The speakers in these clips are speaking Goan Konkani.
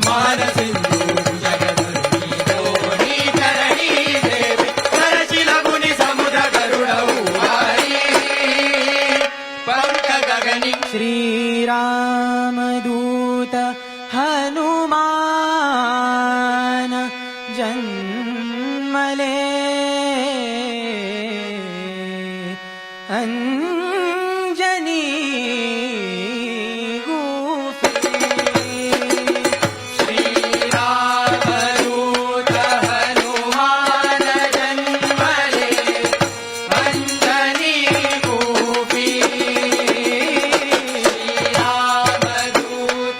मान सिंधू भुजग धरुणी दोन्ही चरणी देवी नरशिल गुणी समुद्र गरुड उभारी पंख गगनी. श्रीरामदूत हनुमान जन्मले अंजनी गुफे. श्रीरामदूत हनुमान जन्मले अंजनी गुफी. श्रीरामदूत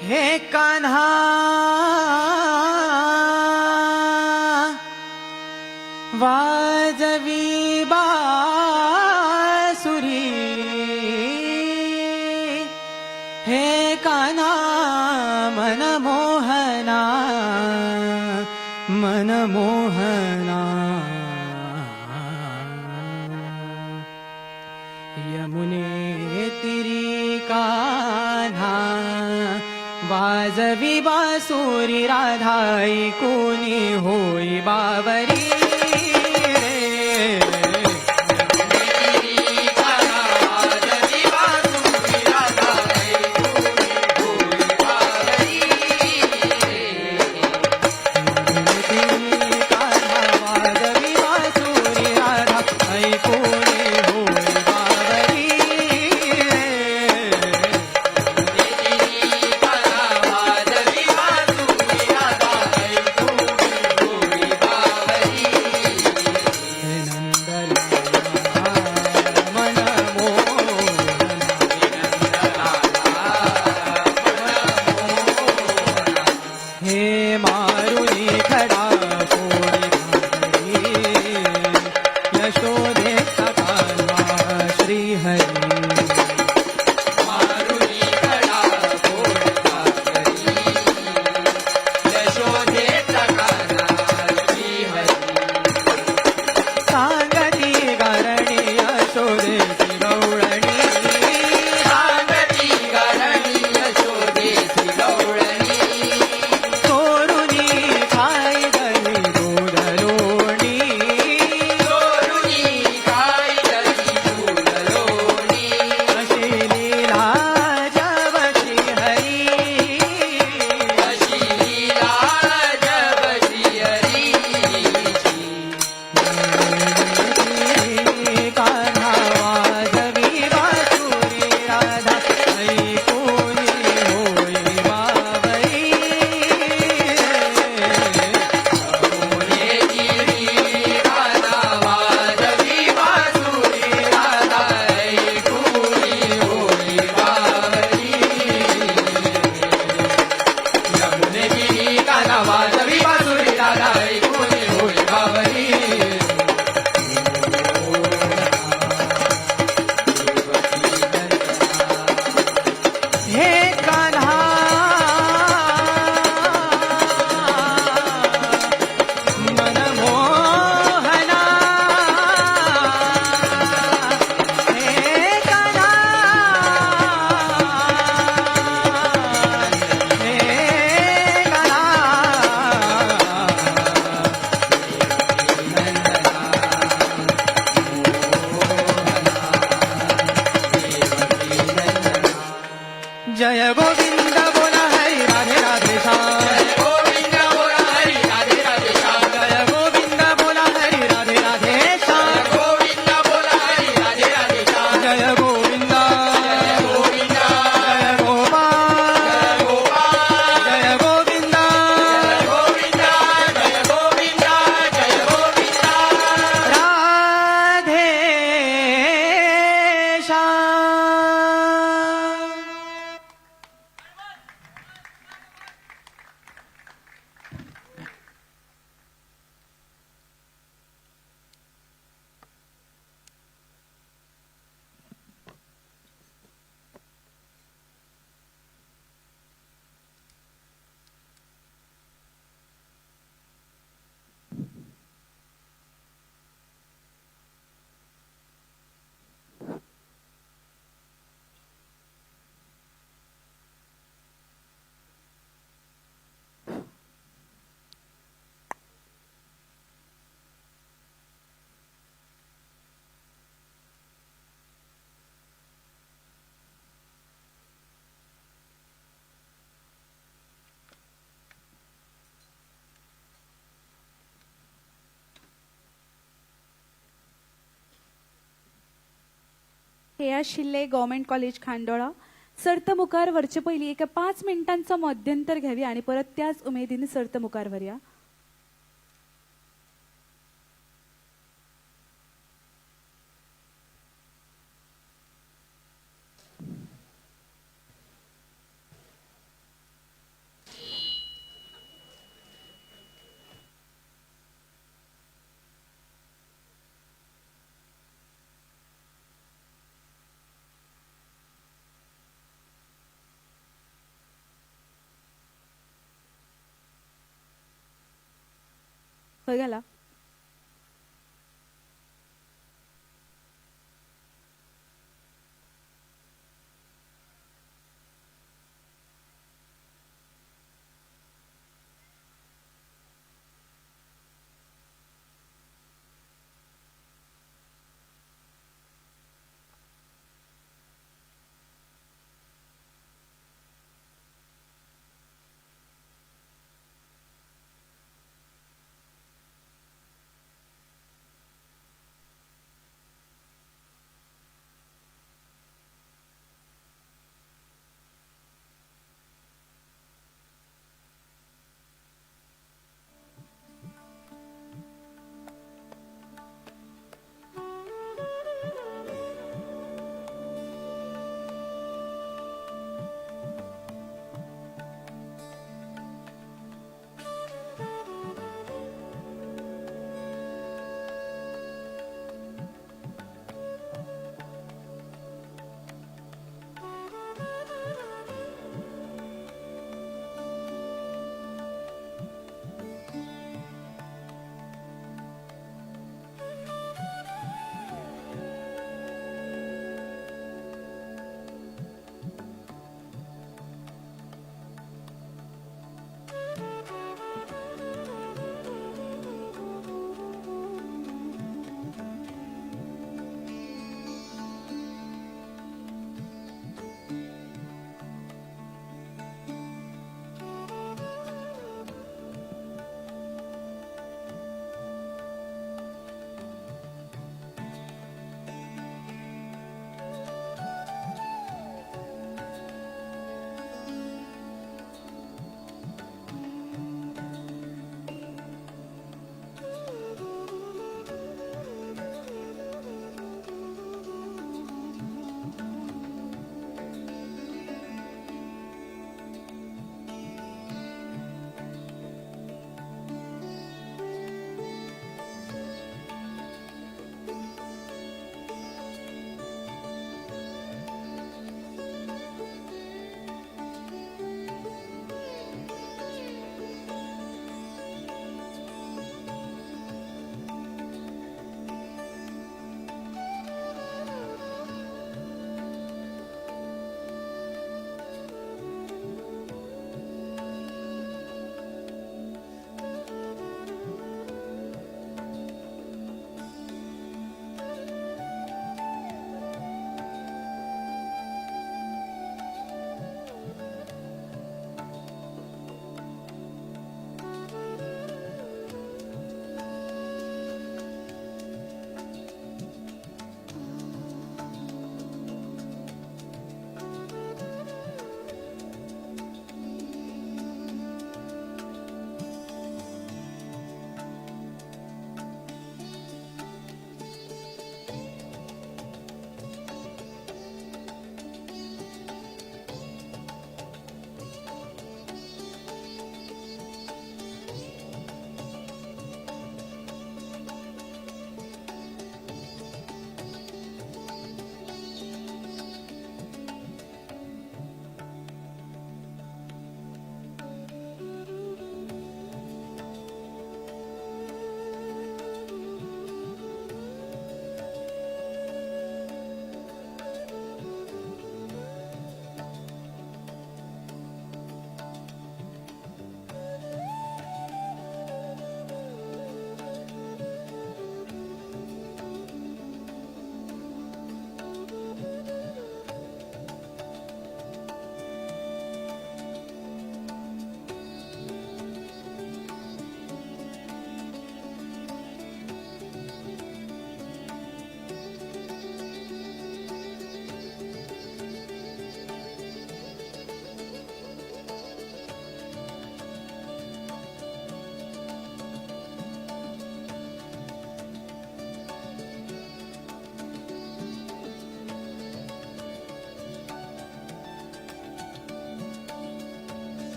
हे कान्हा वाजवी बासुरी, हे कान्हा मनमोहना मनमोहना। यमुने तिरी कान्हा वाजवी बासुरी, राधाई कोणी होई बावरी रे। कान्हा वाजवी बासुरी, राधा ऐकोनी होई बावरी रे। हे नंदलाला मनमोहना, हे मारुनी खडा फोडी घागरी, यशोदेचा कान्हा श्री हरी। सांगती गारणी यशोदेची गौळणी, चोरुनी खाई दही दूध लोणी, अशी लीला जब श्री हरी। कान्हा वाजवी बासुरी, राधा ऐकोनी होई बावरी। वाजवी बासुरी राधा ऐकुनी होई बावरी। हे कान्हा मनमोहना, हे कान्हा, हे कान्हा। जय गोविंद बोला हरी राधे राधे श्याम, गोविंद बोला हरी राधे राधे श्याम, जय गोविंद बोला हरी राधे राधे श्याम, गोविंद बोला हरी राधे राधे श्याम, जय गोविंद जय गोविंद जय गोपाल, गोपाल, जय गोविंद गोविंद जय गोविंद जय गोविंद। राधे श्याम। हे आशिल्ले गव्हर्मेंट कॉलेज खांडोळा. सर्त मुखार व्हरचे पयलीं एका 5 मिनटांचो मध्यंतर घेवया आनी परत त्याच उमेदीन सर्त मुखार व्हरया. खंय गेला?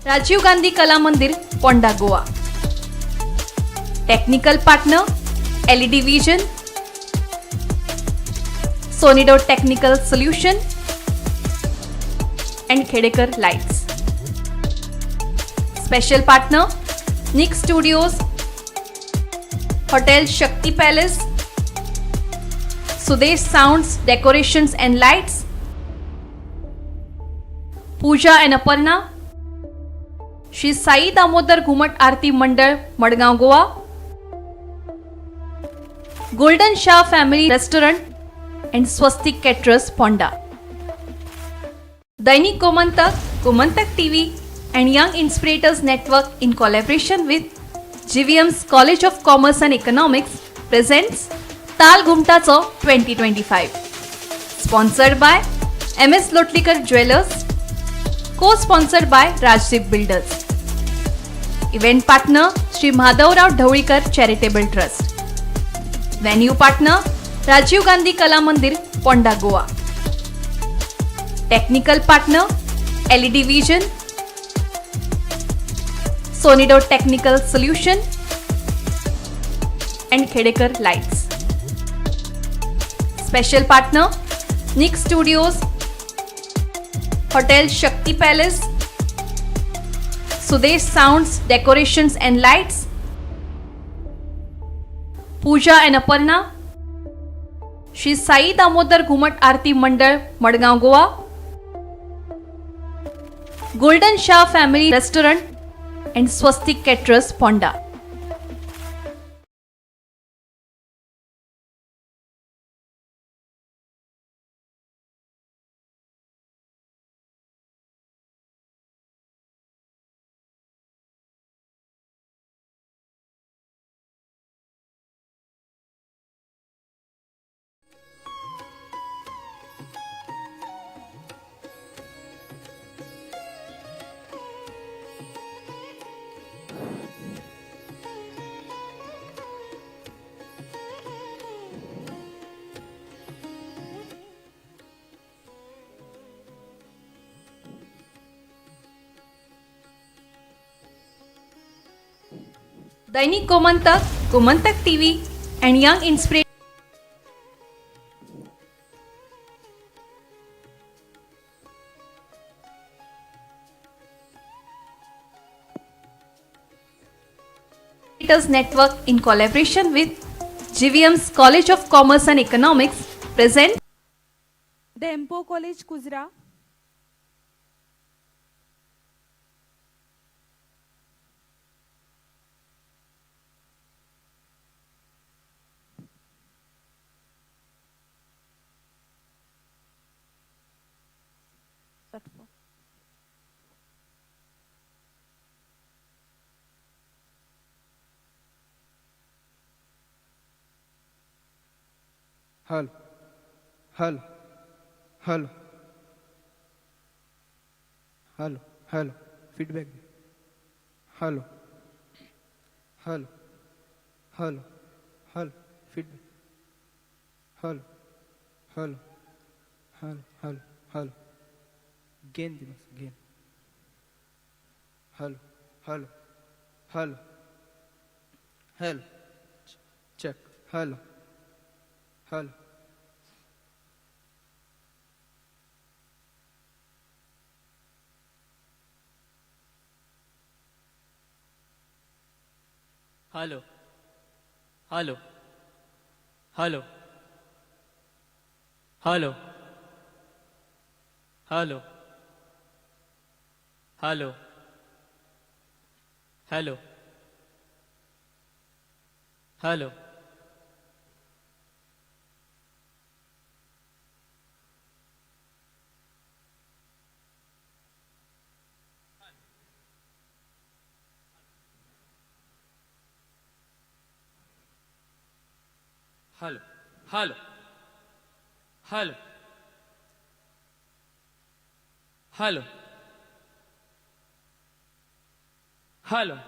Rajiv Gandhi Kala Mandir, Ponda, Goa. Technical partner LED Vision, Sonido Technical Solution and Khedekar Lights. Special partner Nick Studios, Hotel Shakti Palace, Sudesh Sounds, Decorations and Lights, Pooja and Aparna, Shri Sai Damodar Ghumat Aarti Mandal, Madgaon, Goa, Golden Shah Family Restaurant and Swastik Caterers, Ponda. Dainik Gomantak, Gomantak TV and Young Inspirators Network in collaboration with GVM's College of Commerce and Economics presents Taal Ghumtacho 2025. Sponsored by MS Lotlikar Jewelers, co-sponsored by Rajdeep Builders. Event partner Shri Madhavrao Dhavalikar Charitable Trust. Venue partner Rajiv Gandhi Kala Mandir, Ponda, Goa. Technical partner LED Vision, Sonido Technical Solution and Khedekar Lights. Special partner Nick Studios, Hotel Shakti Palace, Sudesh Sounds, Decorations and Lights, Pooja and Aparna, Shri Sai Damodar Ghumat Aarti Mandal, Madgaon, Goa, Golden Shah Family Restaurant and Swastik Caterers, Ponda. Dainik Gomantak, Gomantak TV and Young Inspirators Network in collaboration with GVM's College of Commerce and Economics present Dempo College, Kujra. Hello, hello, hello, hello, hello, feedback. Hello, hello, hello, hello, feedback. Hello, hello, hello, hello, hello. Gain दिवस gain. Hello, hello, hello, hello, check. Hello, hello. Hello, hello, hello, hello, hello, hello, hello, hello, hello, hello, hello, hello, hello,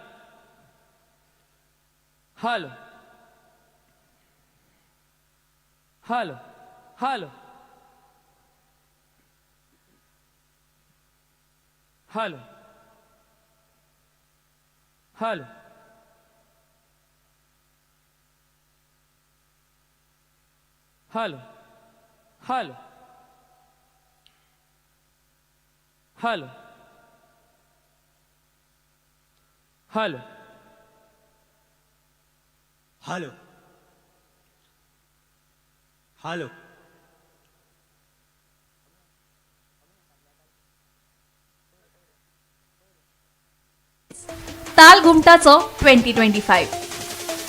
hello, hello, hello, hello. Hello. Hello. Hello. Hello. Hello. Hello. Hello. ताल घुमटाचो 2025,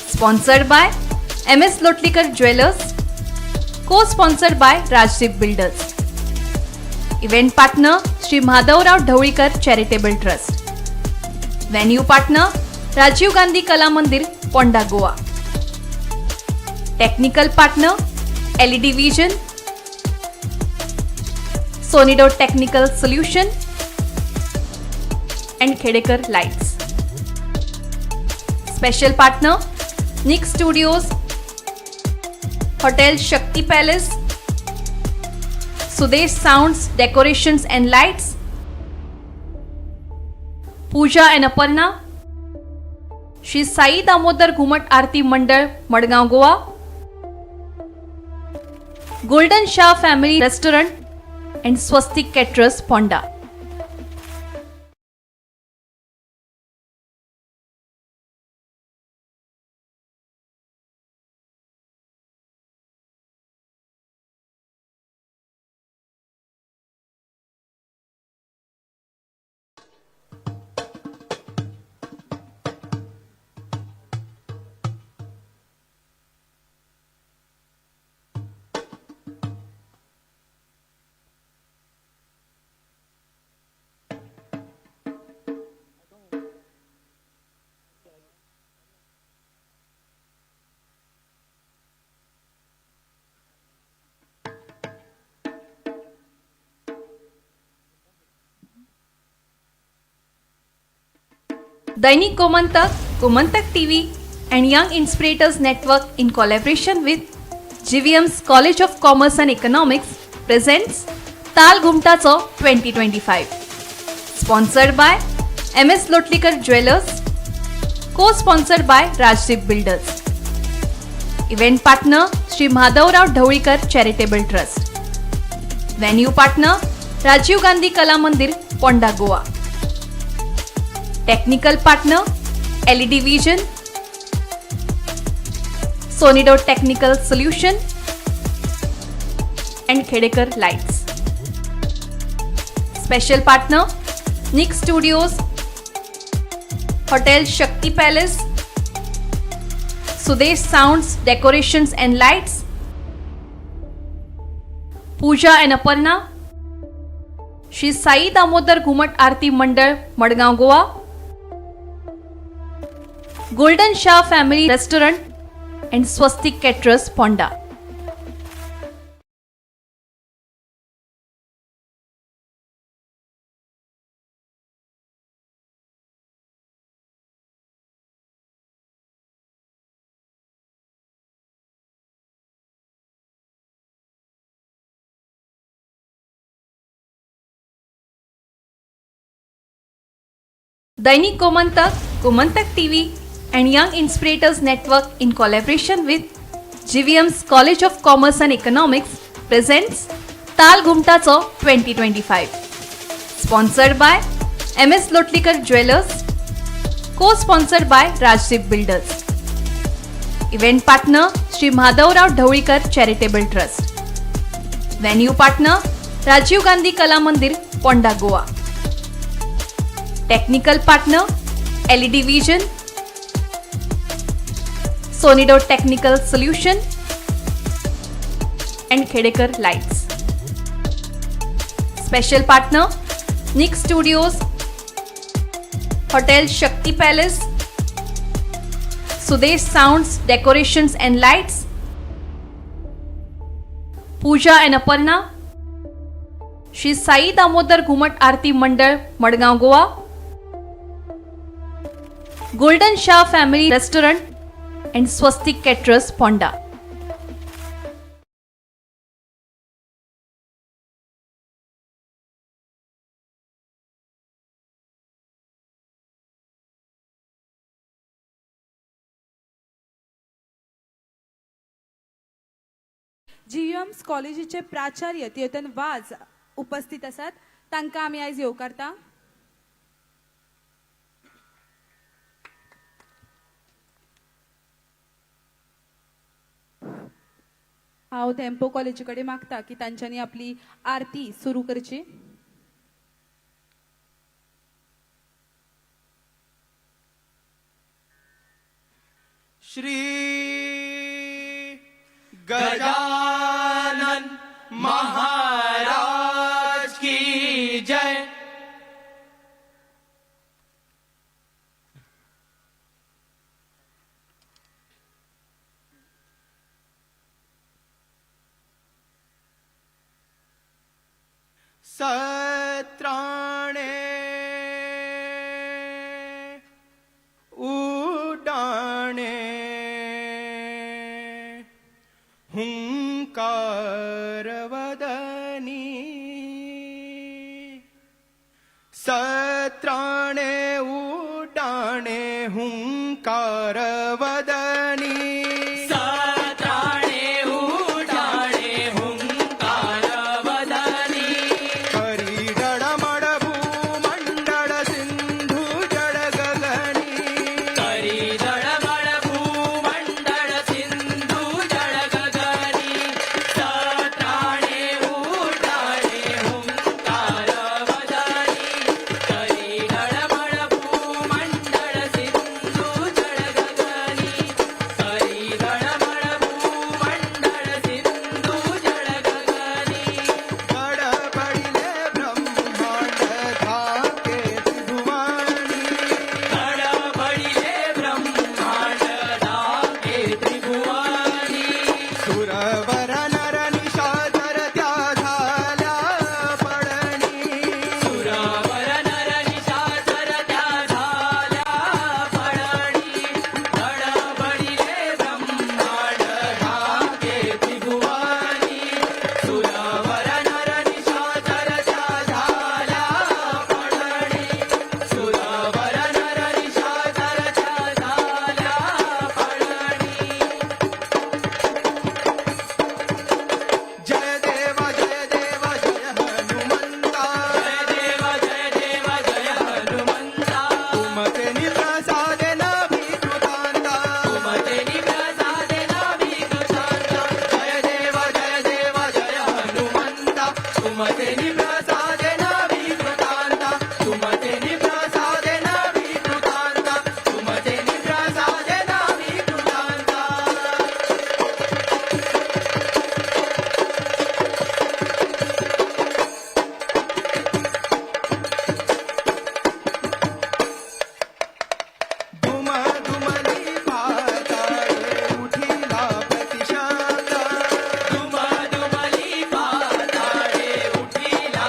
sponsored by M S Lotlikar jewellers, co sponsored by Rajdeep builders, event partner Shri Madhavrao Dhavalikar charitable trust, venue partner Rajiv Gandhi Kala Mandir Ponda Goa, technical partner LED vision, Sonido technical solution and Khedekar lights. Special partner Nick studios, hotel Shakti palace, Sudesh sounds decorations and lights, Pooja and Aparna, Shri Sai Damodar Ghumat Aarti Mandal Madgaon Goa, golden Shah family restaurant and Swastik caterers Ponda. Dainik Gomantak, Gomantak TV and Young Inspirators Network in collaboration with GVM's College of Commerce and Economics presents Taal Ghumtacho 2025. Sponsored by M S Lotlikar jewellers, co-sponsored by Rajdeep builders, event partner Shri Madhavrao Dhavalikar charitable trust, venue partner Rajiv Gandhi Kala Mandir Ponda Goa, technical partner LED vision, Sonido technical solution and Khedekar lights. Special partner Nick studios, hotel Shakti palace, Sudesh sounds decorations and lights, Pooja and Aparna, Shri Sai Damodar Ghumat Aarti Mandal Madgaon Goa, golden Shah family restaurant and Swastik caterers Ponda. Dainik Gomantak, Gomantak TV and Young Inspirators Network in collaboration with GVM's College of Commerce and Economics presents Taal Ghumtacho 2025. Sponsored by M S Lotlikar jewellers, co-sponsored by Rajdeep builders, event partner Shri Madhavrao Dhavalikar charitable trust, venue partner Rajiv Gandhi Kala Mandir Ponda Goa, technical partner LED vision, Sonido technical solution and Khedekar lights. Special partner Nick studios, hotel Shakti palace, Sudesh sounds decorations and lights, Pooja and Aparna, Shri Sai Damodar Ghumat Aarti Mandal Madgaon Goa, golden Shah family restaurant and Swastik caterers Ponda. जीएम्स कॉलेजीचे प्राचार्य तियोतन वाज उपस्थित आसात. तांकां आमी आयज येवकारता. हांव धेंपो कॉलेजी कडेन मागता की तांच्यांनी आपली आरती सुरू करची. श्री गजानन महाराज की जय. सत्राणे उडाणे हुंकार वदनी, सत्राणे उडाणे हुंकार वदनी, सत्राणे उडाणे हुंकार वदनी, करी डडमड भूमंडळ सिंधू जळ गगनी, करी दडमड भूमंडळ सिंधू जळ गगनी, सत्राणे उडाणे हुंकार वदनी, करी दडमड भूमंडळ सिंधू जळ गगनी, करी दडमड भूमंडळ सिंधू जळ गगनी. गडबडिले ब्रह्मांड धाके त्रिभुवनी, गडबडिले ब्रह्मांड धाके त्रिभुवनी, सुरवर नर निशाचर त्या झाल्या पडणी, सुरवर नर निशाचर त्या झाल्या पडणी, गडबडिले ब्रह्मांड धाके त्रिभुवनी, सुरवर नर निशाचर त्या झाल्या पडणी, सुरवर नर निशाचर त्या झाल्या पडणी. जय देवा जय देवा जय हनुमंता, जय देवा जय देवा जय हनुमंता, तुमचे प्रसादे नभिकृतांता, तुमचे प्रसादे नाभिकृतांता, जय देवा जय देवा जय हनुमंता, तुमचे प्रसादे नभिकृतांता, तुमचे प्रसादे नभिकृतांता, तुमचे प्रसादे नभिकृतांता. दुम दुमली पाताळे उठिला प्रतिशब्द, दुम दुमली पाताळे उठिला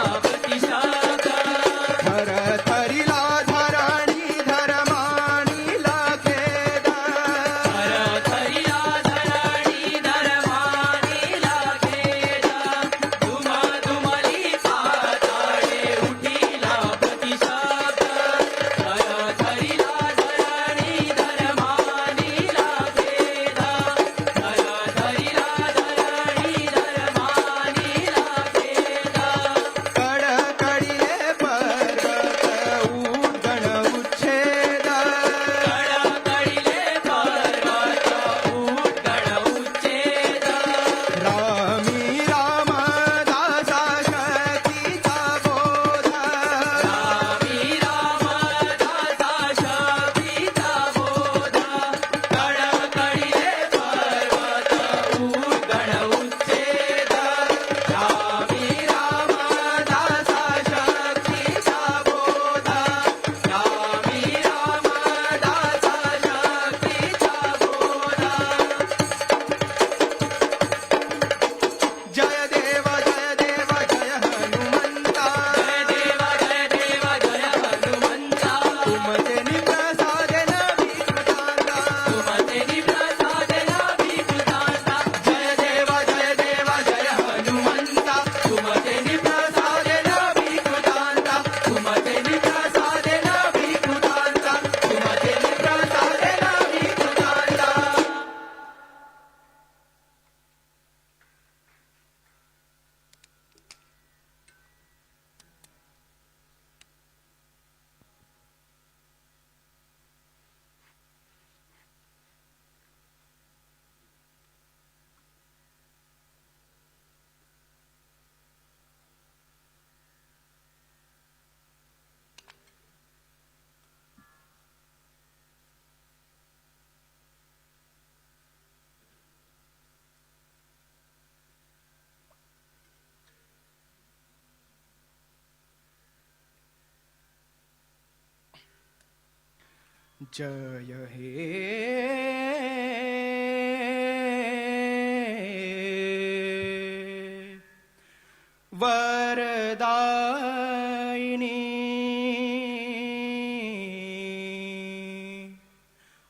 जय हे वरदायिनी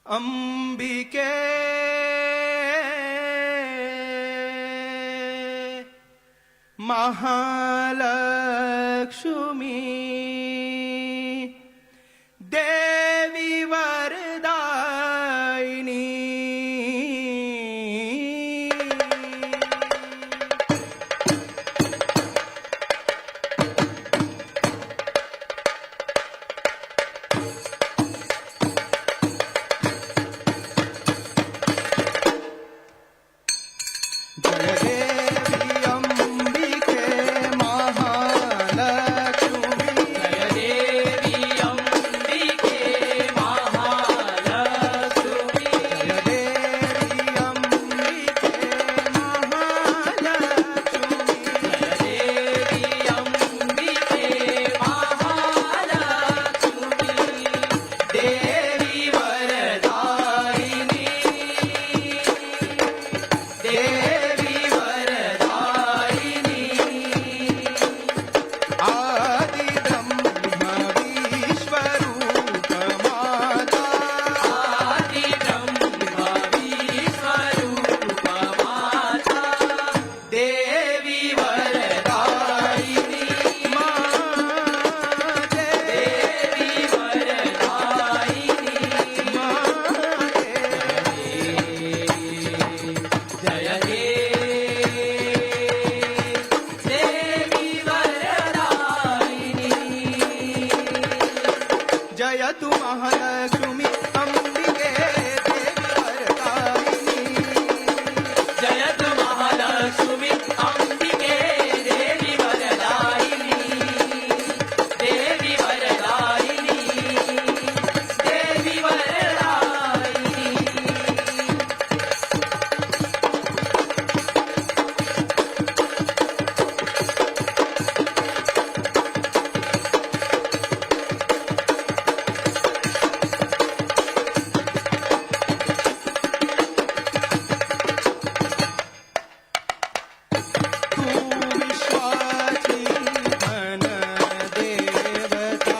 अंबिके महालक्ष्मी देवी वरदायिनी. जय देवी अंबिके महालक्ष्मी. जय देवी अंबिके महालक्ष्मी. जय देवी अंबिके महालक्ष्मी. जय देवी अंबिके महालक्ष्मी. देवी वरदायिनी, देवी वरदायिनी. आदि ब्रह्म विश्वरूप माता. आदि ब्रह्म विश्वरूप माता, देवी वरदायिनी. माते. देवी वरदायिनी. माते. जय हे देवी वरदायिनी. जय तु महालक्ष्मी अंबिके देवी वरदायिनी. जयतु महालक्ष्मी अंबिके देवी वरदायिनी. देवी वरदायिनी, देवी वरदायिनी. तू विश्वाची धन देवता.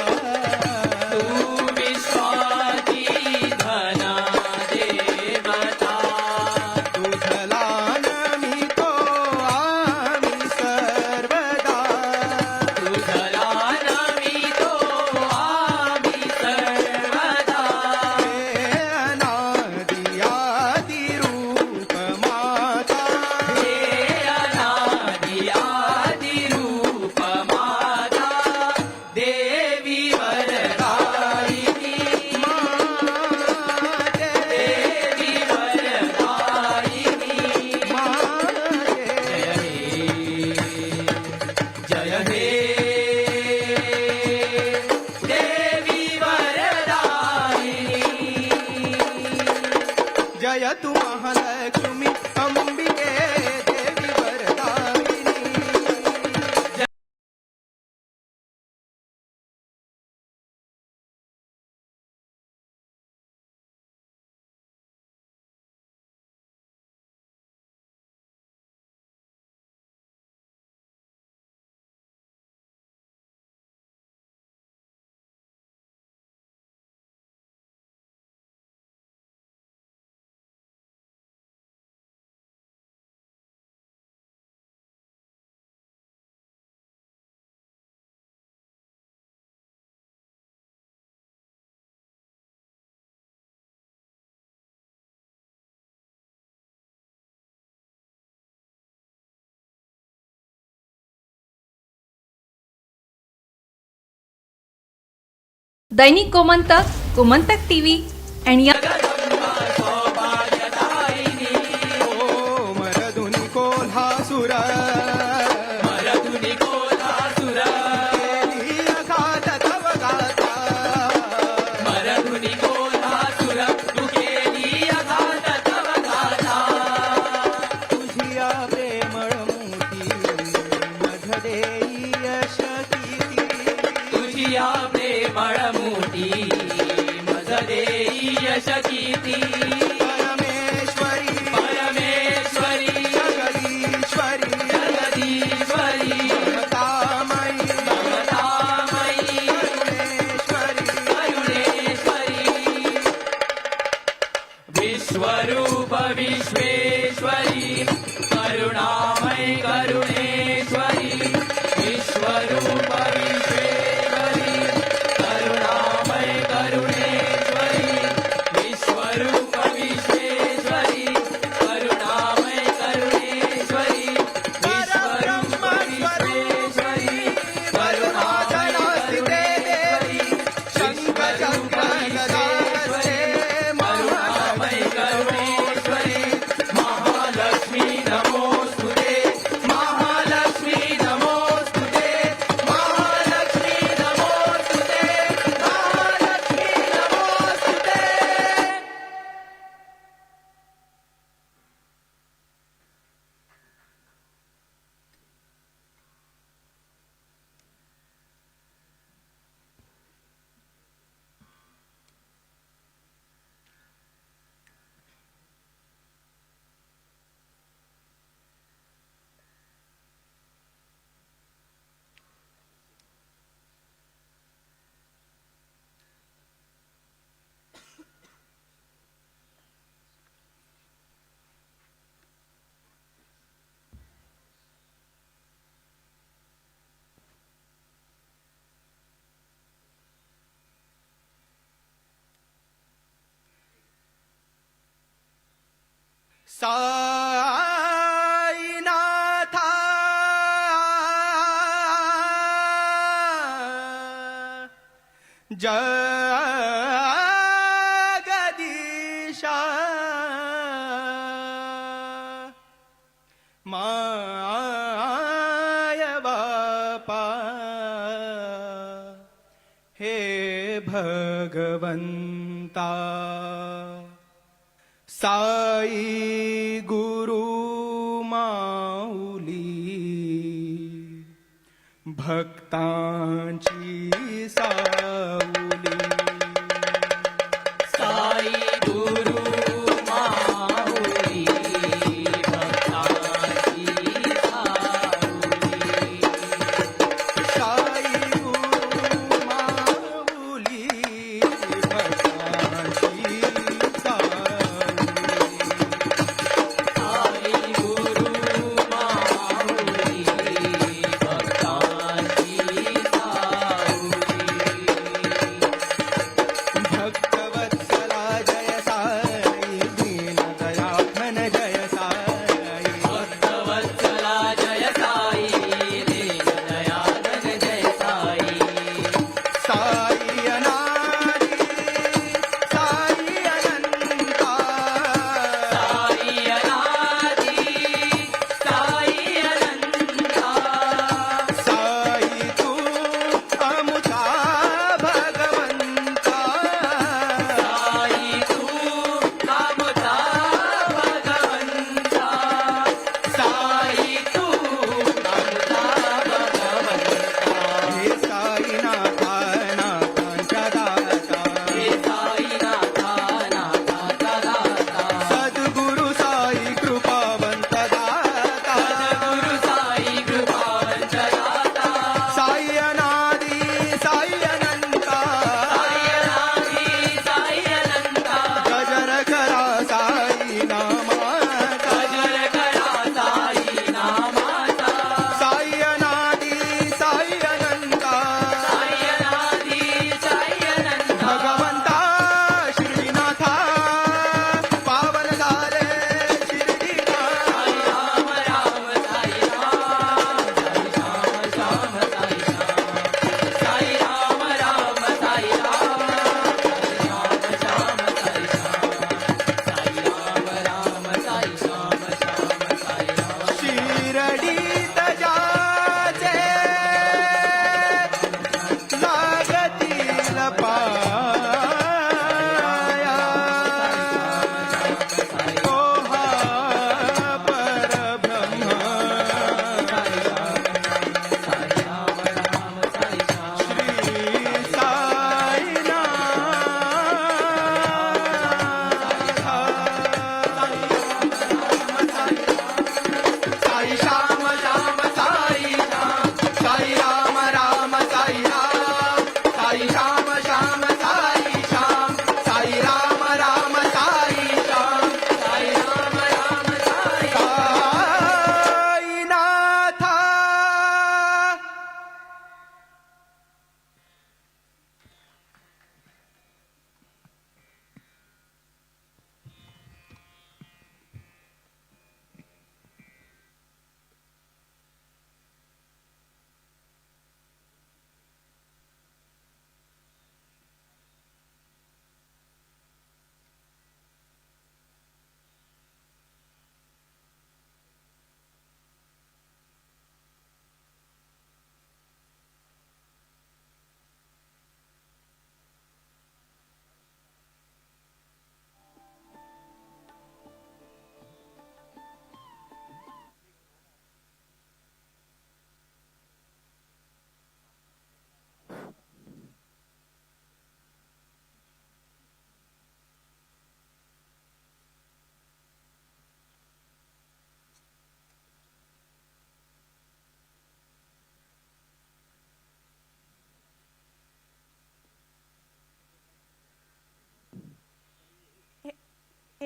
तू विश्वाची धन देवता. तुझला नमितो आम्ही सर्वदा. तुझला नमितो आम्ही सर्वदा. हे अनादि आदि रूप माता. हे अनादि आदि रूप माता, देवी वरदायिनी. माते. देवी वरदायिनी. माते. जय हे देवी वरदायिनी. जय तु महालक्ष्मी अंबिके देवी वरदायिनी. Dainik Gomantak, Gomantak TV and Young सौभाग्यदायिनी. ओ मरदुनी कोल्हासुर. मरधुनी कोल्हासुर. केली अघात तव गाता. मरधुनी कोल्हासुर, तू केली अघात तव गाथा. तुझिया प्रेमळ मूर्ती मझ देई यश कीर्ती. तुझिया प्रेमळ मूर्ती मज देई. यशकीर्ती परमेश्वरी परमेश्वरी जगदीश्वरी जगदीश्वरी ममतामयी ममतामयी करुणेश्वरी करुणेश्वरी विश्वरूप विश्वेश्वरी करुणामयि करुणेश्वरी विश्वरूप विश्वेश्वरी करुणामयि करुणेश्वरी विश्वरूप विश्वेश्वरी करुणामयि करुणेश्वरी विश्वरूप विश्वेश्वरी करुणाजनास्थिते देवी शङ्खचक्र गदाहस्ते करुणामयि करुणेश्वरी महालक्ष्मी नमोऽस्तुते महालक्ष्मी नमोऽस्तुते महालक्ष्मी नमोऽस्तुते महालक्ष्मी नमोऽस्तुते। साईनाथा जगदीशा माय बापा हे भगवंता साई गुरु माऊली भक्तांची साऊली साई गुरु माऊली भक्तांची साऊली साई गुरु माऊली भक्तांची साऊली साई गुरु माऊली भक्तांची साऊली।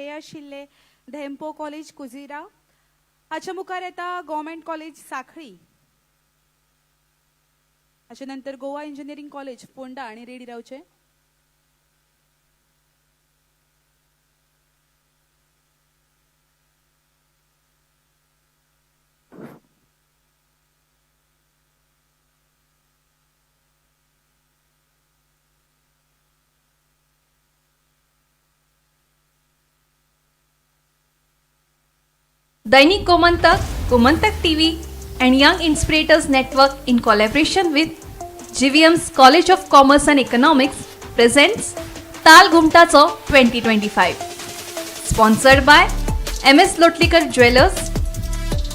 हे आशिल्ले धेंपो कॉलेज कुजिरा. हाच्या मुखार येता गव्हर्मेंट कॉलेज साखळी. हाच्या नंतर गोवा इंजिनिअरिंग कॉलेज फोंडा आनी रेडी रावचे. Dainik Gomantak, Gomantak TV and Young Inspirators Network in collaboration with GVM's College of Commerce and Economics presents Taal Ghumtacho 2025. Sponsored by MS Lotlikar Jewelers,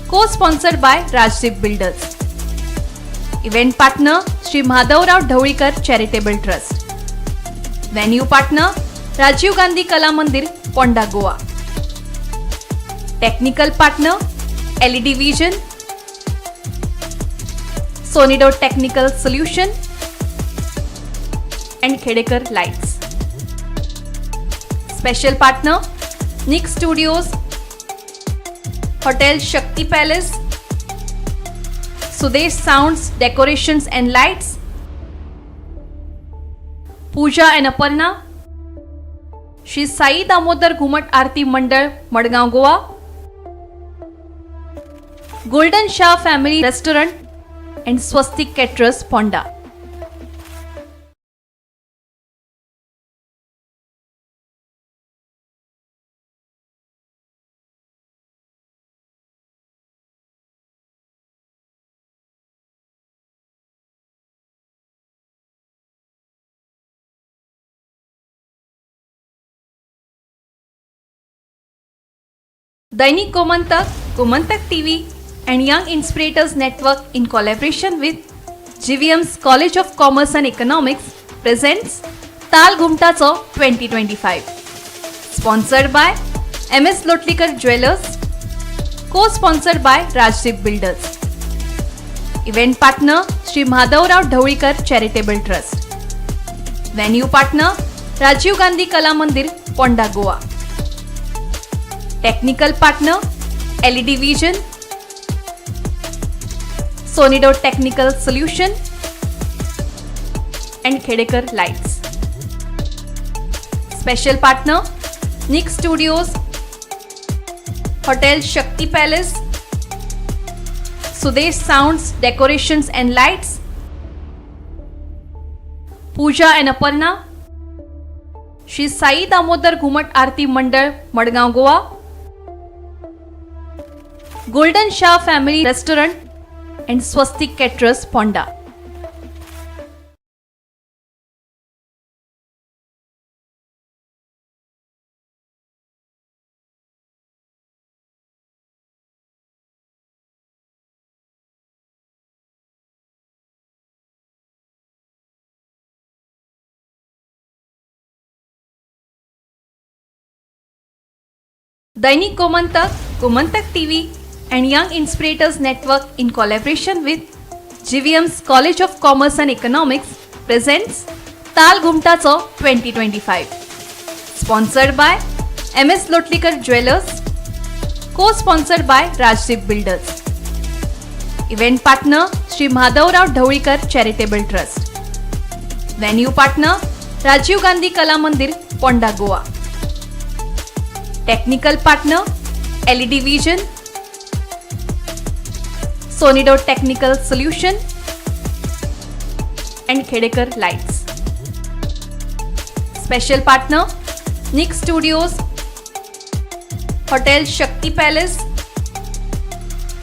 co-sponsored by Rajdeep Builders. Event partner Shri Madhavrao Dhavalikar Charitable Trust. Venue partner Rajiv Gandhi Kala Mandir, Ponda, Goa. Technical partner LED Vision, Sonido Technical Solution and Khedekar Lights. Special partner Nick Studios, Hotel Shakti Palace, Sudesh Sounds, Decorations and Lights, Pooja and Aparna, Shri Sai Damodar Ghumat Aarti Mandal, Madgaon, Goa, Golden Shah Family Restaurant and Swastik Caterers, Ponda. Dainik Gomantak, Gomantak TV and Young Inspirators Network in collaboration with GVM's College of Commerce and Economics presents Taal Ghumtacho 2025. Sponsored by MS Lotlikar Jewelers, co-sponsored by Rajdeep Builders. Event partner Shri Madhavrao Dhavalikar Charitable Trust. Venue partner Rajiv Gandhi Kala Mandir, Ponda, Goa. Technical partner LED Vision, Sonido Technical Solution and Khedekar Lights. Special partner Nick Studios, Hotel Shakti Palace, Sudesh Sounds, Decorations and Lights, Pooja and Aparna, Shri Sai Damodar Ghumat Aarti Mandal, Madgaon, Goa, Golden Shah Family Restaurant and Swastik Caterers, Ponda. Dainik Gomantak, Gomantak TV and Young Inspirators Network in collaboration with GVM's College of Commerce and Economics presents Taal Ghumtacho 2025. Sponsored by MS Lotlikar Jewelers, co-sponsored by Rajdeep Builders. Event partner Shri Madhavrao Dhavalikar Charitable Trust. Venue partner Rajiv Gandhi Kala Mandir, Ponda, Goa. Technical partner LED Vision, Sonido Technical Solution and Khedekar Lights. Special partner Nick Studios, Hotel Shakti Palace,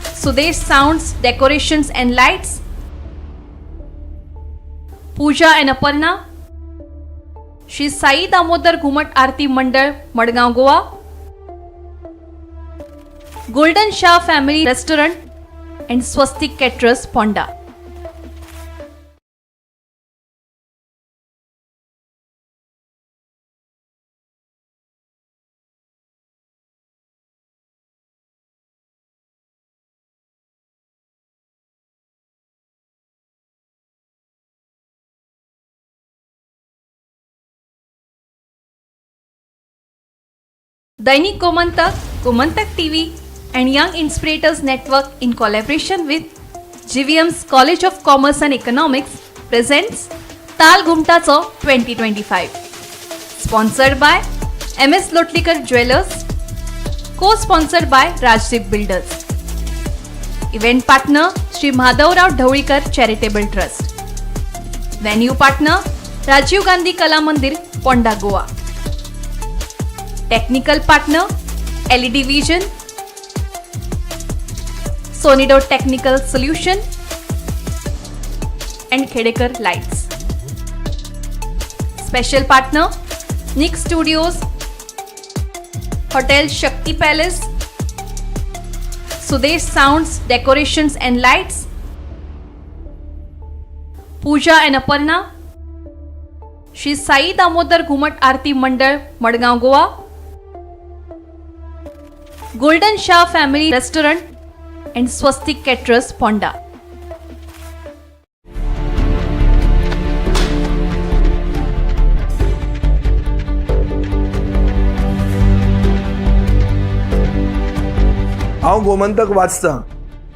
Sudesh Sounds, Decorations and Lights, Pooja and Aparna, Shri Sai Damodar Ghumat Aarti Mandal, Madgaon, Goa, Golden Shah Family Restaurant and Swastik Caterers, Ponda. Dainik Gomantak, Gomantak TV and Young Inspirators Network in collaboration with GVM's College of Commerce and Economics presents Taal Ghumtacho 2025. Sponsored by M S Lotlikar Jewellers, co-sponsored by Rajdeep Builders. Event partner Shri Madhavrao Dhavalikar Charitable Trust. Venue partner Rajiv Gandhi Kala Mandir, Ponda, Goa. Technical partner LED Vision, Sonido Technical Solution and Khedekar Lights. Special partner Nick Studios, Hotel Shakti Palace, Sudesh Sounds Decorations and Lights, Pooja and Aparna, Shri Sai Damodar Ghumat Aarti Mandal, Madgaon, Goa, Golden Shah Family Restaurant and Swastik Caterers, Ponda. हांव गोमंतक वाचतां.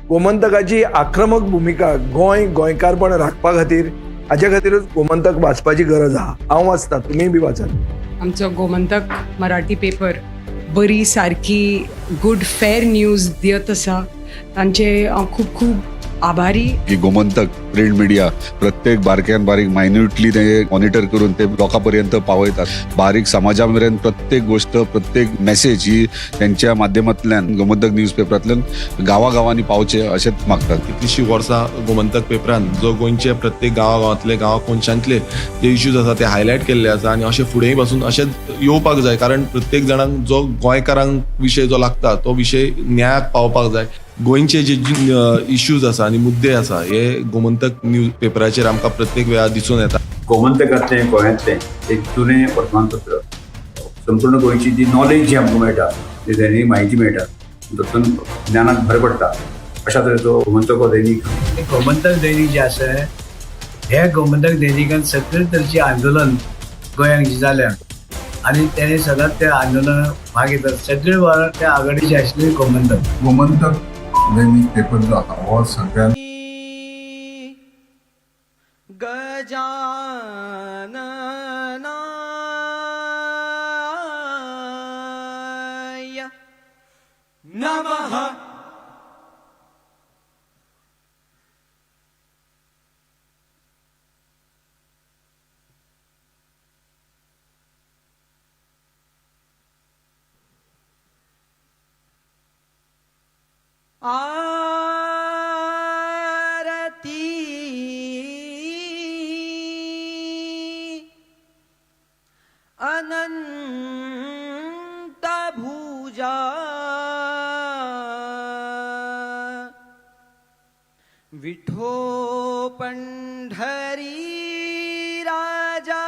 गोमंतकाची आक्रमक भुमिका गोंय गोंयकारपण राखपा खातीर, हाजे खातीरूच गोमंतक वाचपाची गरज आहा. हांव वाचतां, तुमीय बी वाचात. आमचो गोमंतक मराठी पेपर बरी सारकी गुड फेर न्यूज दियत आसा, तांचे हांव खूब खूब आभारी. की गोमंतक प्रिंट मिडिया प्रत्येक बारक्यान बारीक मायन्युटली ते मॉनिटर करून ते लोकां पर्यंत पावयतात. बारीक समाजा मेरेन प्रत्येक गोष्ट, प्रत्येक मेसेज ही त्यांच्या माध्यमांतल्यान गोमंतक न्यूज पेपरांतल्यान गांवागांवांनी पावचे अशेंच मागतात. कितलीशीं वर्सां गोमंतक पेपरान जो गोंयचे प्रत्येक गांवागांवांतले, गांवा कोनशांतले जे इश्यूज आसा ते हायलायट केल्ले आसा आनी अशें फुडेंय पासून अशेंच येवपाक जाय, कारण प्रत्येक जाणांक जो गोंयकारांक विशय जो लागता तो विशय न्यायाक पावपाक जाय. गोंयचे जे इश्यूज आसा आनी मुद्दे आसा हे गोमंतक न्यूज पेपराचेर आमकां प्रत्येक वेळार दिसून येता. गोमंतकांतलें गोंयांतलें एक जुनें वर्तमानपत्र. संपूर्ण गोंयची जी नॉलेज जी आमकां मेळटा, जी दैनीक म्हायती मेळटा, तातूंत ज्ञानाक भर पडटा. अशा तरेचो गोमंतक हो दैनीक. गोमंतक दैनीक जें आसा, हे गोमंतक दैनिकान सगळे तरेचें आंदोलन गोंयांत जें जाल्या आनी तेणे सदांच त्या आंदोलनाक भाग घेतात. सगळे वेळार त्या आघाडीचे आशिल्ले गोमंतक. गोमंतक दैनिक पेपर जो आसा हो सगळ्यांत गजाननाय नमः. आरती अनंत भुजा विठो पंढरी राजा,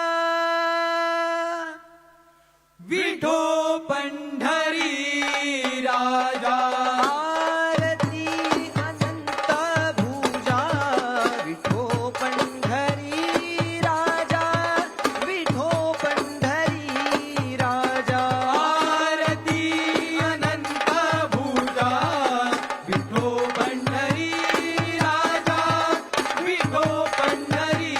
विठो पंढरी राजा. आरती अनंत भुजा विठो पंढरी राजा, विठो पंढरी राजा. आरती अनंत भुजा विठो पंढरी राजा, विठो पंढरी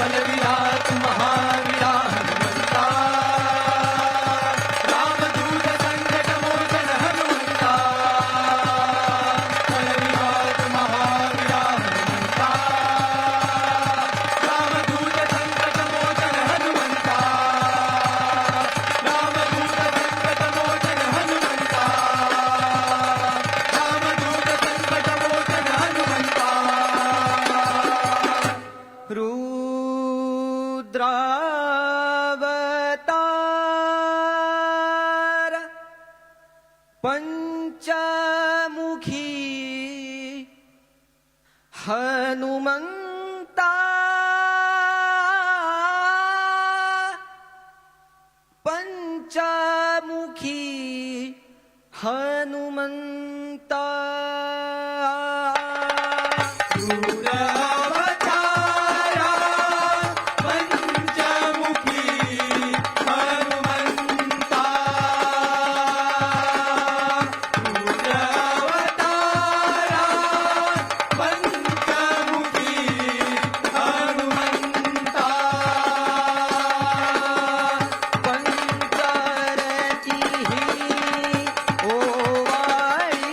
बलवीरा तू महावीरा हनुमंता, रामदूत संकट मोचन हनुमंता, बलवीरा तू महावीरा हनुमंता, रामदूत संकट मोचन हनुमंता, रामदूत संकट मोचन हनुमंता, रामदूत संकट मोचन हनुमंता. रुद्रावतार पंचमुखी हनुमंता, पंचमुखी हनुमंता. रुद्रावतारा पंचमुखी हनुमंता, रुद्रावतारा पंचमुखी हनुमंता. पंचरती ओवाळी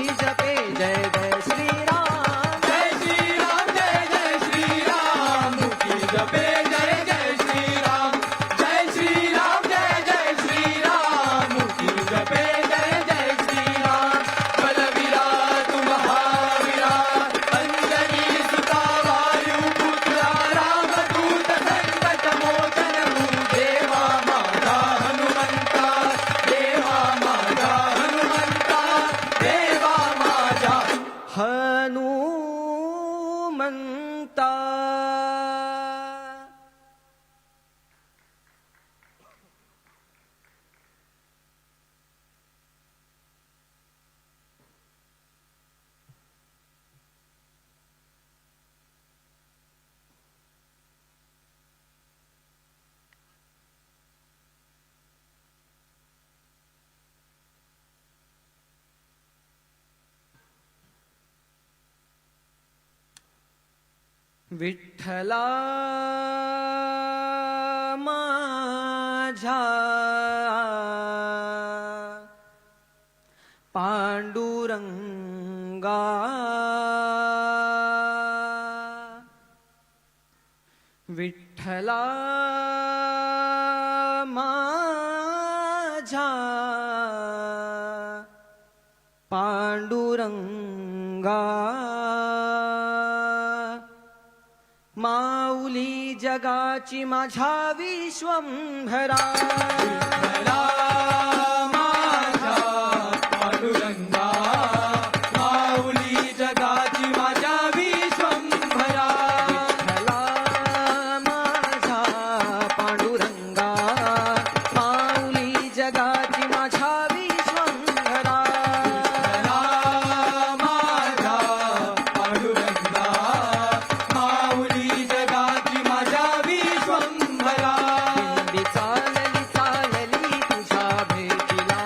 मुखी जपे जय जय श्री राम. जय श्री राम जय जय श्री राम, मुखी जपे जय जय श्री राम. जय श्री राम जय जय श्री राम, मुखी जपे जय जय श्री राम. बलवीरा तू महावीरा, अंजनी सुता वायू पुत्रा, रामदूत संकट मोचन तू, देवा माझा हनुमंता, देवा माझा हनुमंता, देवा माझा हनुमंता. विठ्ठला माझ्या पांडुरंगा, विठ्ठला माझ्या पांडुरंगा, माऊली जगाची माझ्या विश्वंभरा. विठ्ठला माझ्या पांडुरंगा, माऊली जगाची माझ्या विश्वंभरा. विठ्ठला माझ्या पांडुरंगा, माऊली जगाची माझ्या विश्वंभरा. विठ्ठला माझ्या पांडुरंगा, माऊली जगाची माझ्या विश्वंभरा. दिंडी चालली चालली तुझ्या भेटीला.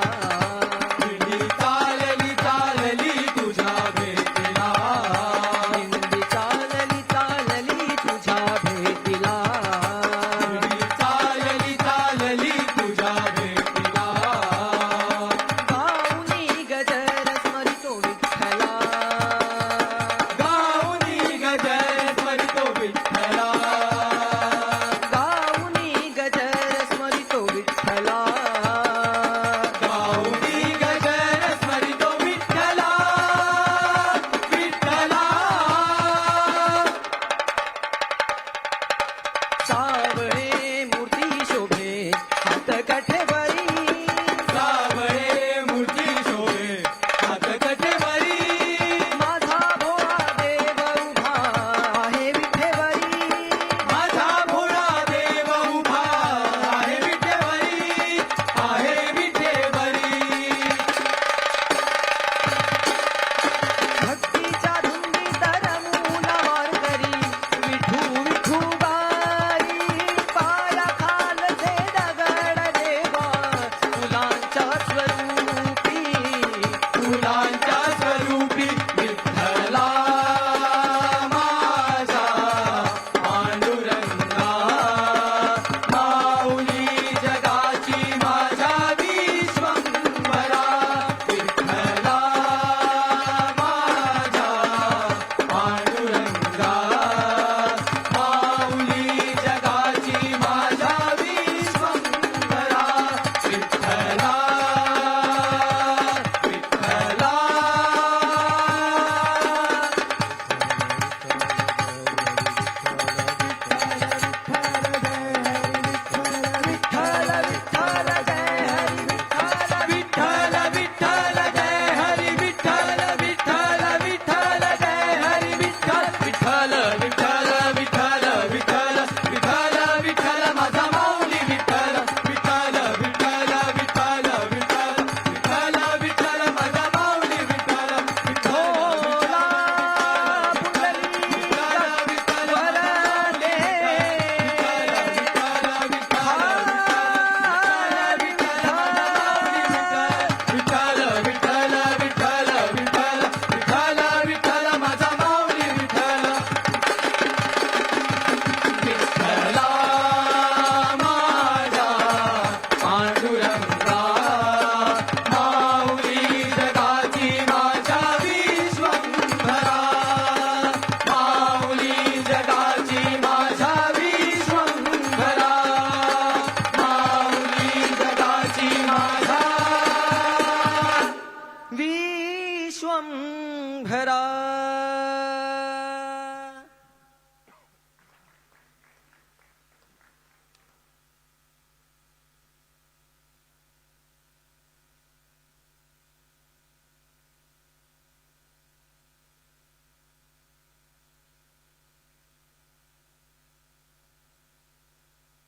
भरा.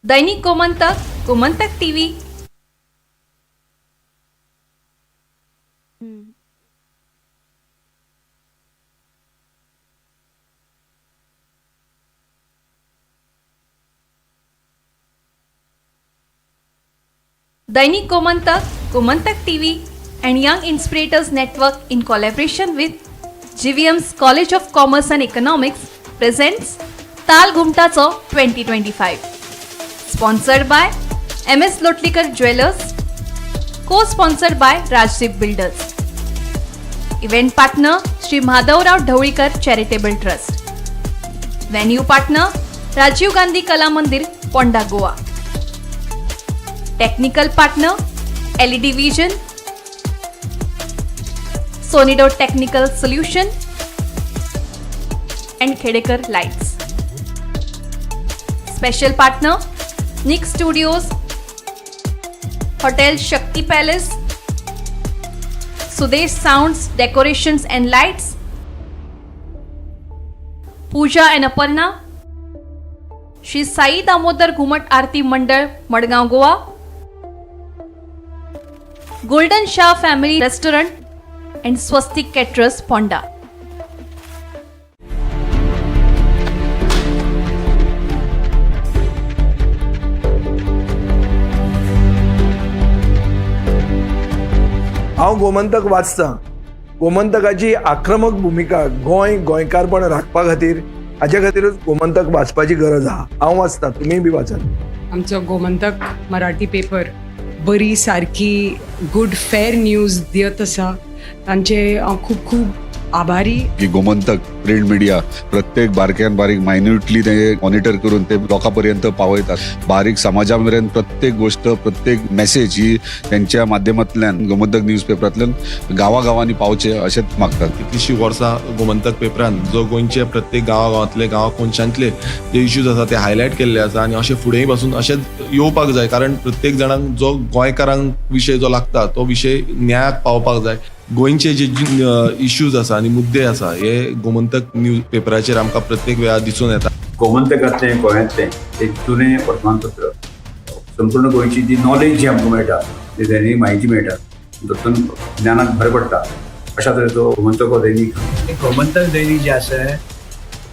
Dainik Gomantak, Gomantak TV. Dainik Gomantak, Gomantak TV and Young Inspirators Network in collaboration with GVM's College of Commerce and Economics presents Taal Ghumtacho 2025. Sponsored by MS Lotlikar Jewelers, co-sponsored by Rajdeep Builders. Event partner Shri Madhavrao Dhavalikar Charitable Trust. Venue partner Rajiv Gandhi Kala Mandir, Ponda, Goa. Technical partner LED Vision, Sonido Technical Solution and Khedekar Lights. Special partner Nick Studios, Hotel Shakti Palace, Sudesh Sounds Decorations and Lights, Pooja and Aparna, Shri Sai Damodar Ghumat Aarti Mandal, Madgaon, Goa, Golden Shah Family Restaurant and Swastik Caterers, Ponda. हांव गोमंतक वाचतां. गोमंतकाची आक्रमक भुमिका गोंय गोंयकारपण राखपा खातीर, हाजे खातीरूच गोमंतक वाचपाची गरज आहा. हांव वाचतां, तुमीय बी वाचात. आमचो गोमंतक मराठी पेपर बरी सारकी गुड फेर न्यूज दियत आसा, तांचे हांव खूब खूब आभारी. की गोमंतक प्रिंट मिडिया प्रत्येक बारक्यान बारीक मायन्युटली ते मॉनिटर करून ते लोकां पर्यंत पावयतात. बारीक समाजा मेरेन प्रत्येक गोष्ट, प्रत्येक मेसेज ही त्यांच्या माध्यमांतल्यान गोमंतक न्यूज पेपरांतल्यान गांवागांवांनी पावचे अशेंच मागतात. कितलीशीं वर्सां गोमंतक पेपरान जो गोंयचे प्रत्येक गांवागांवांतले, गांवा कोनशांतले जे इश्यूज आसा ते हायलायट केल्ले आसा आनी अशें फुडेंय पासून अशेंच येवपाक जाय, कारण प्रत्येक जाणांक जो गोंयकारांक विशय जो लागता तो विशय न्यायाक पावपाक जाय. गोंयचे जे इश्यूज आसा आनी मुद्दे आसा हे गोमंतक न्यूज पेपराचेर आमकां प्रत्येक वेळार दिसून येता. गोमंतकांतलें गोंयांतलें एक जुनें वर्तमानपत्र, संपूर्ण गोंयची जी नॉलेज जी आमकां मेळटा, जी दैनीक म्हायती मेळटा, तातूंत ज्ञानाक भर पडटा. अशा तरेचो गोमंतक हो दैनीक. गोमंतक दैनीक जें आसा,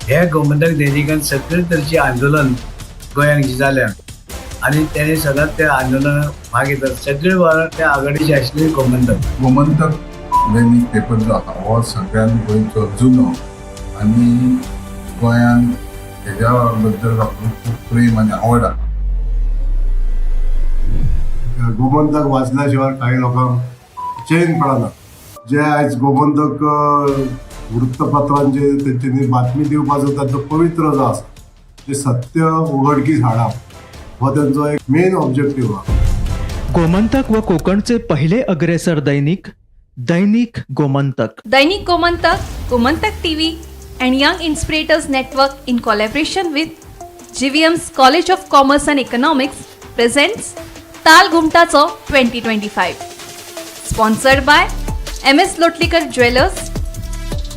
हे गोमंतक दैनिकान सगळे तरेचें आंदोलन गोंयांत जें जालें आनी तेणें सदांच त्या आंदोलनाक भाग घेतला. सगळे त्या आघाडीचे आशिल्ले गोमंतक. गोमंतक दैनीक पेपर जो आसा हो सगळ्यान गोंयचो जुनो आनी गोंयान हेज्या बद्दल लोकांक खूब प्रेम आनी आवड आसा. गोमंतक वाचल्या शिवाय काही लोकांक चैन पडना. जे आयज गोमंतक वृत्तपत्रांचे तेंच्यांनी बातमी दिवपाचो तांचो पवित्र जो आसा, जे सत्य उघडकीस हाडप हो तेंचो एक मेन ऑब्जेक्टीव आसा. गोमंतक व कोकणचे पहिले अग्रेसर दैनिक, Dainik Gomantak. Dainik Gomantak, Gomantak TV and Young Inspirators Network in collaboration with GVM's College of Commerce and Economics presents Taal Ghumtacho 2025. Sponsored by MS Lotlikar Jewelers,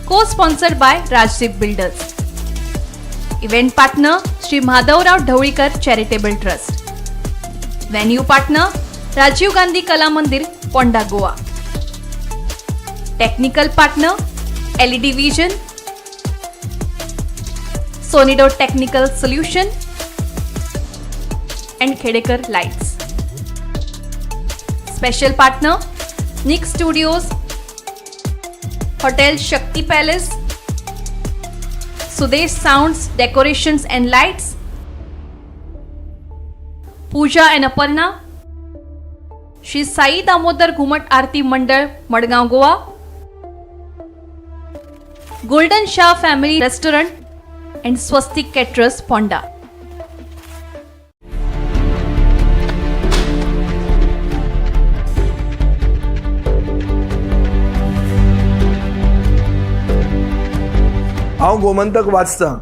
co-sponsored by Rajdeep Builders. Event partner Shri Madhavrao Dhavalikar Charitable Trust. Venue partner Rajiv Gandhi Kala Mandir, Ponda, Goa. Technical partner LED Vision, Sonido Technical Solution and Khedekar Lights. Special partner Nick Studios, Hotel Shakti Palace, Sudesh Sounds Decorations and Lights, Pooja and Aparna, Shri Sai Damodar Ghumat Aarti Mandal, Madgaon, Goa, Golden Shah Family Restaurant and Swastik Caterers, Ponda. हांव गोमंतक वाचतां.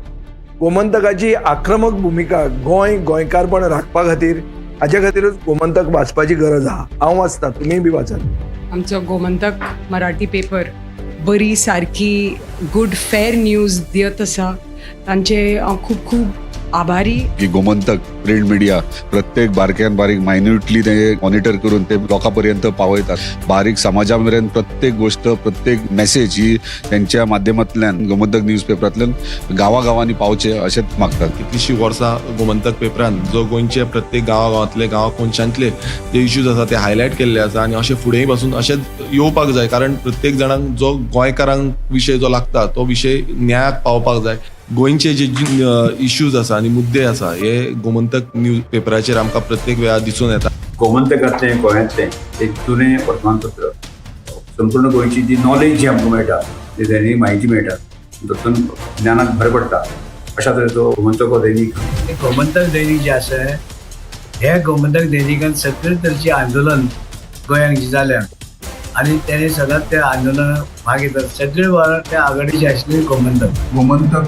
गोमंतकाची आक्रमक भुमिका गोंय गोंयकारपण राखपा खातीर, हाजे खातीरूच गोमंतक वाचपाची गरज आहा. हांव वाचतां, तुमीय बी वाचात. आमचो गोमंतक मराठी पेपर बरी सारकी गुड फेर न्यूज दियत आसा. तांचे हांव खूब खूब आभारी. की गोमंतक प्रिंट मिडिया प्रत्येक बारक्यान बारीक मायन्युटली ते मॉनिटर करून ते लोकां पर्यंत पावयतात. बारीक समाजा मेरेन प्रत्येक गोष्ट, प्रत्येक मेसेज ही त्यांच्या माध्यमांतल्यान गोमंतक न्यूज पेपरांतल्यान गांवागांवांनी पावचे अशेंच मागतात. कितलीशीं वर्सां गोमंतक पेपरान जो गोंयचे प्रत्येक गांवागांवांतले, गांवा कोनशांतले जे इश्यूज आसा ते हायलायट केल्ले आसा आनी अशें फुडेंय पासून अशेंच येवपाक जाय, कारण प्रत्येक जाणांक जो गोंयकारांक विशय जो लागता तो विशय न्यायाक पावपाक जाय. गोंयचे जे इश्यूज आसा आनी मुद्दे आसा हे गोमंतक न्यूज पेपराचेर आमकां प्रत्येक वेळार दिसून येता. गोमंतकांतलें गोंयांतलें एक जुनें वर्तमानपत्र. संपूर्ण गोंयची जी नॉलेज जी आमकां मेळटा, जी दैनीक म्हायती मेळटा, तातूंत ज्ञानाक भर पडटा. अशा तरेचो गोमंतक हो दैनीक. गोमंतक दैनीक जें आसा, हे गोमंतक दैनिकान सगळे तरेचें आंदोलन गोंयांत जें जाल्या आनी तेणे सदांच त्या आंदोलनाक भाग घेतात. सगळे त्या आघाडीचे आशिल्ले गोमंतक. गोमंतक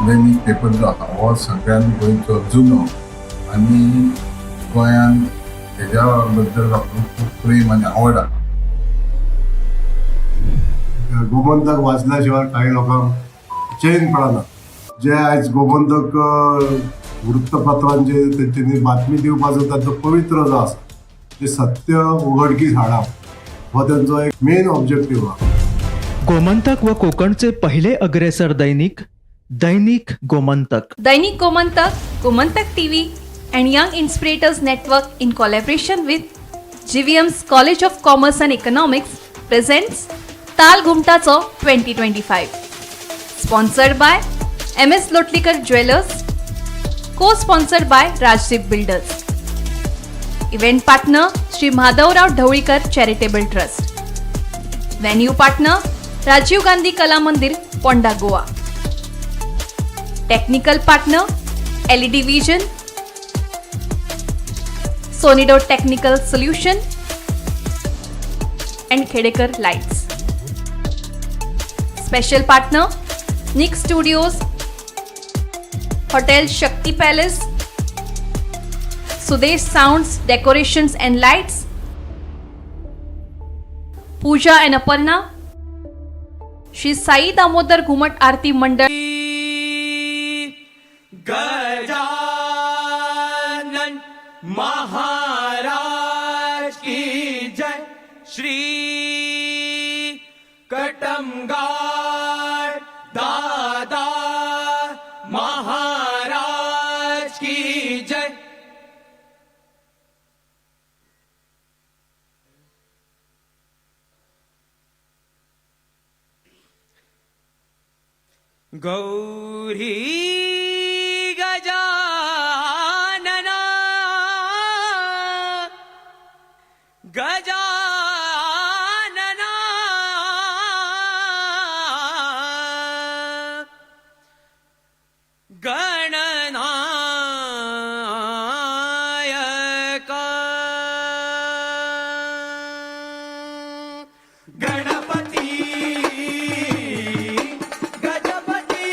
दैनीक पेपर जो आसा हो सगळ्यान गोंयचो जुनो आनी गोंयान हेज्या बद्दल लोकांक खूब प्रेम आनी आवड आसा. गोमंतक वाचल्या शिवाय काही लोकांक चैन पडना. जे आयज गोमंतक वृत्तपत्रांचे तेंच्यांनी बातमी दिवपाचो तांचो पवित्र जो आसा, ते सत्य उघडकीस हाडप हो तेंचो एक मेन ऑब्जेक्टीव आहा. गोमंतक व कोकणचे पहिले अग्रेसर दैनिक, दैनिक Gomantak. Dainik Gomantak, Gomantak TV and Young Inspirators Network in collaboration with GVM's College of Commerce and Economics presents Taal Ghumtacho 2025. Sponsored by MS Lotlikar Jewelers, co-sponsored by Rajdeep Builders. Event partner Shri Madhavrao Dhavalikar Charitable Trust. Venue partner Rajiv Gandhi Kala Mandir, Ponda, Goa. Technical partner LED Vision, Sonido Technical Solution and Khedekar Lights. Special partner Nick Studios, Hotel Shakti Palace, Sudesh Sounds, Decorations and Lights, Pooja and Aparna, Shri Sai Damodar Ghumat Aarti Mandal. Gajanan Maharaj की जय. श्री कटमगाड दादा महाराज की जय. Gauri Gajanana, Gajanana, Gananayak Ganpati, Gajapati.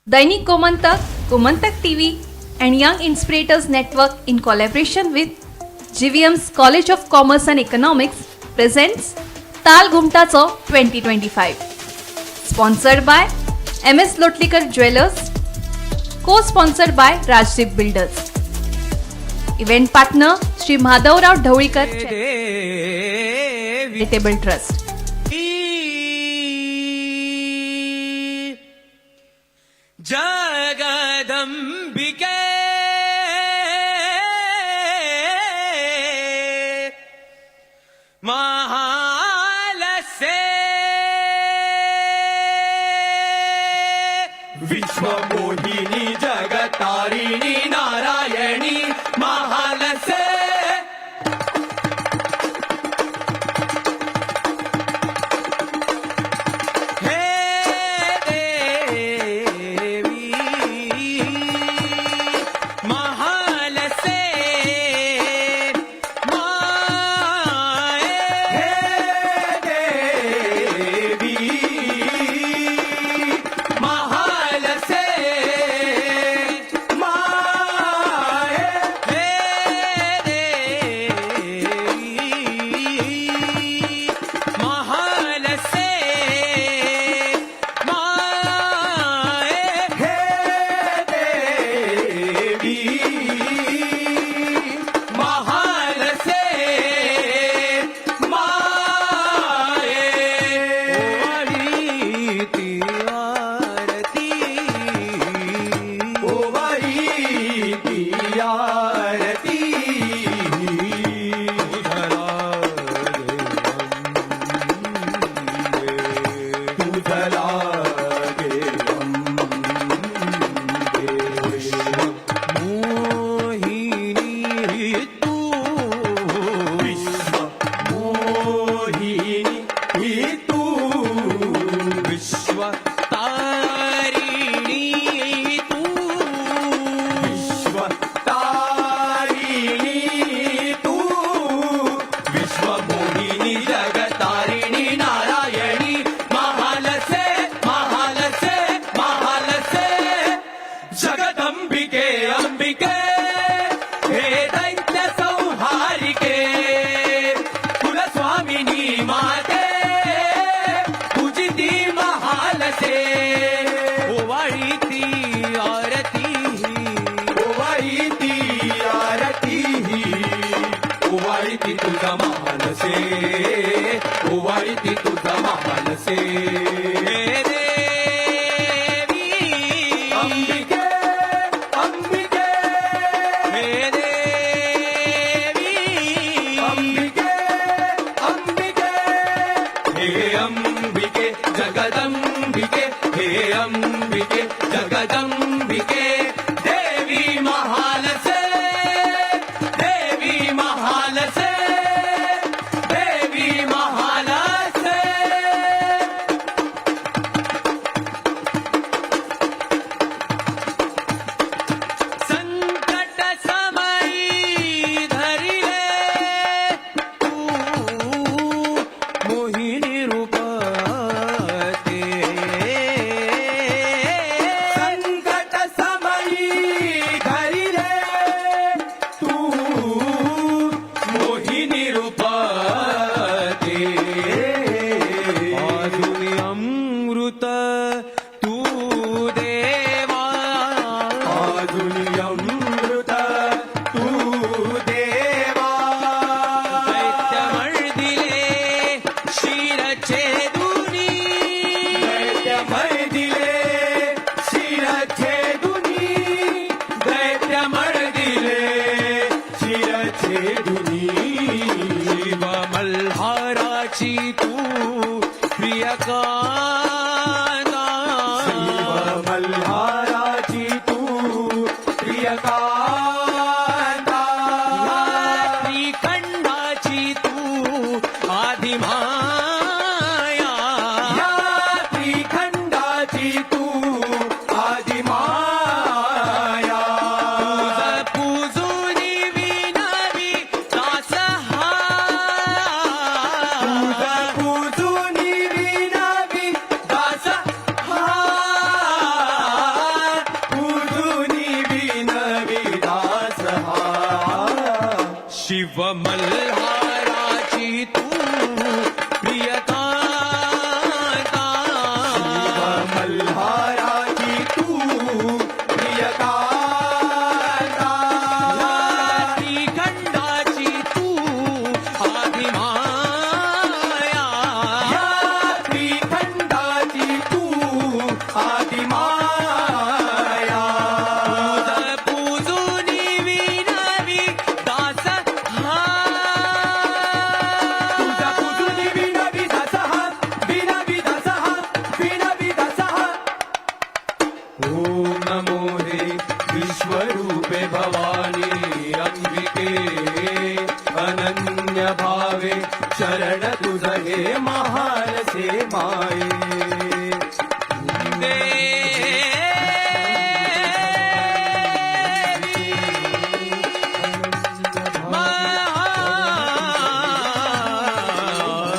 Dainik Gomantak, Gomantak TV and Young Inspirators Network in collaboration with GVM's College of Commerce and Economics presents Taal Ghumtacho 2025. Sponsored by M S Lotlikar Jewellers, co-sponsored by Rajdeep Builders. Event partner Shri Madhavrao Dhavalikar Charitable Trust. Jagdambike, महालसे, विश्वमोहिनी जगतारिणी नारायणी महालसे. हे देवी महालसे माये, हे देवी महालसे माये, हे देवी महालसे माये, हे देवी महालसे माये. ओवाळी आरती, ओवाळी आरती, तुझ लागे विश्व मोहिनी तू, विश्व मोहिनी तू, विश्व तारिणी तू, विश्व तारिणी तू, विश्व मोहिनी जगतारिणी नारायणी महालसे, महालसे, महालसे. जगदंबिके अंबिके, हे दैत्य संहारिके, कुलस्वामिनी माते, पूजिती महालसे. ओवाळी ती आरती, ओवाळी ती आरती, ओवाळी ती तुझा महालसे, ओवाळी ती तुझा महालसे. हे देवी अंबिके अंबिके, हे देवी अंबिके अंबिके, हे अंबिके जगदंबिके, हे अंबिके जगदंबिके, देवी महालसे, देवी महालसे, देवी महालसे. संकट समयी धरिले तू मोहिनी रूपाते, संकट समयी धरिले तू मोहिनी रूपाते, अजुनी अमृत तू देवा, अजुनी अमृत तू देवा, दैत्य मर्दिले शिरछेदुनी, दैत्य मर्दिले शिरछेदुनी, दैत्य मर्दिले शिरछेदुनी, शिव मल्हाराची तू प्रियकांता, शिव मल्हाराची तू प्रियकांता, त्रिखंडाची तू आदिमाया, या त्रिखंडाची तू आदिमाया, तुझ पूजुनी विनवी दास हा, तुझ पूजुनी विनवी शिव मल्हाराची तू प्रियकांता, शिव मल्हाराची तू प्रियकांता, त्रिखंडाची तू आदिमाया, या त्रिखंडाची तू आदिमाया, पूजुनी विनवी दास हा, तुझा पूजुनी विनवी दास हा, विनवी दास हा, विनवी दास हा. ओम नमो हे विश्वरूपे भवानी अंबिके, अनन्य भावे शरण तुझ हे महालसे माये.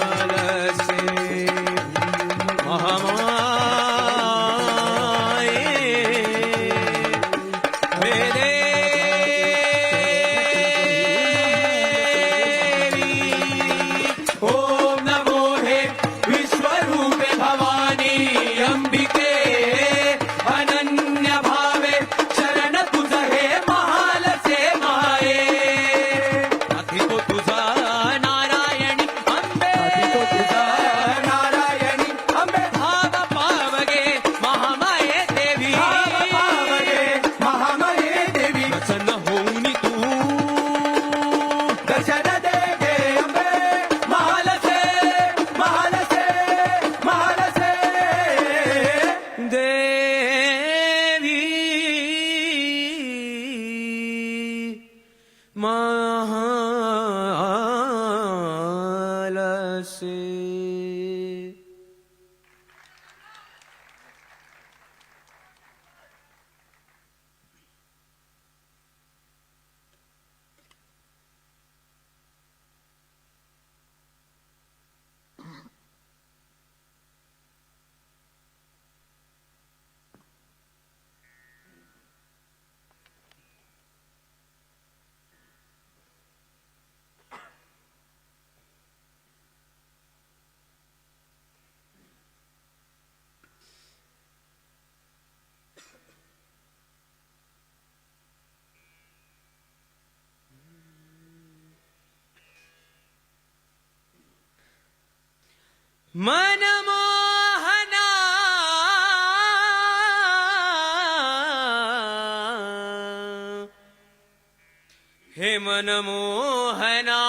महालसे महामाये देवी. ओम नमो हे विश्वरूपे भवानी अंबिके, अनन्य भावे शरण तुझ हे महालसे माये. नाथितो तुझा नारायणी अंबे, नाथितो तुझा नारायणी अंबे, भाव पावगे महामाये देवी, भाव पावगे महामाये देवी, प्रसन्न होऊनी तू दर्शन दे गे अंबे, महालसे महालसे महालसे देवी, महालसे. मनमोहना हे मनमोहना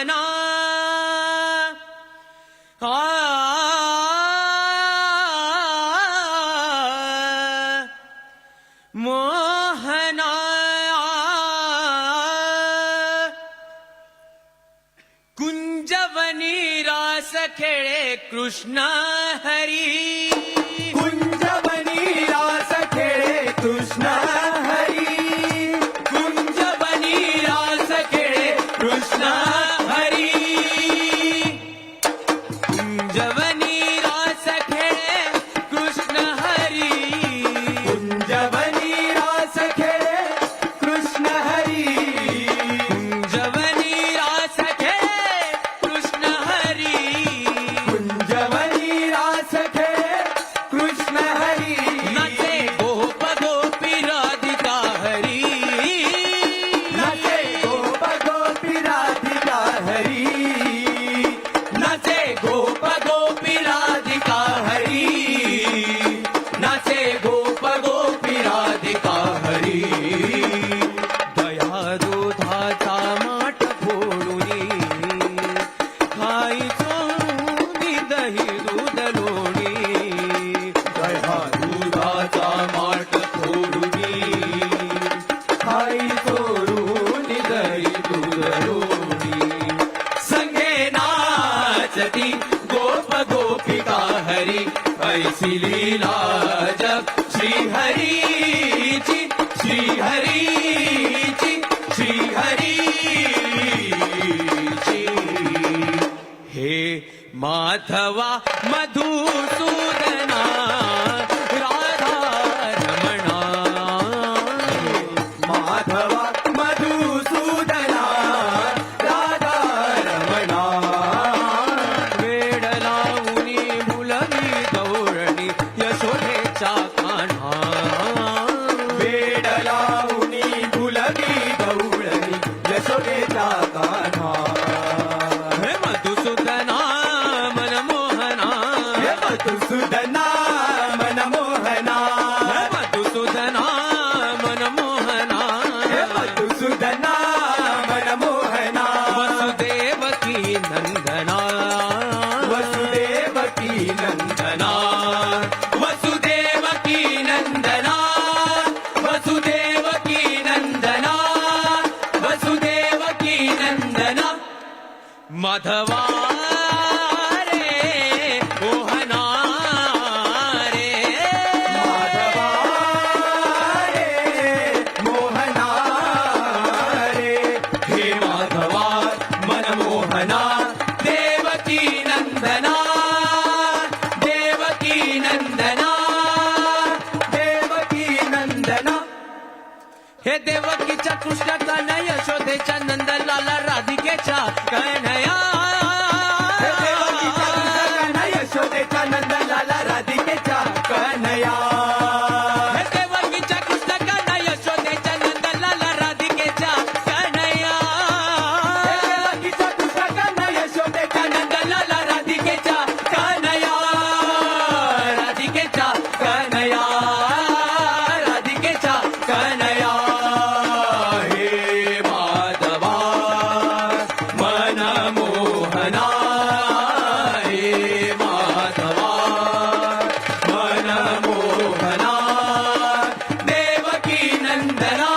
मोहना, आ मोहना, कुंजवनी रास खेळे कृष्ण हरी, कुंजवनी रास खेळे कृष्ण हरी, कुंजवनी रास खेळे कृष्ण हरी, कुंजवनी रास खेळे कृष्ण हरी, कुंजवनी रास खेळे कृष्ण हरी, कुंजवनी रास खेळे कृष्ण हरी, कुंजवनी रास खेळे कृष्ण हरी, नाचे गोप गोपी राधिका हरी, नाचे गोप गोपी राधिका हरी, नाचे गोप गोपी राधिका हरी, नाचे गोप गोपी राधिका हरी. दया दुधाचा माठ फोडुनी खाई चोरुनी दही दूध लोणी, दया दुधाचा माठ फोडुनी खाई चोरुनी दही दूध लोणी, संगे नाचती गोप गोपिका हरी, ऐसी लीला जब श्री हरीची, श्री हरीची, श्री हरीची. हे माधवा मधुसूदना राधा रमणा. माधवा रे मोहना रे, माधवा रे मोहना रे, हे माधवा मनमोहना, देवकी नंदना, देवकी नंदना, देवकी नंदना. हे देवकीच्या कृष्णाचा न यशोदेच्या नंदलाला राधिकेच्या कन्हैया, हे देवकीच्या कृष्णाचा न यशोदेच्या नंदलाला राधिकेच्या कन्हैया, हे देवकीच्या कृष्णाचा न यशोदेच्या नंदलाला राधिकेच्या कन्हैया, हे देवकीच्या कृष्णाचा न यशोदेच्या नंदलाला राधिकेच्या कन्हैया, राधिकेच्या कन्हैया, राधिकेच्या कन्हैया. हे माधवा मनमोहना, हे माधवा मनमोहना, देवकी नंदना,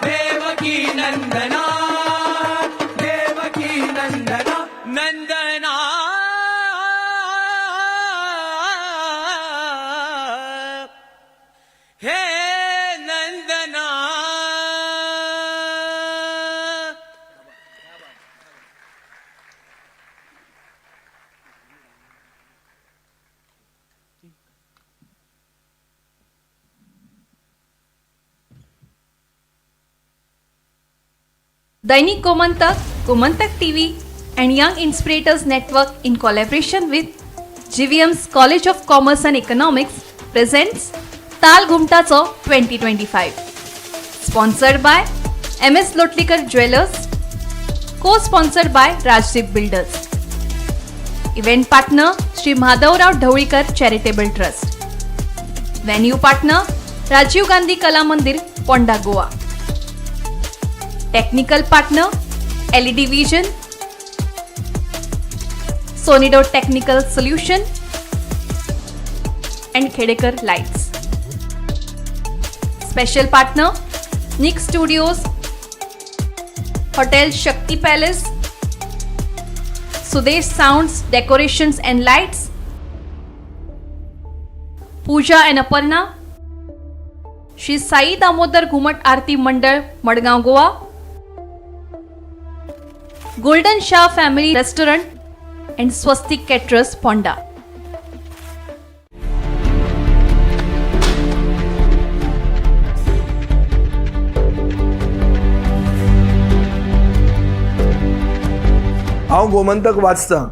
देवकी नंदना, देवकी नंदना, नंदना. हे नंदना. Dainik Gomantak, Gomantak TV and Young Inspirators Network in collaboration with GVM's College of Commerce and Economics presents Taal Ghumtacho 2025. Sponsored by MS Lotlikar Jewelers, co-sponsored by Rajdeep Builders. Event partner Shri Madhavrao Dhavalikar Charitable Trust. Venue partner Rajiv Gandhi Kala Mandir, Ponda, Goa. Technical partner LED Vision, Sonido Technical Solution and Khedekar Lights. Special partner Nick Studios, Hotel Shakti Palace, Sudesh Sounds Decorations and Lights, Pooja and Aparna, Shri Sai Damodar Ghumat Aarti Mandal, Madgaon, Goa, Golden Shah Family Restaurant and Swastik Caterers, Ponda. हांव गोमंतक वाचतां.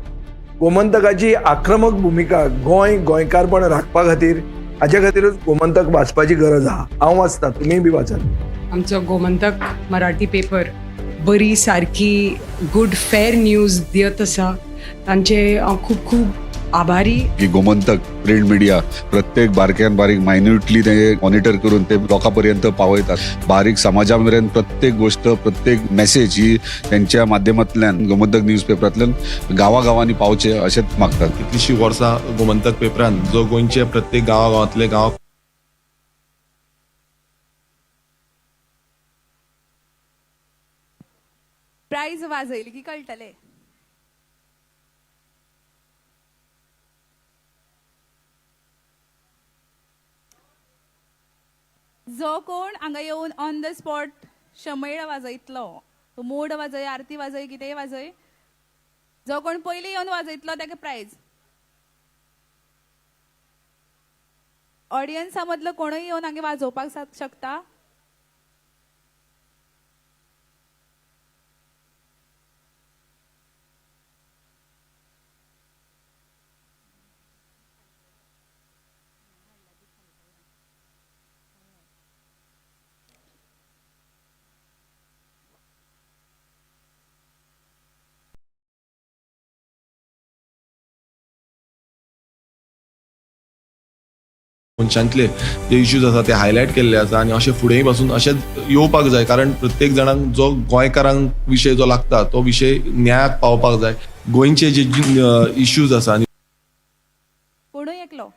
गोमंतकाची आक्रमक भुमिका गोंय गोंयकारपण राखपा खातीर, हाजे खातीरूच गोमंतक वाचपाची गरज आहा. हांव वाचतां, तुमीय बी वाचात. आमचो गोमंतक मराठी पेपर बरी सारकी गुड फेर न्यूज दियत आसा, तांचे हांव खूब खूब आभारी. की गोमंतक प्रिंट मिडिया प्रत्येक बारक्यान बारीक मायन्युटली ते मॉनिटर करून ते लोकां पर्यंत पावयतात. बारीक समाजा मेरेन प्रत्येक गोष्ट, प्रत्येक मेसेज ही त्यांच्या माध्यमांतल्यान गोमंतक न्यूज पेपरांतल्यान गांवागांवांनी पावचे अशेंच मागतात. कितलीशीं वर्सां गोमंतक पेपरान जो गोंयचे प्रत्येक गांवागांवांतले गांव प्रायज वाजयली की कळटले. जो कोण हांगा येवन ऑन the spot शमेळ वाजयतलो, मोड वाजय, आरती वाजय, कितेंय वाजय, जो कोण पयलीं येवन वाजयतलो ताका प्रायज. ऑडियन्सा मदलो कोणूय येवन हांगा वाजोवपाक शकता. मनशांतले जे इश्यूज आसा ते हायलायट केल्ले आसा आनी अशें फुडेंय पासून अशेंच येवपाक जाय, कारण प्रत्येक जाणांक जो गोंयकारांक विशय जो लागता तो विशय न्यायाक पावपाक जाय. गोंयचे जे इश्यूज आसा आनी कोणूय एकलो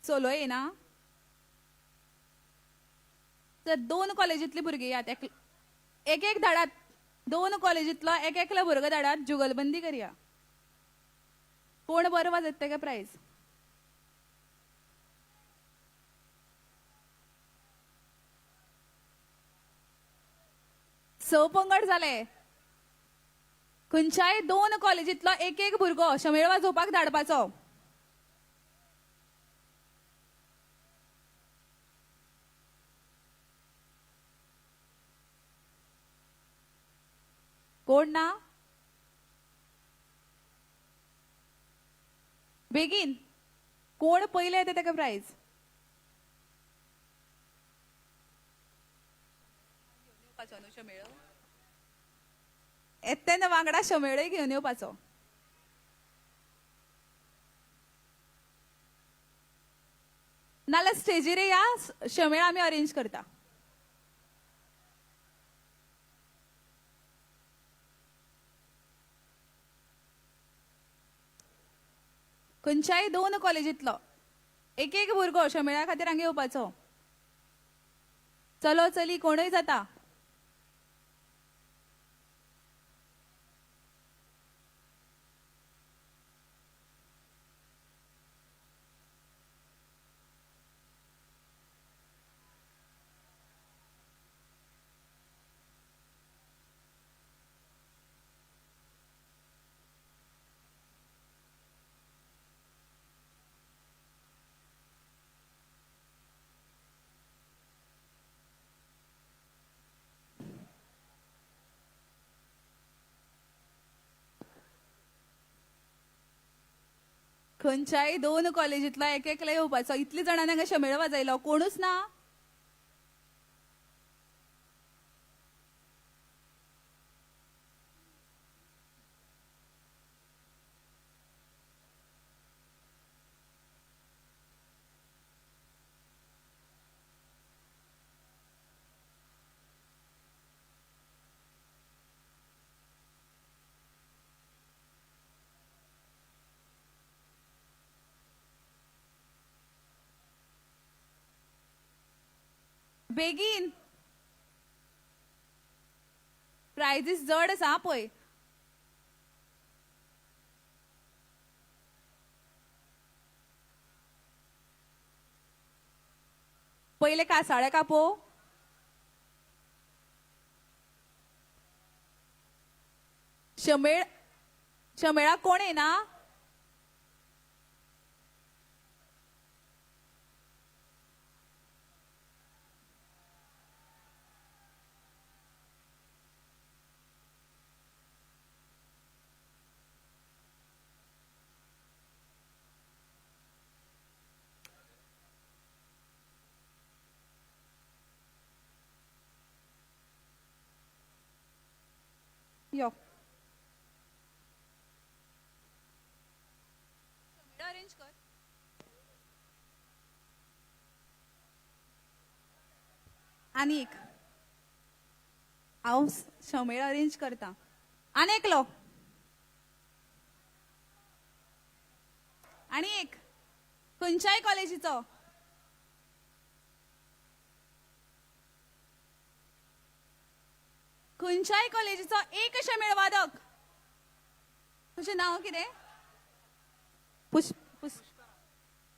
चलो येना तर 2 कॉलेजींतली भुरगीं यात, एक एक धाडात, 2 कॉलेजींतलो एक एकलो भुरगो धाडात, जुगलबंदी करया. कोण बरो वाजयता तेका प्रायज. स पंगड जाले. खंयच्याय 2 कॉलेजींतलो एक एक भुरगो शमेळ वाजोवपाक धाडपाचो. कोण ना? बेगीन कोण पयले येता तेका प्रायज. येता तेन्ना वांगडा शमेळय घेवन येवपाचो. नाल्यार स्टेजीर या, शमेळ आमी अरेंज करता. खंयच्याय 2 कॉलेजींतलो एक एक भुरगो शमेळा खातीर हांगा येवपाचो. चलो चली कोणूय जाता. खंयच्याय 2 कॉलेजींतलो एक एकलो येवपाचो. इतली जाणांनी हांगा शमेळ वाजयलो, कोणूच ना. बेगीन प्रायजीस जड आसा पळय. पयले कासाळे कापो. शमेळ शमेळाक कोण येना? यो अरेंज कर. आनी एक हांव शमेळ अरेंज करता. आनी एकलो आनी एक खंयच्याय कॉलेजीचो. खंयच्याय कॉलेजीचो एक शमेळ वादक. तुजें नांव कितें?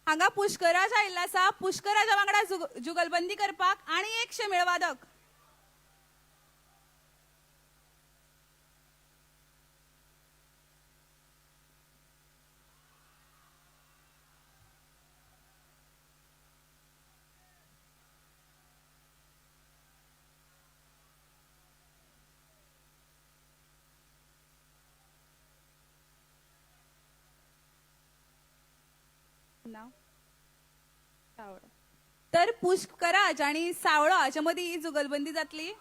हांगा पुष्कराज आयिल्लो आसा. पुष्कराजा वांगडा जुगलबंदी करपाक आनी एक शमेळ वादक. सावळो. तर पुष्कराज आणि सावळो हाच्या मदीं ही जुगलबंदी जातली.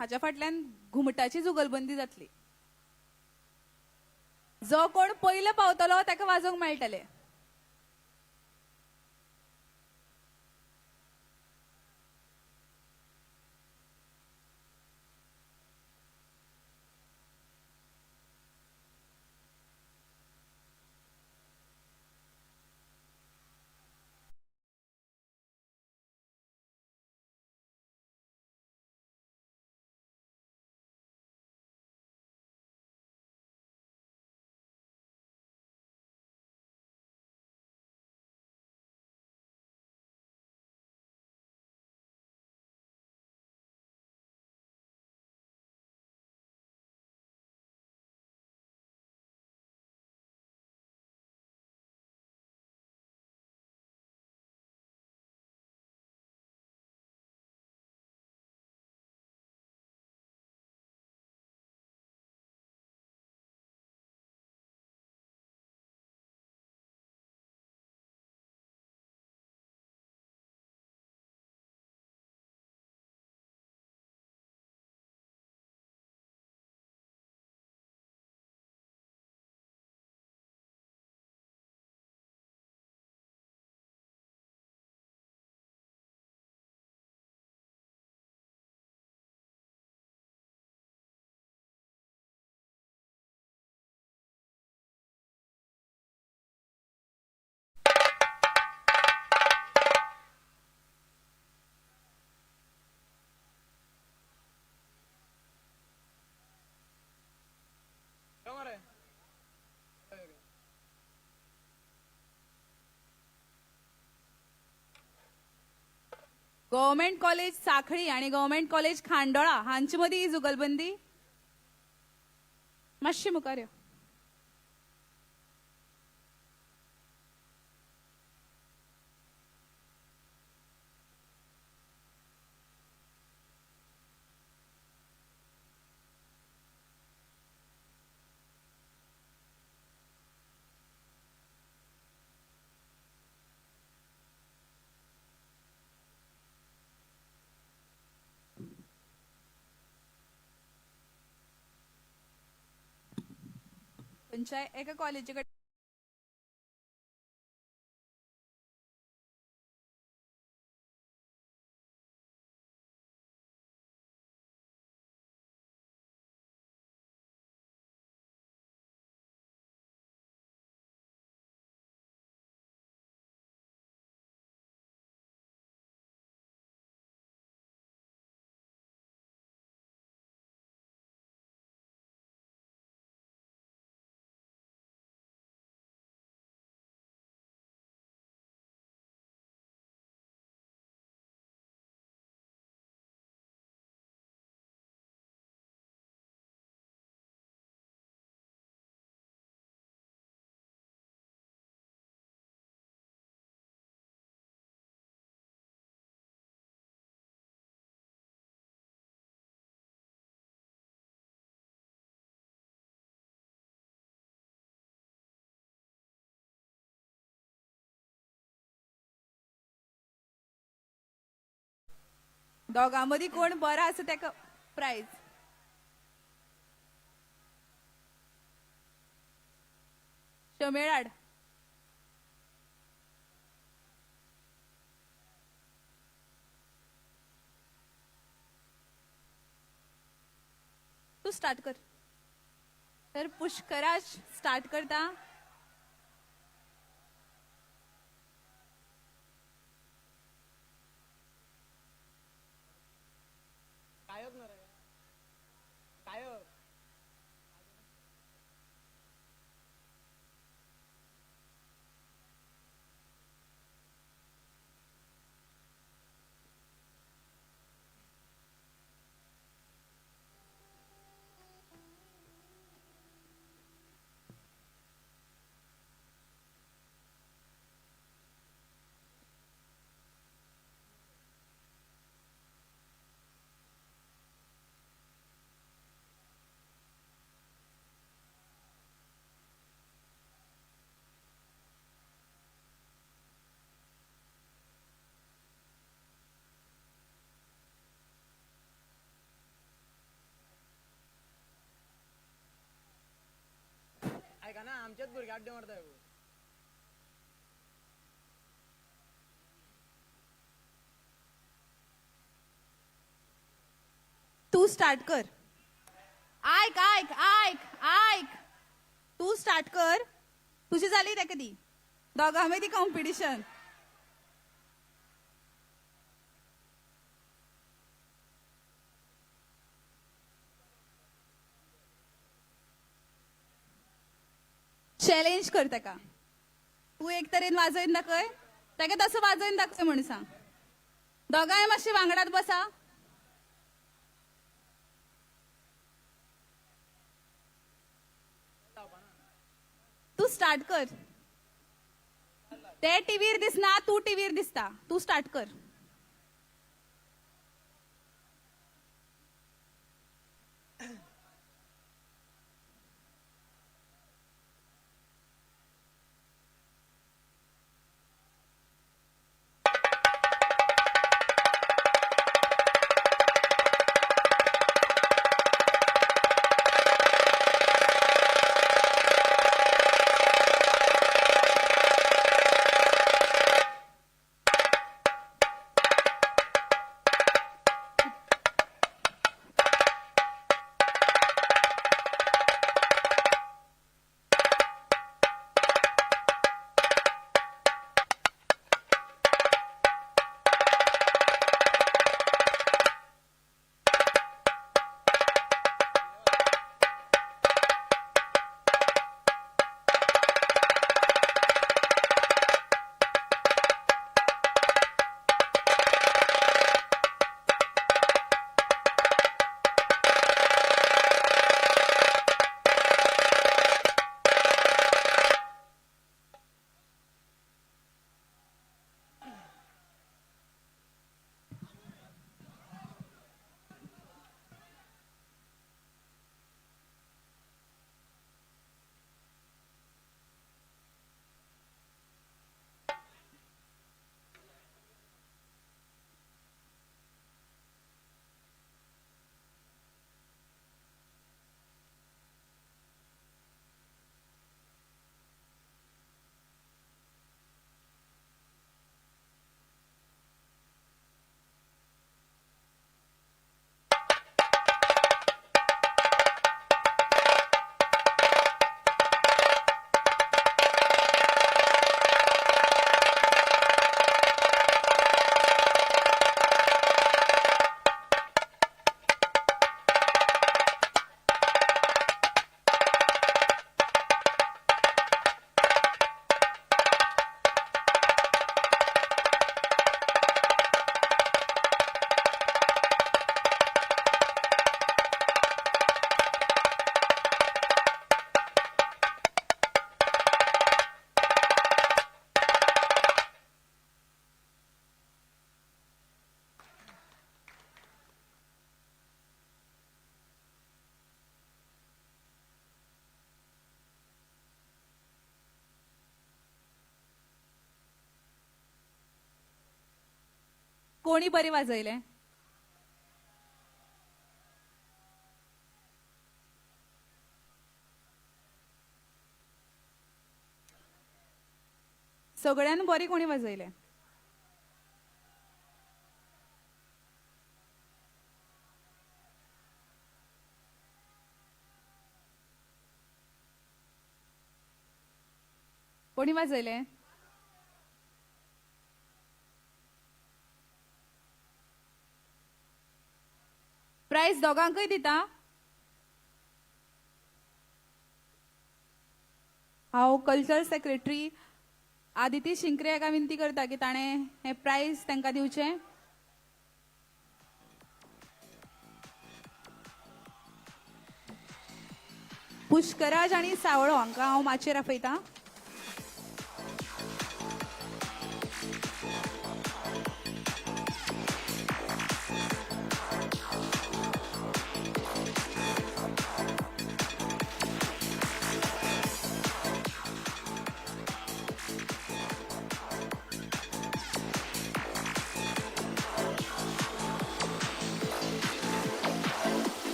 हाच्या फाटल्यान घुमटाची जुगलबंदी जातली. जो कोण पयलो पावतलो ताका वाजोवंक मेळटले. गव्हर्मेंट कॉलेज साखळी आणि गव्हर्मेंट कॉलेज खांडोळा हांचे मदीं ही जुगलबंदी. मातशी मुखार यो. खंयच्याय एका कॉलेजी कडेन दोगां मदीं कोण बरो आसा ताका प्रायज. शमेळाड. तूं स्टार्ट कर. तर पुष्कराज स्टार्ट करता. आयकना आमचेच भुरगे आड्डे मारता. तू स्टार्ट कर. आयक आयक आयक आयक, तू स्टार्ट कर. तुजी जाली तेका दी, दोगां मदीं कॉम्पिटिशन. चॅलेंज कर तेका. तूं एक तरेन वाजयन दाखय, तेका तसो वाजयन दाखय म्हण सांग. दोगांय मातशी वांगडात बसा. तू स्टार्ट कर. ते टीव्हीर दिसना, तू टीव्हीर दिसता. तू स्टार्ट कर. कोणी बरें वाजयलें? सगळ्यान बरें कोणी वाजयलें? कोणी वाजयलें? प्रायज दोगांकय दिता. हांव कल्चरल सेक्रेटरी आदिती शिंक्रे हाका विनंती करता की ताणें हें प्रायज तांकां दिवचें. पुष्कराज आनी सावळो हांकां हांव माचयेर आपयता.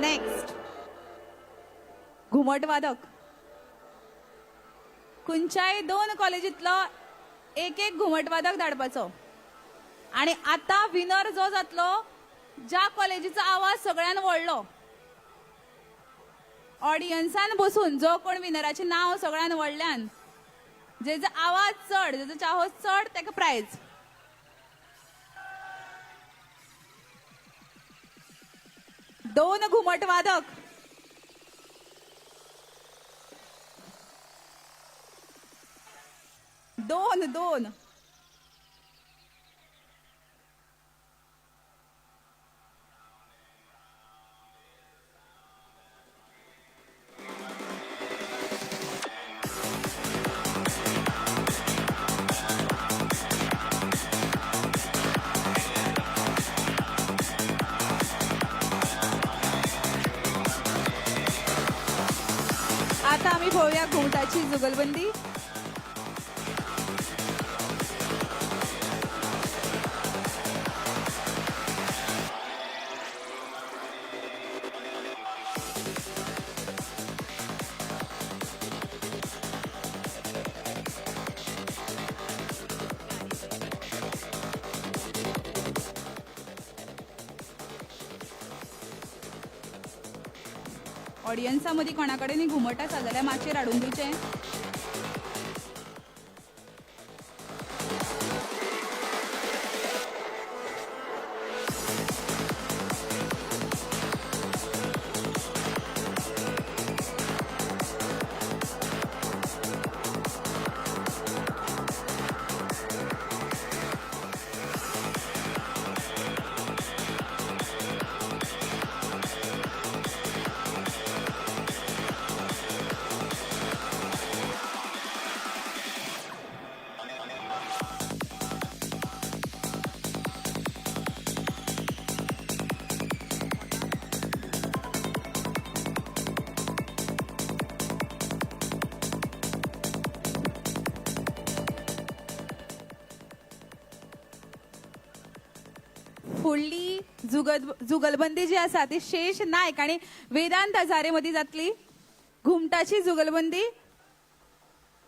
नेक्स्ट घुमटवादक. खंयच्याय दोन कॉलेजींतलो एक एक घुमटवादक धाडपाचो. आनी आतां विनर जो जातलो ज्या कॉलेजीचो आवाज सगळ्यान व्हडलो, ऑडियन्सान बसून जो कोण विनराचें नांव सगळ्यान व्हडल्यान, जेजो आवाज चड, जेजो चाहो चड, ताका प्रायज. दोन घुमटवादक. दोन दोन. आता आम्ही पळोवया घुमटाची जुगलबंदी. ऑडियन्सा मदीं कोणा कडेन घुमट आसा जाल्यार माचयेर हाडून दिवचें. फुडली जुगलबंदी जी आसा ती शेष नायक आनी वेदांत हजारे मदीं जातली. घुमटाची जुगलबंदी.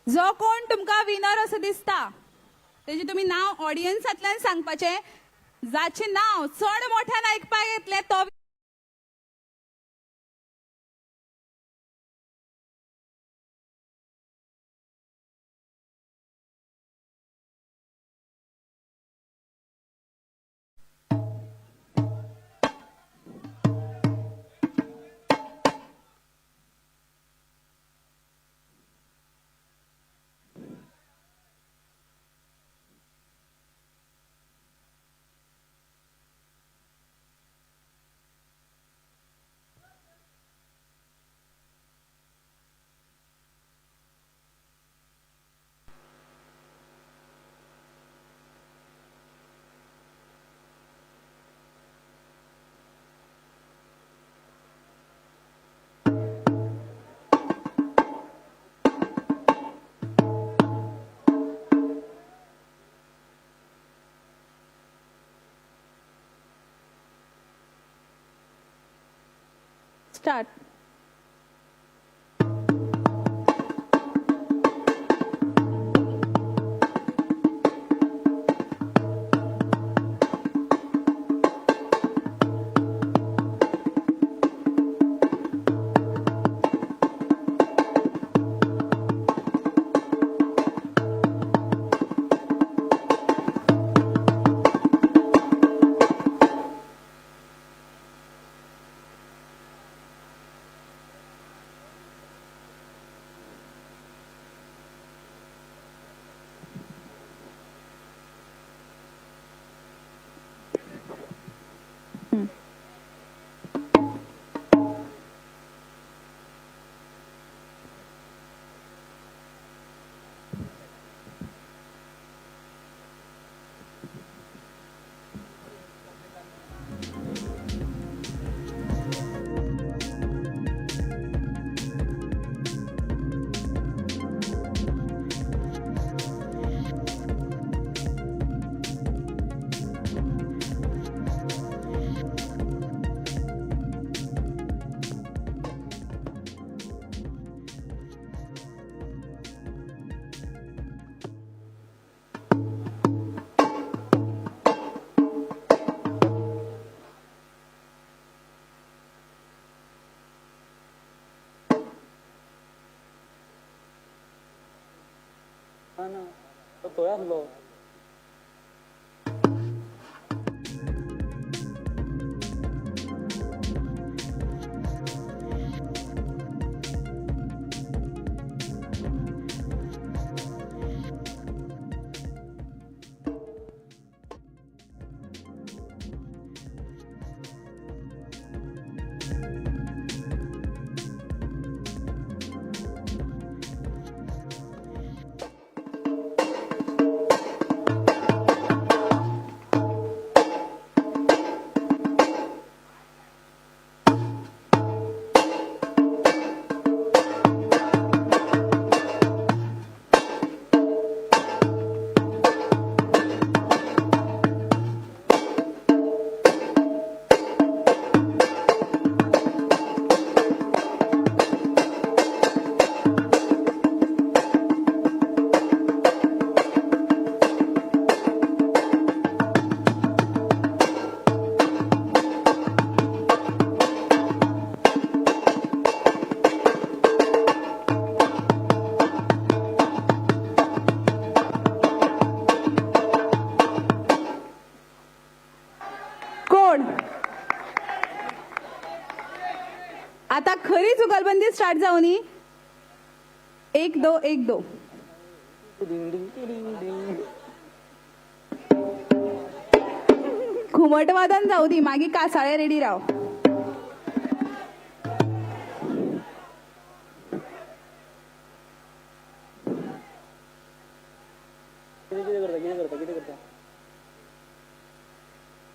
जो कोण तुमकां विनर असो दिसता तेजें तुमी नांव ऑडियन्सांतल्यान सांगपाचें. जाचें नांव चड मोठ्यान आयकपाक येतलें तो स्टार्ट. ना ना, तो थंय आसलो. कोण? आता खरी जुगलबंदी स्टार्ट जावनी. 1 2 1 2. घुमटवादन जाऊ दी, मागीर कासाळे रेडी राव. कितें करता कितें करता कितें करता?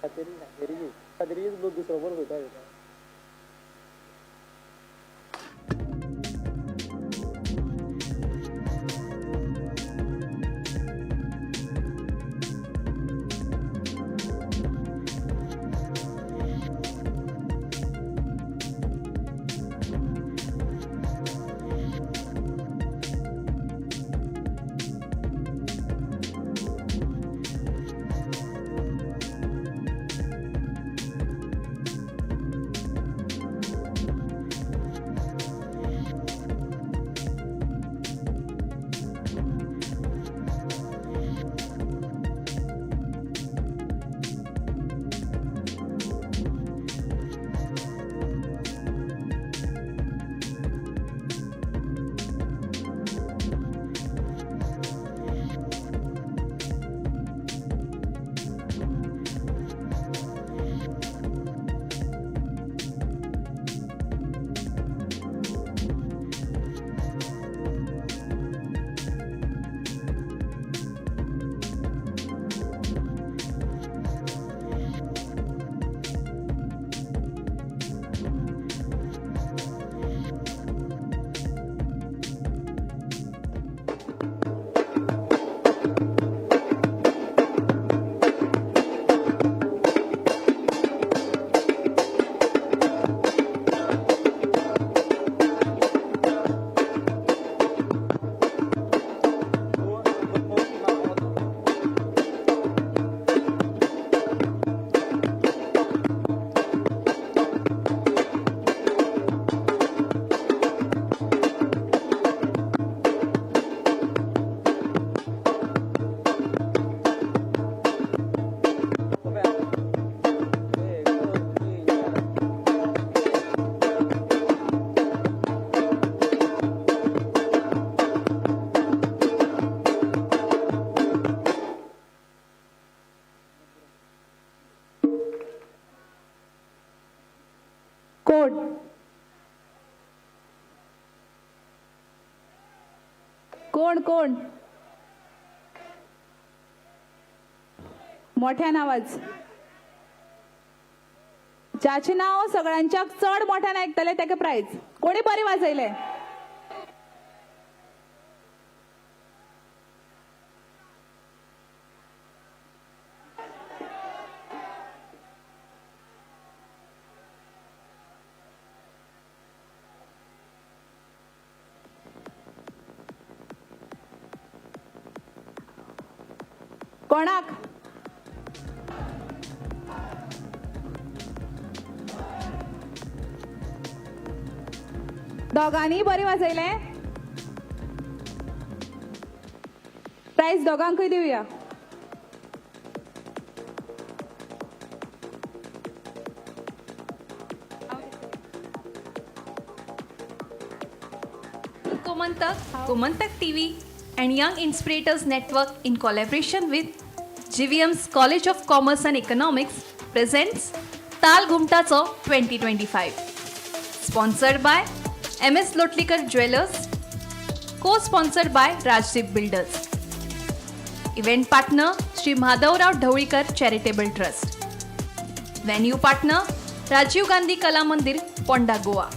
खातेरी खातेरी खातेरी दुसरो बरो वयता. कोण? कोण कोण? मोठ्यान आवाज. ज्याचे नाव सगळ्यांच्या चड मोठ्यान ऐकतले ताका प्राइज. कोणी बरे वाजयले? कोणाक? दोगांनी बरें वाजयलें. प्रायज दोगांकूय दिवया. Gomantak, Gomantak TV and Young Inspirators Network in collaboration with GVM's College of Commerce and Economics presents Taal Ghumtacho 2025. Sponsored by MS Lotlikar Jewelers, co-sponsored by Rajdeep Builders. Event partner Shri Madhavrao Dhavalikar Charitable Trust. Venue partner Rajiv Gandhi Kala Mandir, Ponda, Goa.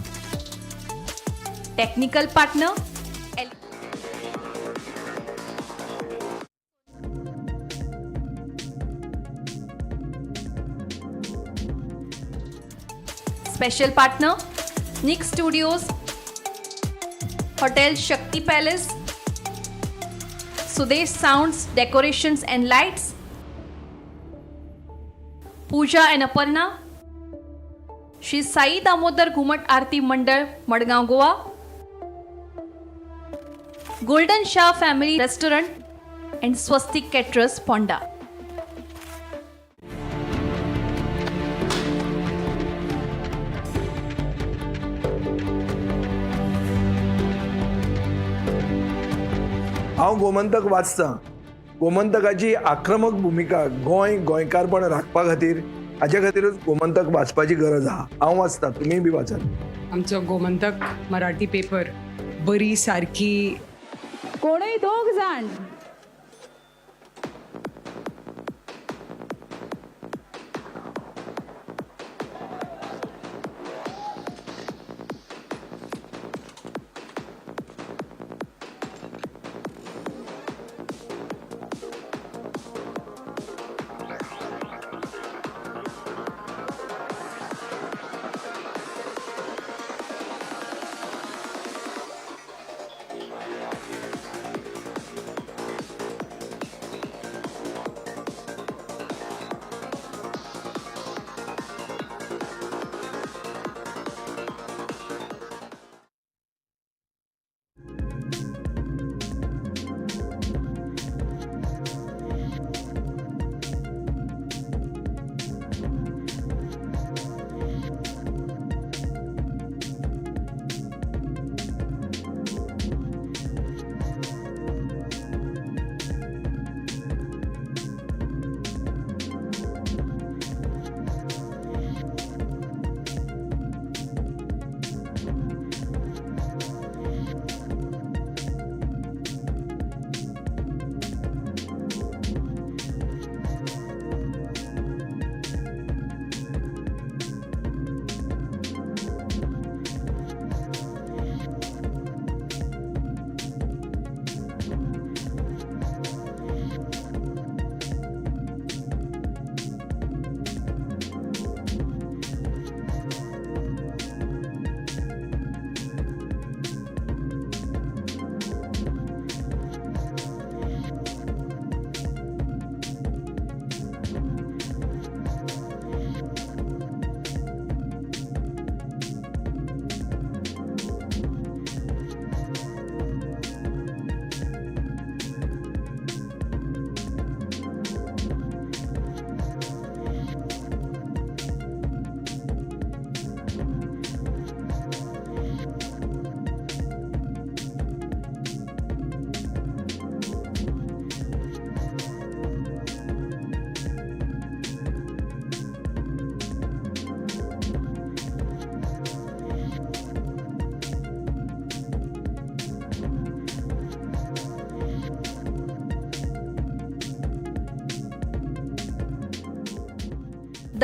Technical partner L. Special partner Nick Studios, Hotel Shakti Palace, Sudesh Sounds, Decorations and Lights, Pooja and Aparna, Shri Sai Damodar Ghumat Aarti Mandal, Madgaon, Goa, Golden Shah Family Restaurant and Swastik Caterers, Ponda. हांव गोमंतक वाचतां. गोमंतकाची आक्रमक भुमिका गोंय गोंयकारपण राखपा खातीर, हाजे खातीरूच गोमंतक वाचपाची गरज आहा. हांव वाचतां, तुमीय बी वाचात. आमचो गोमंतक मराठी पेपर बरी सारकी. कोणूय दोग जाण.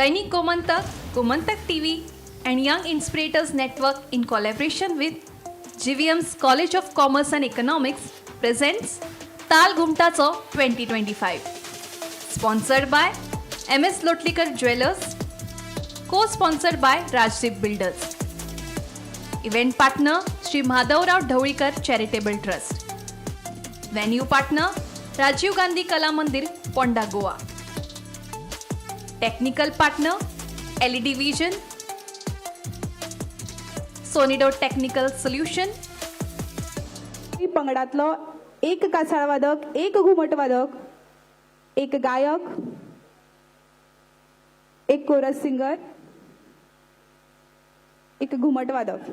Dainik Gomantak, Gomantak TV and Young Inspirators Network in collaboration with GVM's College of Commerce and Economics presents Taal Ghumtacho 2025. Sponsored by MS Lotlikar Jewelers, co-sponsored by Rajdeep Builders. Event partner Shri Madhavrao Dhavalikar Charitable Trust. Venue partner Rajiv Gandhi Kala Mandir, Ponda, Goa. Technical partner LED Vision, Sonido Technical Solution. पंगडातलो एक कासाळवादक, एक घुमटवादक, एक गायक, एक कोरस सिंगर, एक घुमटवादक.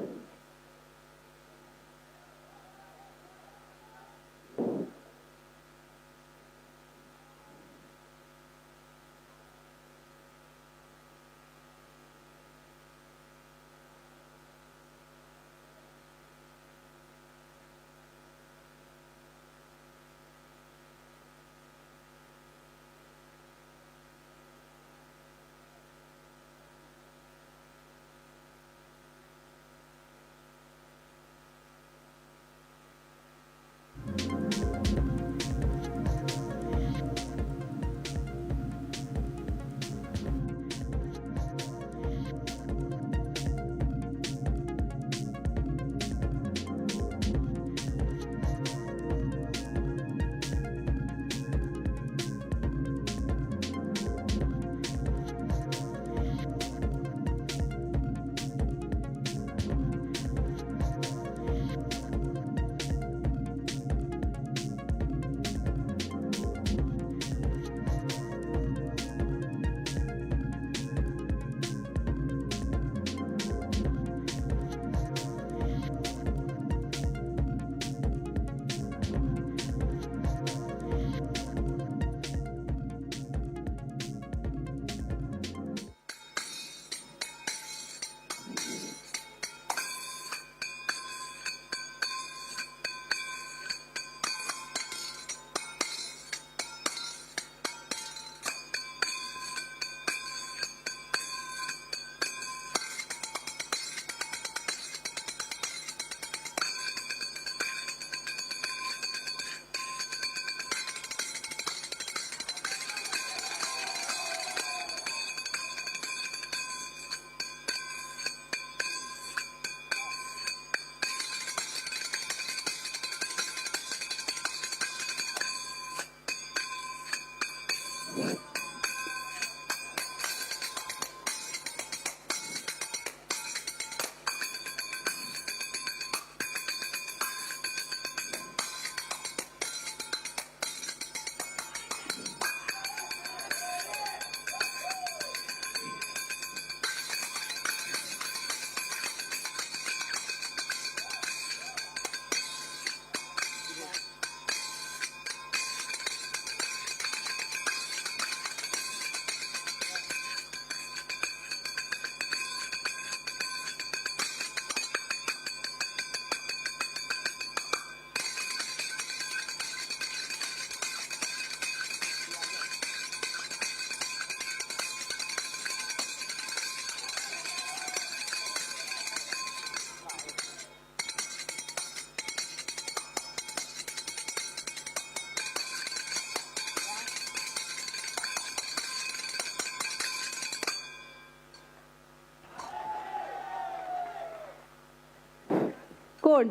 कोण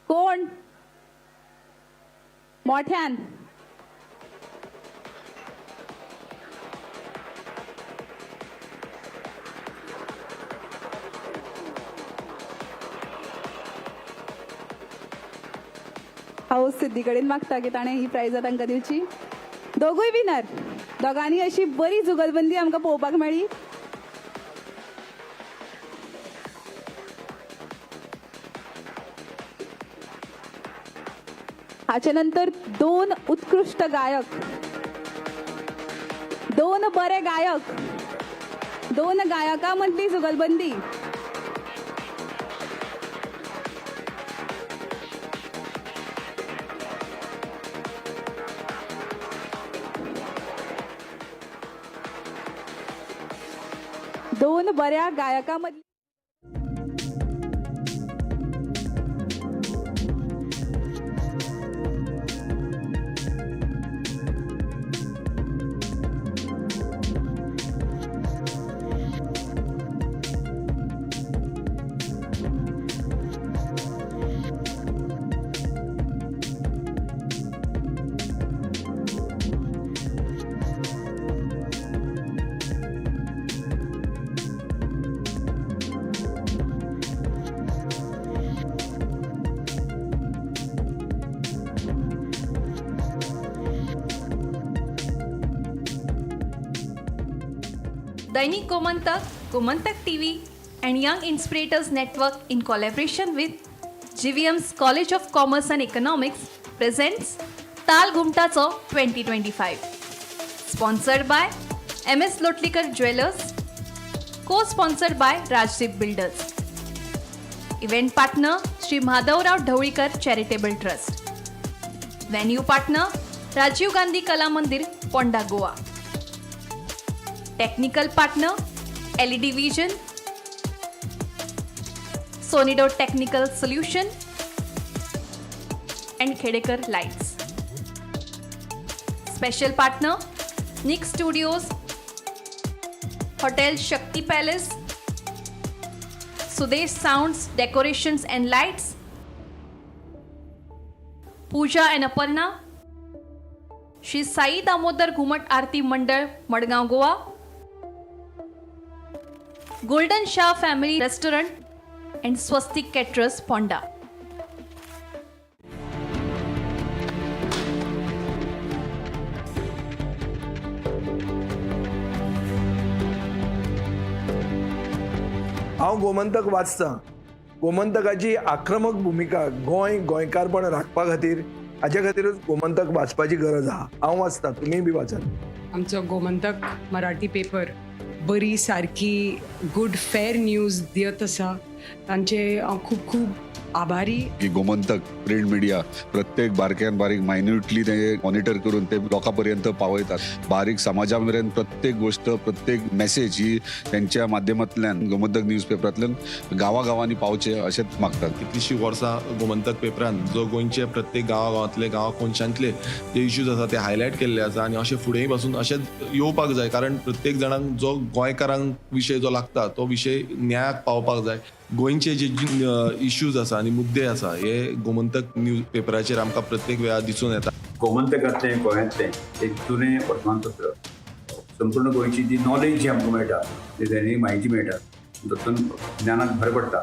कोण मोठ्यान? हांव सिद्धी कडेन मागता की ताणें ही प्रायजां तांकां दिवची. दोगूय विनर, दोगांनी अशी बरी जुगलबंदी आमकां पळोवपाक मेळ्ळी. हाचे नंतर दोन उत्कृष्ट गायक, दोन बरे गायक, दोन गायकां मदली जुगलबंदी. दोन बऱ्या गायकां मदली Dainik Gomantak, Gomantak TV and Young Inspirators Network in collaboration with GVM's College of Commerce and Economics presents Taal Ghumtacho 2025. Sponsored by MS Lotlikar Jewelers, co-sponsored by Rajdeep Builders. Event partner Shri Madhavrao Dhavalikar Charitable Trust. Venue partner Rajiv Gandhi Kala Mandir, Ponda, Goa. Technical partner LED Vision, Sonido Technical Solution and Khedekar Lights. Special partner Nick Studios, Hotel Shakti Palace, Sudesh Sounds Decorations and Lights, Pooja and Aparna, Shri Sai Damodar Ghumat Aarti Mandal, Madgaon, Goa, Golden Shah Family Restaurant and Swastik Caterers, Ponda. हांव गोमंतक वाचतां. गोमंतकाची आक्रमक भुमिका गोंय गोंयकारपण राखपा खातीर, हाजे खातीरूच गोमंतक वाचपाची गरज आहा. हांव वाचतां, तुमीय बी वाचात. आमचो गोमंतक मराठी पेपर बरी सारकी गुड फेर न्यूज दियत आसा, तांचे हांव खूब खूब आभारी. की गोमंतक प्रिंट मिडिया प्रत्येक बारक्यान बारीक मायन्युटली ते मॉनिटर करून ते लोकां पर्यंत पावयतात. बारीक समाजा मेरेन प्रत्येक गोष्ट, प्रत्येक मेसेज ही त्यांच्या माध्यमांतल्यान गोमंतक न्यूज पेपरांतल्यान गांवागांवांनी पावचे अशेंच मागतात. कितलीशीं वर्सां गोमंतक पेपरान जो गोंयचे प्रत्येक गांवागांवांतले, गांवा कोनशांतले जे इश्यूज आसा ते हायलायट केल्ले आसा आनी अशें फुडेंय पासून अशेंच येवपाक जाय, कारण प्रत्येक जाणांक जो गोंयकारांक विशय जो लागता तो विशय न्यायाक पावपाक जाय. गोंयचे जे इश्यूज आसा आनी मुद्दे आसा हे गोमंतक न्यूज पेपराचेर आमकां प्रत्येक वेळार दिसून येता. गोमंतकांतलें गोंयांतलें एक जुनें वर्तमानपत्र, संपूर्ण गोंयची जी नॉलेज जी आमकां मेळटा, जी दैनीक म्हायती मेळटा, तातूंत ज्ञानाक भर पडटा.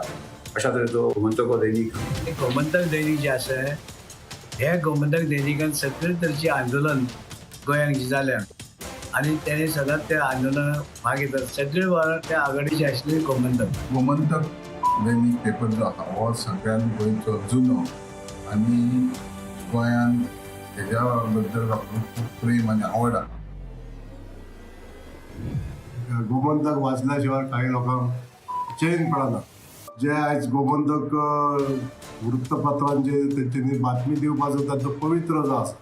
अशा तरेचो गोमंतक हो दैनीक. गोमंतक दैनीक जें आसा, हे गोमंतक दैनिकान सगळे तरेचें आंदोलन गोंयांत जें जालें आनी तेणें सदांच त्या आंदोलनाक भाग घेतला. सगळे त्या आघाडीचे आशिल्ले गोमंतक. गोमंतक दैनीक पेपर जो आसा हो सगळ्यान गोंयचो जुनो आनी गोंयान हेज्या बद्दल लोकांक खूब प्रेम आनी आवड आसा. गोमंतक वाचल्या शिवाय काही लोकांक चेन पडना. जे आयज गोमंतक वृत्तपत्रांचे तेंच्यांनी बातमी दिवपाचो तांचो पवित्र जो आसा,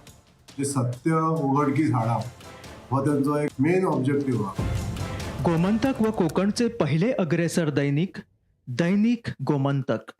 जे सत्य उघडकीस हाडप हो तेंचो एक मेन ऑब्जेक्टीव आहा. गोमंतक व कोकणचे पहिले अग्रेसर दैनिक दैनिक Gomantak.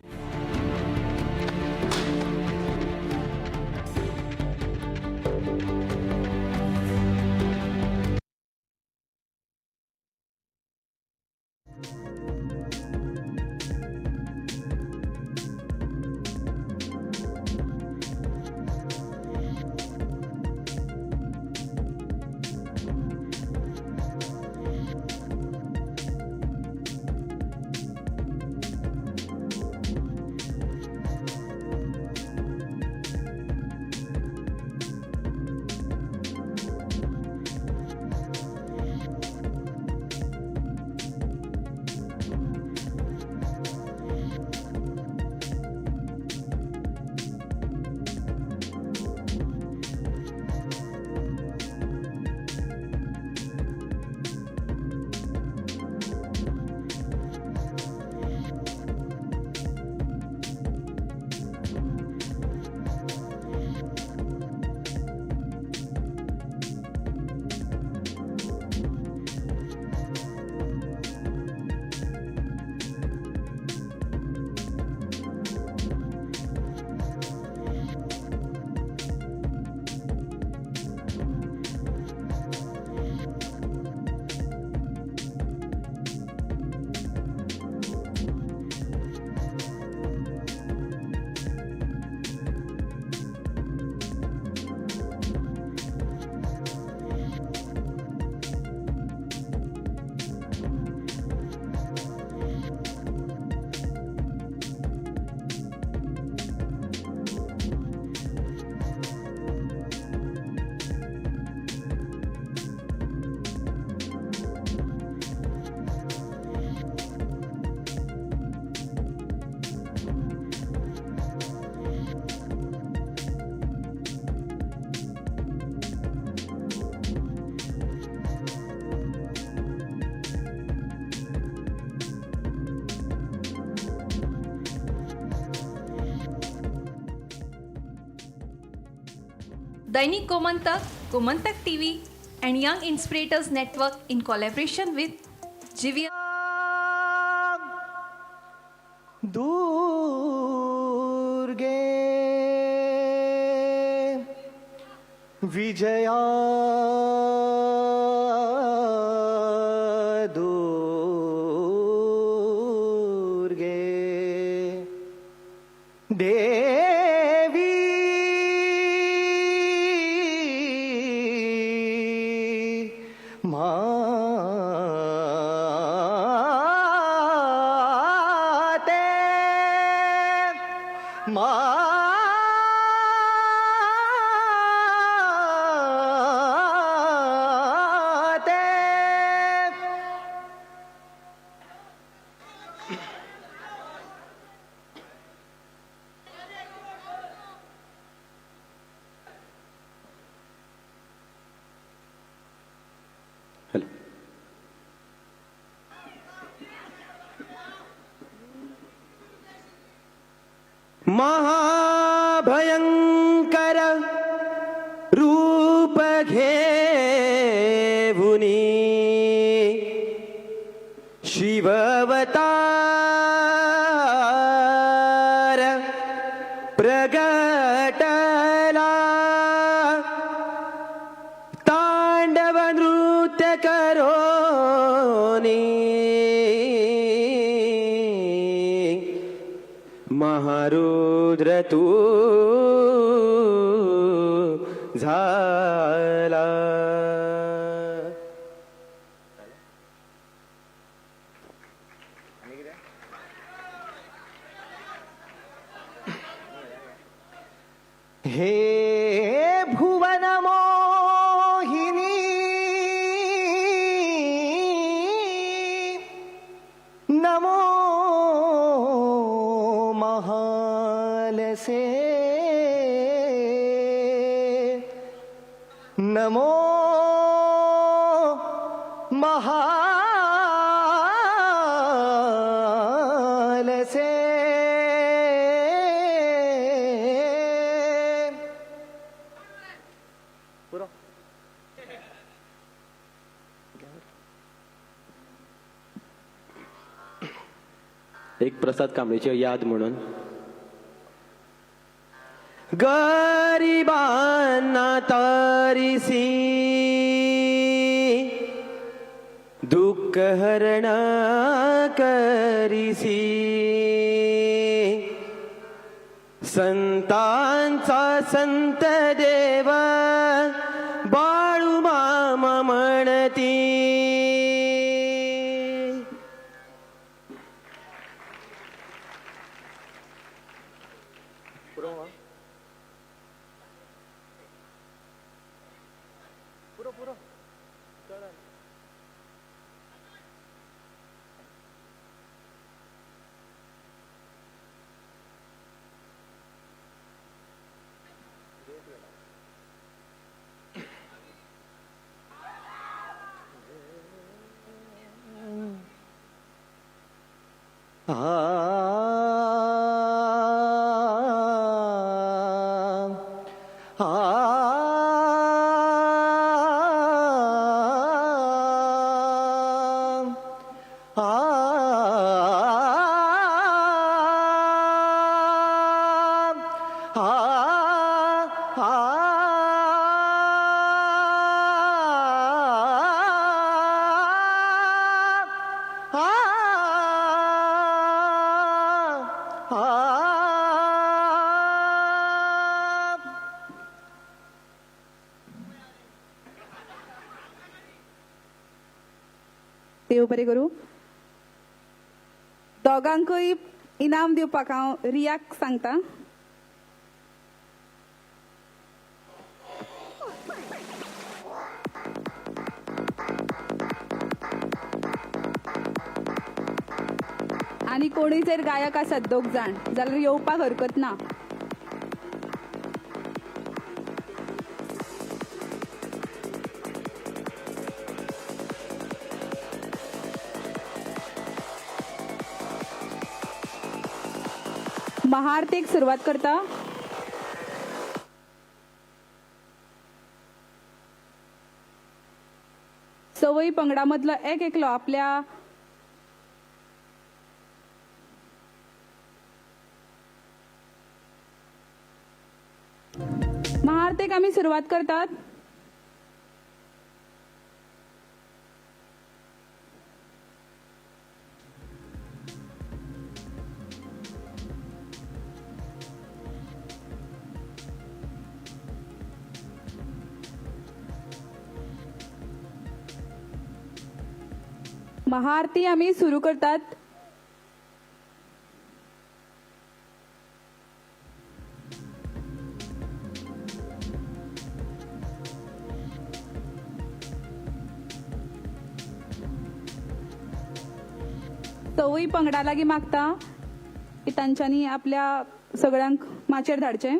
Dainik Gomantak, Gomantak TV and Young Inspirators Network in collaboration with GVM Durge Vijaya Durge Devi माते माते। महाभयंकर रूप घेऊनी शिववतार प्रगटला, तांडव नृत्य करोनी महारुद्र तू झाला। हे भुवन मोहिनी नमो महालसे, नमो महालसे। एक प्रसाद कांबळेची याद म्हणून। गरिबांना तारीसी दुःख हरण करीसी, संतांचा संत देव बाळू मामा म्हणती। देव बरें करूं। दोगांकूय इनाम दिवपाक हांव रियाक सांगता। आनी कोणूय जर गायक आसत दोग जाण जाल्यार येवपाक हरकत ना। महाआरतीक सुरवात करता। सवय पंगडा मदलो एक एकलो आपल्या महाआरतीक आमी सुरवात करतात. महाआरती आमी सुरू करतात. तोवूय पंगडा लागीं मागता की तांच्यांनी आपल्या सगळ्यांक माचयेर धाडचें.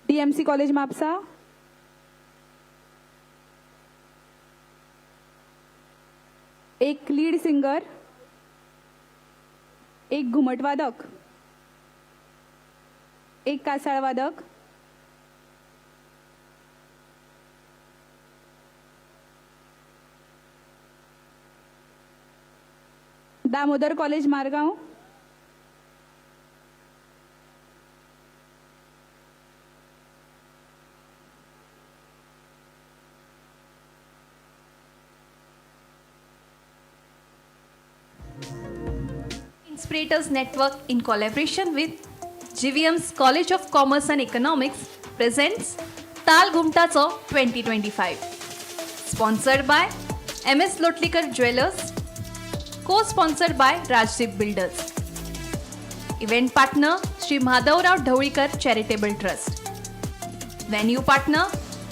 डीएमसी कॉलेज म्हापसा, एक लीड सिंगर, एक घुमटवादक, एक कासाळवादक, Damodar college Margao, Inspirators Network in collaboration with GVM's College of Commerce and Economics presents Taal Ghumtacho 2025. Sponsored by MS Lotlikar Jewelers, co-sponsored by Rajdeep Builders. Event partner Shri Madhavrao Dhavalikar Charitable Trust. Venue partner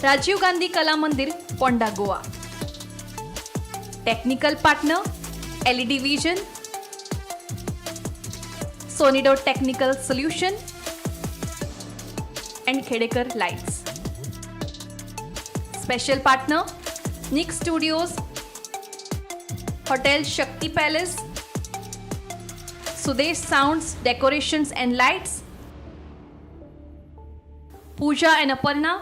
Rajiv Gandhi Kala Mandir, Ponda, Goa. Technical partner LED Vision, Sonido Technical Solution and Khedekar Lights. Special partner Nick Studios, Hotel Shakti Palace, Sudesh Sounds Decorations and Lights, Pooja and Aparna,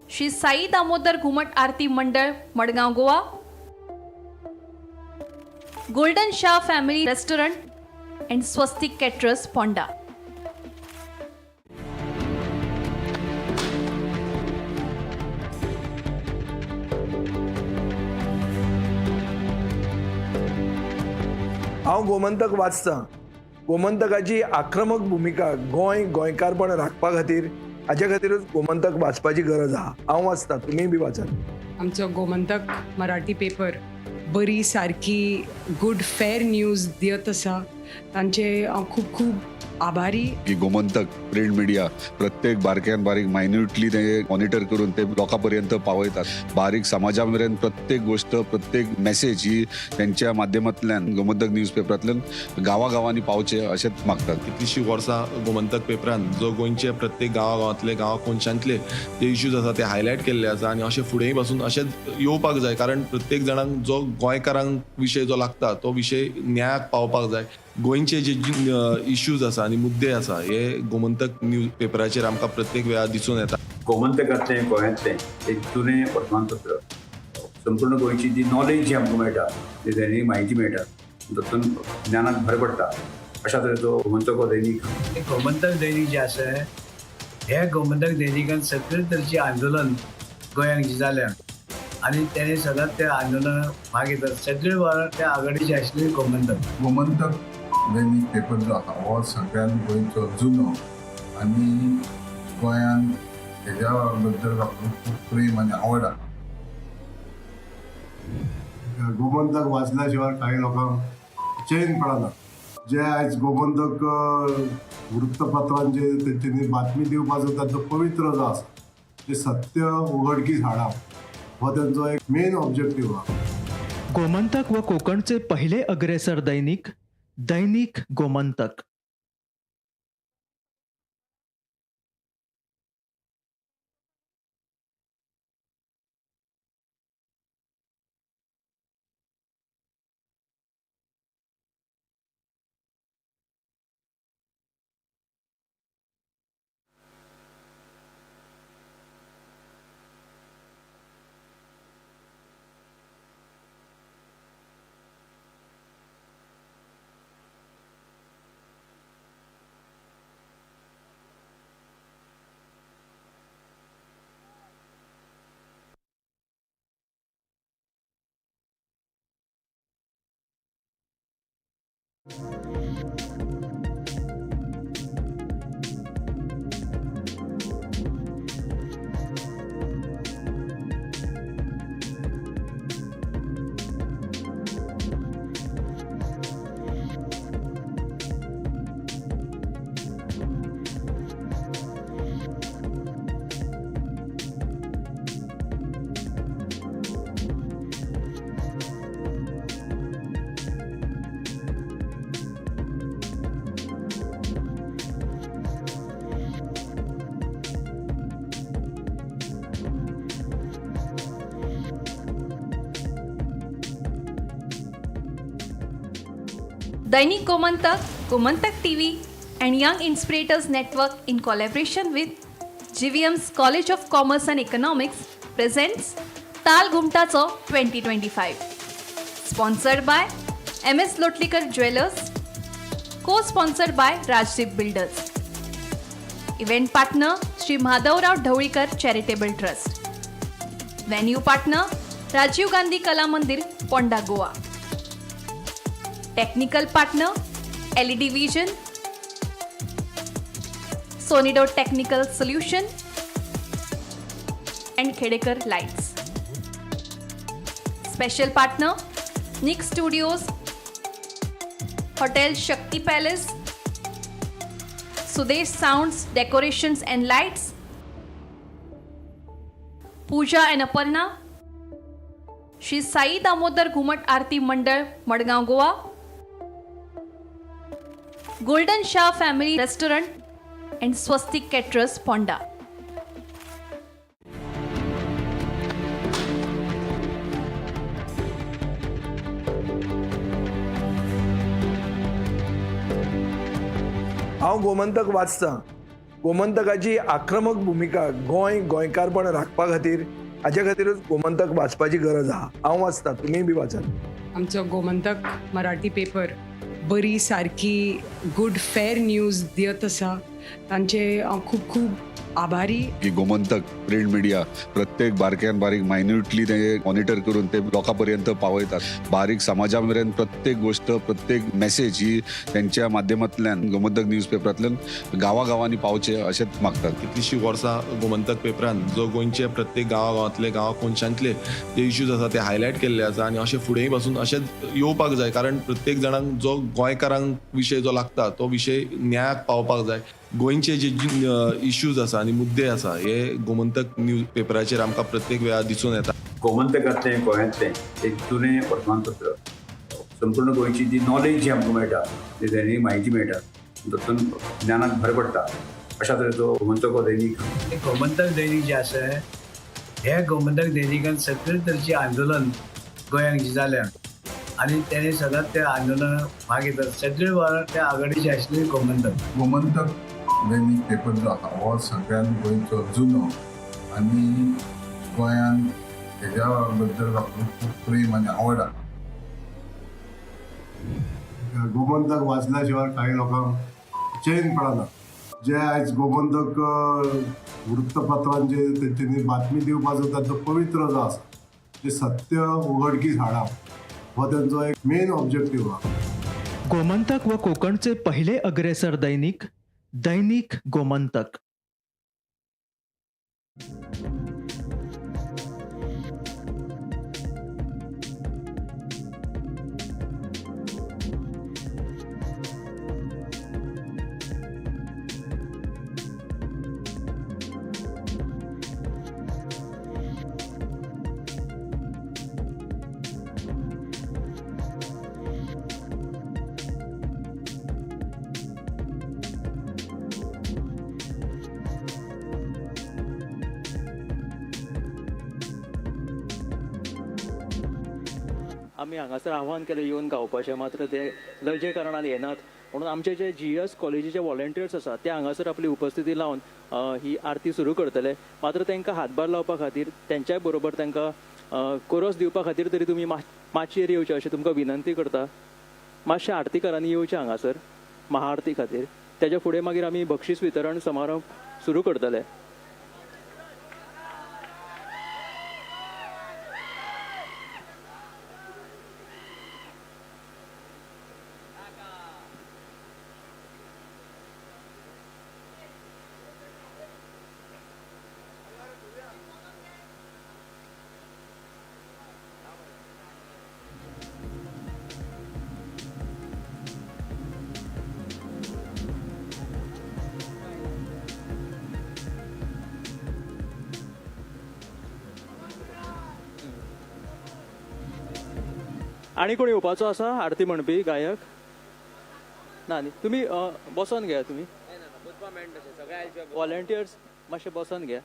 Shri Sai Damodar Ghumat Aarti Mandal, Madgaon, Goa, Golden Shah Family Restaurant and Swastik Caterers, Ponda. हांव गोमंतक वाचतां. गोमंतकाची आक्रमक भुमिका गोंय गोंयकारपण राखपा खातीर हाजे खातीरूच गोमंतक वाचपाची गरज आहा. हांव वाचतां, तुमीय बी वाचात. आमचो गोमंतक मराठी पेपर बरी सारकी गुड फेर न्यूज दियत आसा, तांचे हांव खूब खूब आभारी. की गोमंतक प्रिंट मिडिया प्रत्येक बारक्यान बारीक मायन्युटली ते मॉनिटर करून ते लोकां पर्यंत पावयतात. बारीक समाजा मेरेन प्रत्येक गोष्ट, प्रत्येक मेसेज ही त्यांच्या माध्यमांतल्यान गोमंतक न्यूज पेपरांतल्यान गांवागांवांनी पावचे अशेंच मागतात. कितलीशीं वर्सां गोमंतक पेपरान जो गोंयचे प्रत्येक गांवागांवांतले, गांवा कोनशांतले जे इश्यूज आसा ते हायलायट केल्ले आसा आनी अशें फुडेंय पासून अशेंच येवपाक जाय, कारण प्रत्येक जाणांक जो गोंयकारांक विशय जो लागता तो विशय न्यायाक पावपाक जाय. गोंयचे जे इश्यूज आसा आनी मुद्दे आसा हे गोमंतक न्यूज पेपराचेर आमकां प्रत्येक वेळार दिसून येता. गोमंतकांतलें गोंयांतलें एक जुनें वर्तमानपत्र, संपूर्ण गोंयची जी नॉलेज जी आमकां मेळटा, जी दैनीक म्हायती मेळटा, तातूंत ज्ञानाक भर पडटा. अशा तरेचो गोमंतक हो दैनीक. गोमंतक दैनीक जें आसा हे गोमंतक दैनिकान सगळे तरेचें आंदोलन गोंयांत जें जालें आनी तेणें सदांच त्या आंदोलनाक भाग घेतला. सगळे त्या आघाडीचे आशिल्ले गोमंतक. गोमंतक दैनीक पेपर जो आसा हो सगळ्यान गोंयचो जुनो आनी गोंयान हेज्या बद्दल लोकांक खूब प्रेम आनी आवड आसा. गोमंतक वाचल्या शिवाय काही लोकांक चैन पडना. जे आयज गोमंतक वृत्तपत्रांचे तेंच्यांनी बातमी दिवपाचो तांचो पवित्र जो आसा ते सत्य उघडकीस हाडप हो तेंचो एक मेन ऑब्जेक्टीव आसा. गोमंतक व कोकणचे पहिले अग्रेसर दैनिक दैनिक Gomantak. Dainik Gomantak, Gomantak TV and Young Inspirators Network in collaboration with GVM's College of Commerce and Economics presents Taal Ghumtacho 2025. Sponsored by MS Lotlikar Jewelers, co-sponsored by Rajdeep Builders. Event partner Shri Madhavrao Dhavalikar Charitable Trust. Venue partner Rajiv Gandhi Kala Mandir, Ponda, Goa. Technical partner LED Vision, Sonido Technical Solution and Khedekar Lights. Special partner Nick Studios, Hotel Shakti Palace, Sudesh Sounds, Decorations and Lights, Pooja and Aparna, Shri Sai Damodar Ghumat Aarti Mandal, Madgaon, Goa, Golden Shah Family Restaurant and Swastik Caterers, Ponda. हांव गोमंतक वाचतां. गोमंतकाची आक्रमक भुमिका गोंय गोंयकारपण राखपा खातीर, हाज्या खातीरूच गोमंतक वाचपाची गरज आहा. हांव वाचतां, तुमीय बी वाचात. आमचो गोमंतक मराठी पेपर बरी सारकी गुड फेर न्यूज दियत आसा, तांचे हांव खूब खूब आभारी. की गोमंतक प्रिंट मिडिया प्रत्येक बारक्यान बारीक मायन्युटली ते मॉनिटर करून ते लोकां पर्यंत पावयतात. बारीक समाजा मेरेन प्रत्येक गोष्ट, प्रत्येक मेसेज ही त्यांच्या माध्यमांतल्यान गोमंतक न्यूज पेपरांतल्यान गांवागांवांनी पावचे अशेंच मागतात. कितलीशीं वर्सां गोमंतक पेपरान जो गोंयचे प्रत्येक गांवागांवांतले, गांवा कोनशांतले जे इश्यूज आसा ते हायलायट केल्ले आसा आनी अशें फुडेंय पासून अशेंच येवपाक जाय, कारण प्रत्येक जाणांक जो गोंयकारांक विशय जो लागता तो विशय न्यायाक पावपाक जाय. गोंयचे जे इश्यूज आसा आनी मुद्दे आसा हे गोमंतक न्यूज पेपराचेर आमकां प्रत्येक वेळार दिसून येता. गोमंतकांतलें गोंयांतलें एक जुनें वर्तमानपत्र, संपूर्ण गोंयची जी नॉलेज जी आमकां मेळटा, जी दैनीक म्हायती मेळटा, तातूंत ज्ञानाक भर पडटा. अशा तरेचो गोमंतक हो दैनीक. गोमंतक दैनीक जें आसा, हे गोमंतक दैनिकान सगळे तरेचें आंदोलन गोंयांत जें जालें आनी तेणें सदांच त्या आंदोलनाक भाग घेतात. सगळे त्या आघाडीचे आशिल्ले गोमंतक. गोमंतक दैनीक पेपर जो आसा हो सगळ्यान गोंयचो जुनो आनी गोंयान हेज्या बद्दल लोकांक खूब प्रेम आनी आवड आसा. गोमंतक वाचल्या शिवाय काही लोकांक चैन पडना. जे आयज गोमंतक वृत्तपत्रांचे तेंच्यांनी बातमी दिवपाचो तांचो पवित्र जो आसा, जे सत्य उघडकीस हाडप हो तेंचो एक मेन ऑब्जेक्टीव आसा. गोमंतक व कोकणचे पहिले अग्रेसर दैनिक दैनिक गोमंतक. आमी हांगासर आव्हान केलें येवन गावपाचें, मात्र ते लजे कारणान येनात. म्हणून आमचे जे जीएस कॉलेजीचे वॉलंटियर्स आसात ते हांगासर आपली उपस्थिती लावन ही आरती सुरू करतले. मात्र तांकां हातभार लावपा खातीर, तेंच्याय बरोबर तांकां कोरस दिवपा खातीर तरी तुमी माचयेर येवचे अशें तुमकां विनंती करता. मातशें आरतीकारांनी येवचें हांगासर महाआरती खातीर. तेज्या फुडें मागीर आमी बक्षीस वितरण समारंभ सुरू करतले. आनी कोण येवपाचो आसा आरती म्हणपी गायक ना न्ही? तुमी बसोन घेया, तुमी वॉलंटियर्स मातशे बसोन घेया.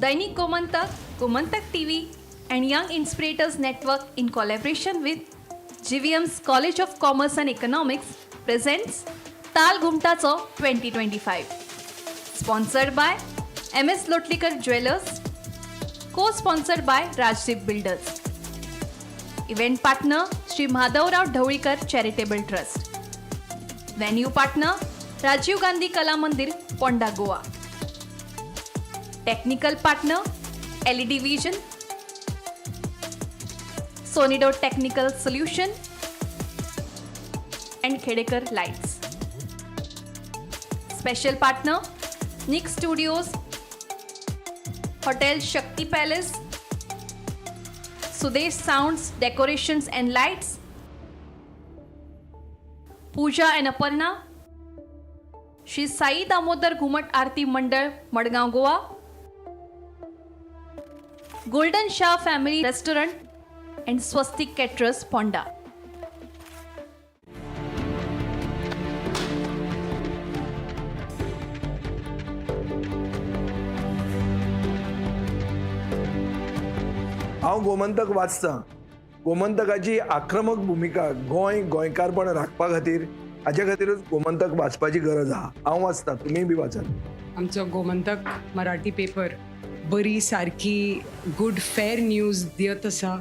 Dainik Gomantak, Gomantak TV and Young Inspirators Network in collaboration with GVM's College of Commerce and Economics presents Taal Ghumtacho 2025. Sponsored by MS Lotlikar Jewelers, co-sponsored by Rajdeep Builders. Event partner Shri Madhavrao Dhavalikar Charitable Trust. Venue partner Rajiv Gandhi Kala Mandir, Ponda, Goa. Technical partner LED Vision, Sonido Technical Solution and Khedekar Lights. Special partner Nick Studios, Hotel Shakti Palace, Sudesh Sounds Decorations and Lights, Pooja and Aparna, Shri Sai Damodar Ghumat Aarti Mandal, Madgaon, Goa, Golden Shah Family Restaurant and Swastik Caterers, Ponda. हांव गोमंतक वाचतां. गोमंतकाची आक्रमक भुमिका गोंय गोंयकारपण राखपा खातीर, हाजे खातीरूच गोमंतक वाचपाची गरज आहा. हांव वाचतां, तुमीय बी वाचात. आमचो गोमंतक मराठी पेपर बरी सारकी गुड फेर न्यूज दियत आसा,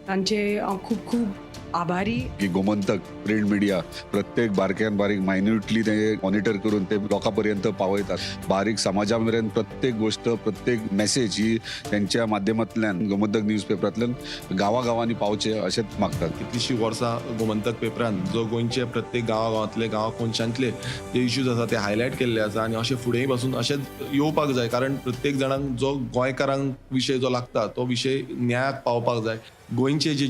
तांचे हांव खूब खूब आभारी. की गोमंतक प्रिंट मिडिया प्रत्येक बारक्यान बारीक मायन्युटली ते मॉनिटर करून ते लोकां पर्यंत पावयतात. बारीक समाजा मेरेन प्रत्येक गोष्ट, प्रत्येक मेसेज ही त्यांच्या माध्यमांतल्यान गोमंतक न्यूज पेपरांतल्यान गांवागांवांनी पावचे अशेंच मागतात. कितलीशीं वर्सां गोमंतक पेपरान जो गोंयचे प्रत्येक गांवागांवांतले, गांवा कोनशांतले जे इश्यूज आसा ते हायलायट केल्ले आसा आनी अशें फुडेंय पासून अशेंच येवपाक जाय, कारण प्रत्येक जाणांक जो गोंयकारांक विशय जो लागता तो विशय न्यायाक पावपाक जाय. गोंयचे जे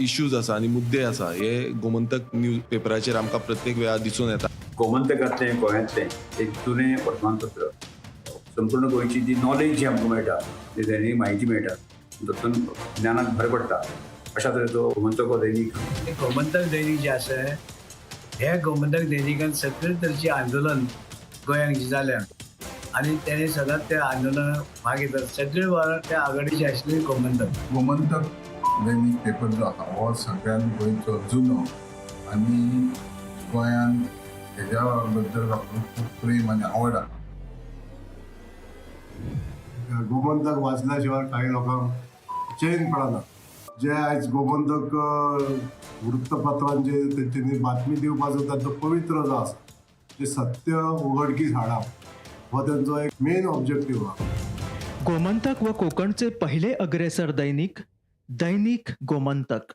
इश्यूज आसा आनी मुद्दे आसा हे गोमंतक न्यूज पेपराचेर आमकां प्रत्येक वेळार दिसून येता. गोमंतकांतलें गोंयांतलें एक जुनें वर्तमानपत्र, संपूर्ण गोंयची जी नॉलेज जी आमकां मेळटा, जी दैनीक म्हायती मेळटा, तातूंत ज्ञानाक भर पडटा. अशा तरेचो गोमंतक हो दैनीक. गोमंतक दैनीक जें आसा, हे गोमंतक दैनिकान सगळे तरेचें आंदोलन गोंयांत जें जालें आनी तेणें सदांच त्या आंदोलनाक भाग घेतला. सगळे त्या आघाडीचे आशिल्ले गोमंतक. गोमंतक दैनीक पेपर जो आसा हो सगळ्यान गोंयचो जुनो आनी गोंयान हेज्या बद्दल लोकांक खूब प्रेम आनी आवड आसा. गोमंतक वाचल्या शिवाय काही लोकांक चैन पडना. जे आयज गोमंतक वृत्तपत्रांचे तेंच्यांनी बातमी दिवपाचो तांचो पवित्र जो आसा, जे सत्य उघडकीस हाडप हो तेंचो एक मेन ऑब्जेक्टीव आसा. गोमंतक व कोकणचे पहिले अग्रेसर दैनिक दैनिक गोमंतक.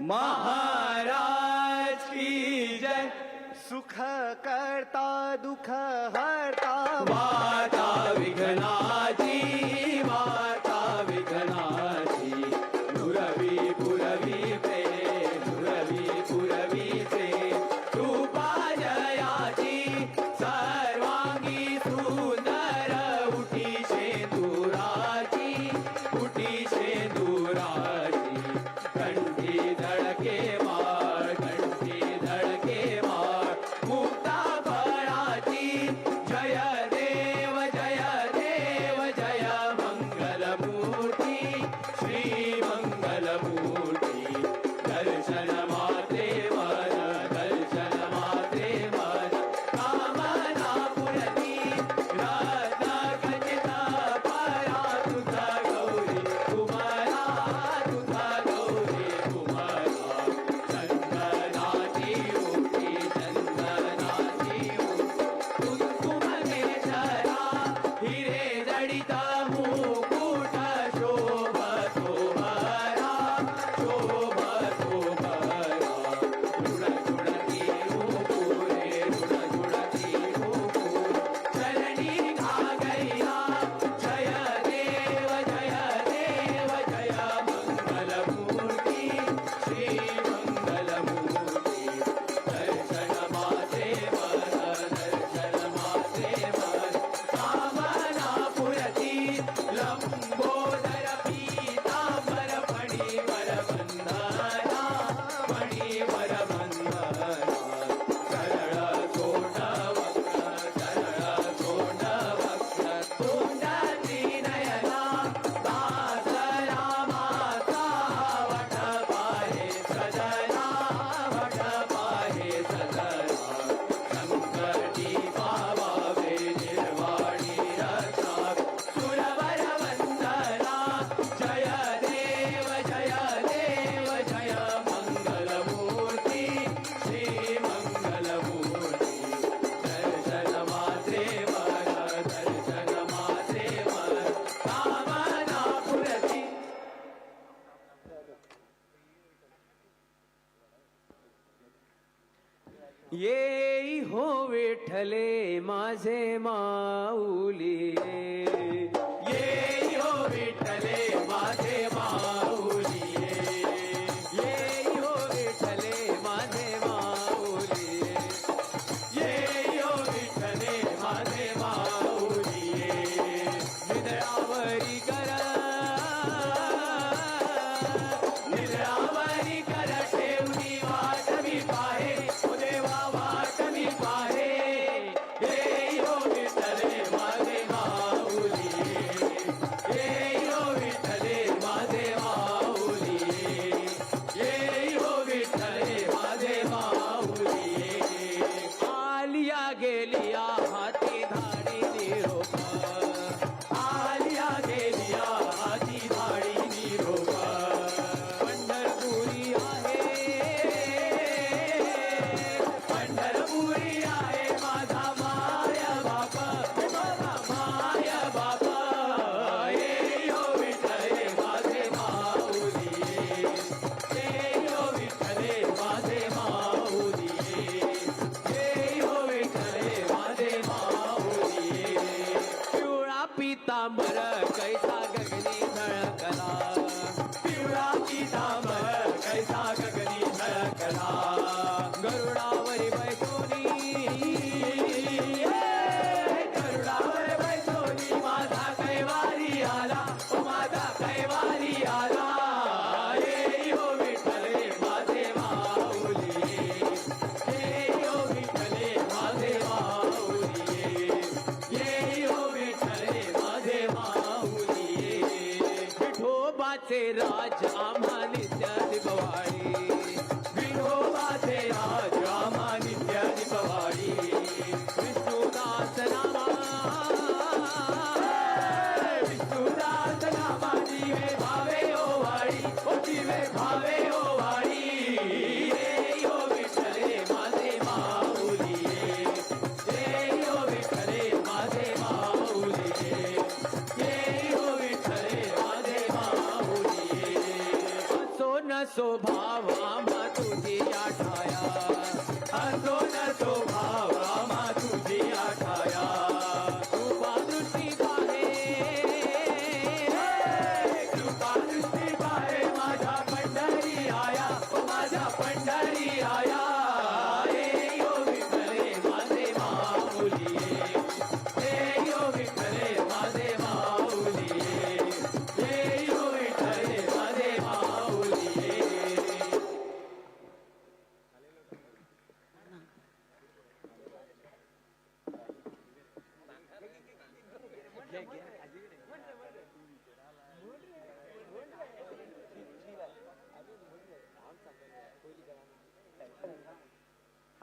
महाराज की जय. सुख करता दुःख हरता, वार्ता विघ्नाची, वार्ता विघ्नाची, पुरवी पुरवी प्रेम, पुरवी पुरवी प्रेम, कृपा जयाची, सर्वांगी सुंदर, उठी शेंदुराची, उठी शेंदुराची, कंठी झळके माळ, कंठी झळके माळ, मुक्ता फळाची. जय देव जय देव जय मंगलमूर्ती, श्री मंगलमूर्ती, दर्शन मात्रे मन, दर्शन मात्रे मन, कामना पुरती, रत्न खचित परा तुझा गौरी कुमारा, तुझा गौरी कुमारा, चंदनाची उटी, चंदनाची उटी, कुंकुम केशरा, हिरे जडित मुकुट, शोभतो बरा, शोभतो बरा, ऋण झुणती नुपुरे, ऋण झुणती नुपुरे, चरणी घागरिया. जय देव जय देव जय मंगलमूर्ती, श्री मंगलमूर्ती, दर्शन मात्रे मन, दर्शन मात्रे मन, कामना पुरती, लंबोदर पीतांबर, फणी वरबंधना, फणी वरबंधना, सरळ सोंड वक्र, सरळ सोंड वक्र, तुंड त्रिनयना, दास रामाचा वट पाहे सदना, वट पाहे सदना, संकटी पावावे, निर्वाणी रक्षावे, सुरवर वंदना. जय देव जय देव जय मंगलमूर्ती, श्री मंगलमूर्ती, दर्शन मात्रे मन, दर्शन मात्रे मन, कामना पुरती. येई हो विठ्ठले माझे माऊली, येई हो विठ्ठले माझे माऊली, येई हो विठ्ठले माझे माऊली, येई हो विठ्ठले माझे माऊली, निदळावरी कर, निद्रावरी कर ठेवली वाट मी पाहे, ओ देवा वाट मी पाहे, येई हो विठ्ठले माझे माऊली, येई हो विठ्ठले माझे माऊली, येई हो विठ्ठले माझे माऊली. आलिया गेलिया हाती धाडी निरोप, आलिया गेलिया हाती धाडी निरोप, पंढरपुरी आहे, पंढरपुरी आहे माझा माय बाप, माझा माय बाप, ये हो विठ्ठले माझे माऊली, ये हो विठ्ठले माझे माऊली, ये हो विठ्ठले माझे माऊली. पिवळा पितांबर कैसा गगनी झळकला, पिवळा पितांबर कैसा गगनी झळकला, गरुडावरी बैसोनी, गरुडावर बैसोनी माझा कैवारी आला, ओ माझा कैवारी आला, ये हो विठ्ठले माझे माऊली, ये हो विठ्ठले माझे माऊली, ये हो विठ्ठले माझे माऊली. विठोबाचे राज आम्हा नित्य दिपवाळी, विठोबाचे राज आम्हा नित्य दिपवाळी, विष्णुदास नामा, विष्णुदास नामा जीवे भावे ओ वाळी, ओ जीवे भावे ओ वाळी, ये हो विठ्ठले माझे माऊली, ये हो विठ्ठले माझे माऊली, ये हो विठ्ठले माझे माऊली. असो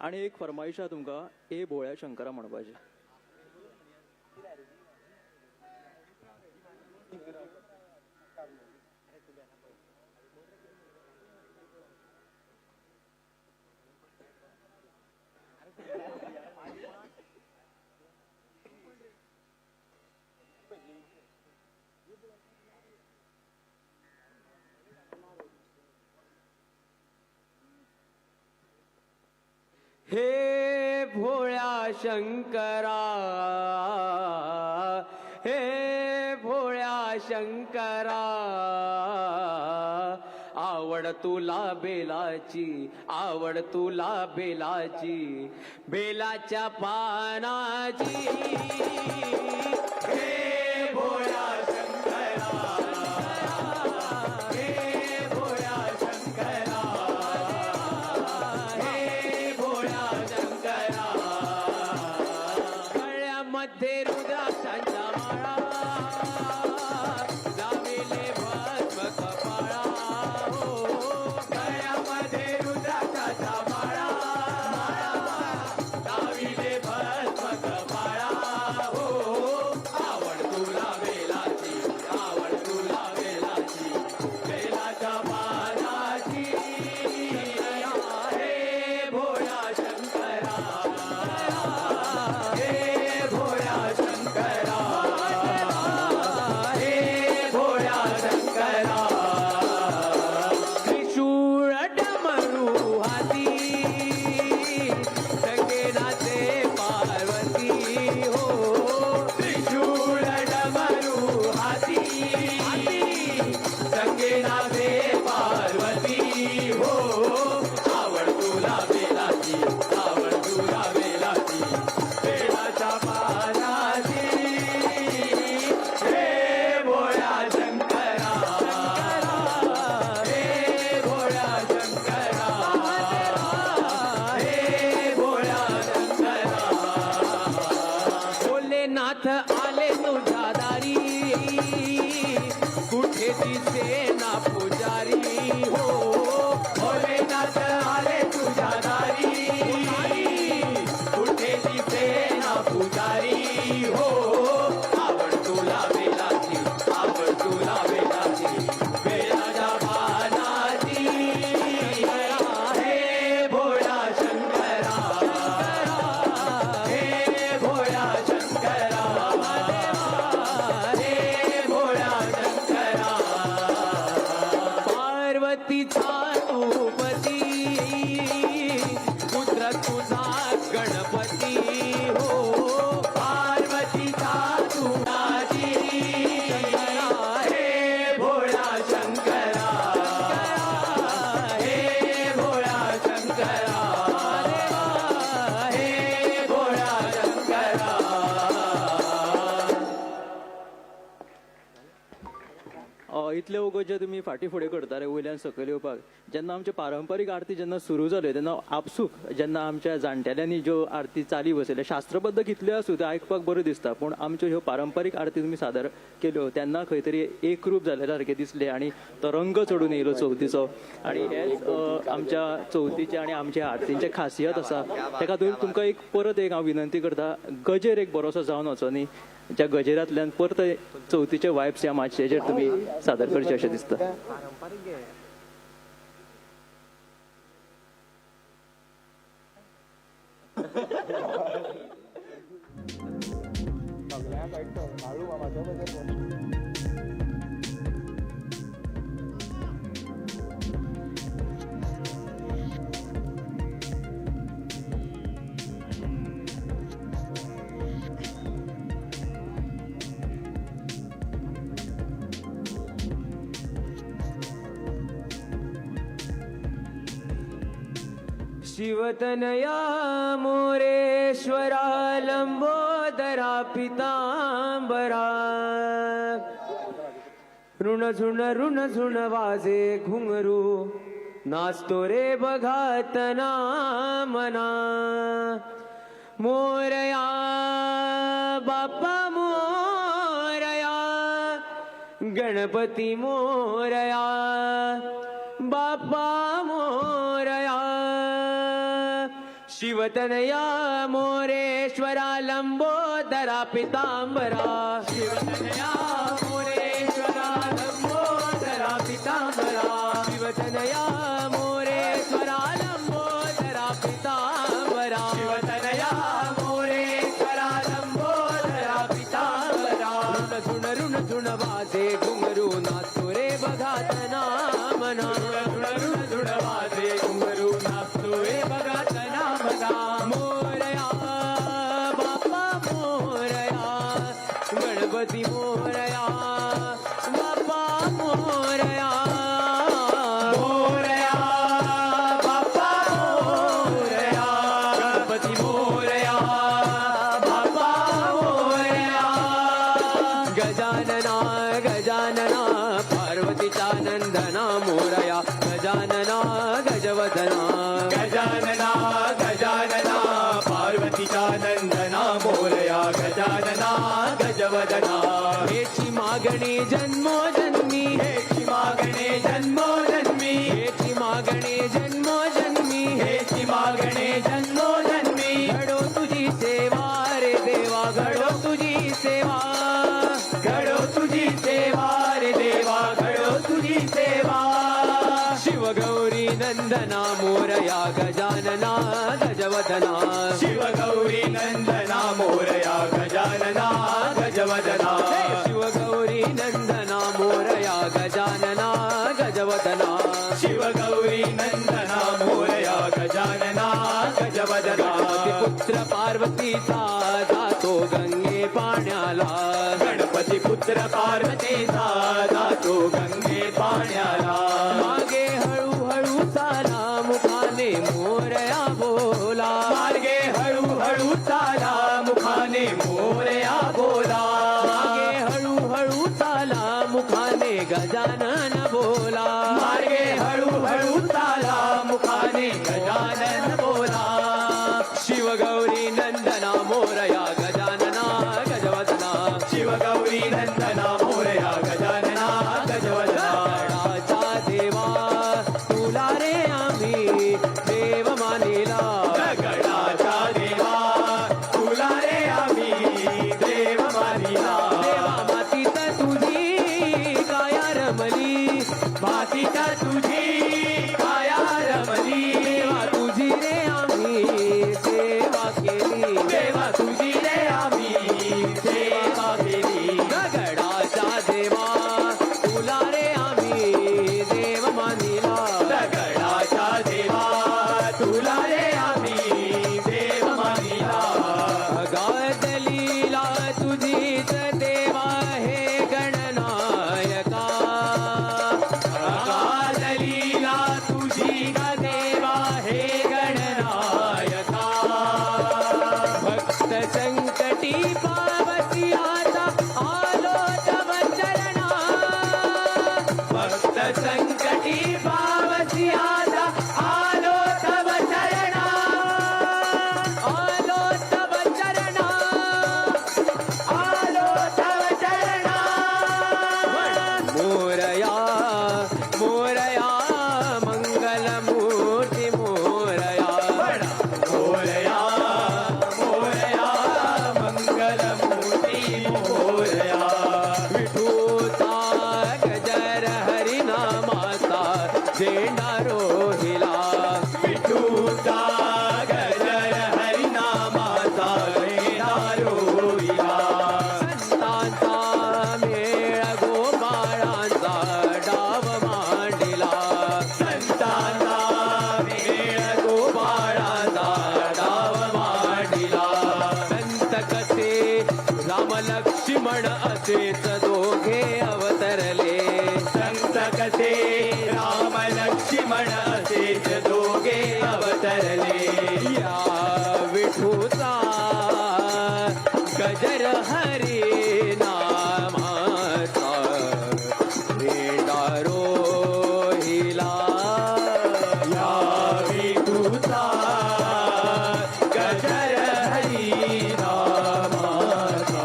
आनी एक फरमाईश आहा तुमकां, ए भोळ्या शंकरा म्हणपाची. हे भोळ्या शंकरा, हे भोळ्या शंकरा, आवड तुला बेलाची, आवड तुला बेलाची, बेलाच्या पानाची. हे भोळ्या शंकरा, हे भोळ्या शंकरा, हे भोळ्या शंकरा, गळ्यामध्ये रुद्राक्षांच्या माळा, लाविले भस्म कपाळा. हो, गळ्यामध्ये रुद्राक्षाच्या माळा, लाविले भस्म कपाळा. हो, आवड तुला बेलाची, आवड तुला बेलाची, बेलाच्या पानाची. हे भोळ्या शंकरा, हे भोळ्या शंकरा, हे भोळ्या शंकरा, त्रिशूळ डमरू हाती, सखे नाचे पार्वती. हो, त्रिशूळ डमरू हाती, सखे नाचे पार्वती. हो, आवड तुला बेलाची, आवड तुला बेलाची, बेलाच्या पानाची. हे भोळ्या शंकरा, हे भोळ्या शंकरा, हे भोळ्या शंकरा, भोलेनाथ आले तुझ्या दारी, कुठे दिसे ना पुजारी. हो, भोलेनाथ आले तुझ्या दारी, कुठे दिसे ना पुजारी. हो, आवड तुला बेलाची, आवड तुला बेलाची, बेलाच्या पानाची. हे भोळ्या शंकरा, हे भोळ्या शंकरा, हे भोळ्या शंकरा, पार्वतीचा तू पती, पुत्र तुझा गणपती. हो, पार्वतीचा तू पती, हे भोळ्या शंकरा, हे भोळ्या शंकरा, हे भोळ्या शंकरा. इतले वगत जे तुमी फाटीं फुडें करताले वयल्यान सकयल येवपाक, जेन्ना आमच्यो पारंपारीक आरती जेन्ना सुरू जाल्यो तेन्ना आपसूक जेन्ना आमच्या जाणटेल्यांनी ज्यो आरती चाली बसयल्यो, शास्त्रबद्ध कितल्यो आसूं त्यो आयकपाक बऱ्यो दिसता, पूण आमच्यो ह्यो पारंपारीक आरती तुमी सादर केल्यो तेन्ना खंय तरी एकरूप जाल्ले सारकें दिसलें आनी तो रंग चडून येयलो चवथीचो. आनी हेच आमच्या चवथीचें आनी आमच्या आरतींचें खासियत आसा. तेका तुमकां एक परत एक हांव विनंती करता, गजेर एक बरोसो जावन वचोनी, ज्या गजेरांतल्यान परत चवथीचे वायब्स ह्या माचयेचेर तुमी सादर करचे अशें दिसता. शिवतनया मोरेश्वरा, लंबोदरा पितांबरा, ऋण झुण ऋण झुण वाजे घुंगरू, नाचतो रे बघातना मना. मोरया बाप्पा मोरया, गणपती मोरया, बाप्पा मोरया, शिवतनया मोरेश्वरा लंबोदरा पितांबरा. शिवतनया मोरेश्वरा लंबोदरा पितांबरा. शिवतनया मोरेश्वरा लंबोदरा पितांबरा. शिवतनया मोरेश्वरा लंबोदरा पितांबरा. ऋण झुण ऋण झुण वाजे घुंगरू नाचतो रे बघातना मना. ऋण ऋण झुण वाजे घुंगरू नाचतो रे बघातना मना. मोरया बाप्पा मोरया, गणपती मोरया बाप्पा मोरया. मोरया बाप्पा मोरया, गणपती मोरया बाप्पा मोरया. गजानना गजानना पार्वतीचा नंदना मोरया, गजानना गजवदना. गजानना गजानना पार्वतीचा नंदना मोरया, गजानना गजवदना. हेची मागणी जन्मोजन्मी, हेची मागणे जन्मोजन्मी, हेची मागणे जन्मोजन्मी, हेची मागणे जन्मोजन्मी. घडो तुझी सेवा रे देवा, घडो तुझी सेवा. घडो तुझी सेवा रे देवा, घडो तुझी सेवा. शिवगौरी नंदना मोरया, गजानना गजवदना. शिवगौरी नंदना मोरया, गजानना गजवदना. शिवगौरी नंदना मोरया, गजानना गजवदना. शिवगौरी नंदना मोरया, गजानना गजवदना. पुत्र पार्वतीचा जातो गंगे पाण्याला. गणपती पुत्र पार्वतीचा जातो गंगे पाण्याला. मागे हळूहळू चाला मुखाने मोरया बोला. मार्गे हळूहळू चाला मुखाने मोरया बोला. मागे हळूहळू चाला मुखाने गजानन बोला. मार्गे हळूहळू चाला मुखाने गजानन बोला. शिवगौरी नंदना मोरया, गजानना गजवदना. शिवगौरी नंदना मोरया, गजानना गजवदना. गडाच्या देवा तुला रे आम्ही देव मानिला. गडाच्या देवा तुला रे आम्ही देव मानिला. देवा मातीत तुझी काया रमली. मातीत तुझी काया रमली. देवा तुझी रे आम्ही सेवा केली. देवा तुझी रे आम्ही सेवा केली. दगडाच्या देवा तुला रे आम्ही देव मानिला. दगडाच्या देवा तुला रे आम्ही देव मानिला. अगाध लीला तुझीच देवा हे गणनायका. अगाध लीला तुझी ग देवा हे गणनायका. भक्त संकटी पावसी आता आलो तव चरणा. भक्त संकटी पावसी आता आलो तव चरणा. आलो तव चरणा. आलो तव चरणा. मोरया मोरया मंगल मूर्ती मोरया. मोरया मोरया मंगल मूर्ती मोरया. विठूचा गजर हरिनामाचा झेंडा रोहिला. विठूचा गजर हरिनामाचा झेंडा रोहिला. संतांचा मेळ गोपाळांचा डाव मांडिला. संतांचा मेळ गोपाळांचा डाव मांडिला. संत कसे राम लक्ष्मण असेच दोघे अवतरले. संत कसे राम लक्ष्मण असेच दोघे अवतरले. या विठूचा गजर हरी नामाचा झेंडा रोहिला. या विठूचा गजर हरी नामाचा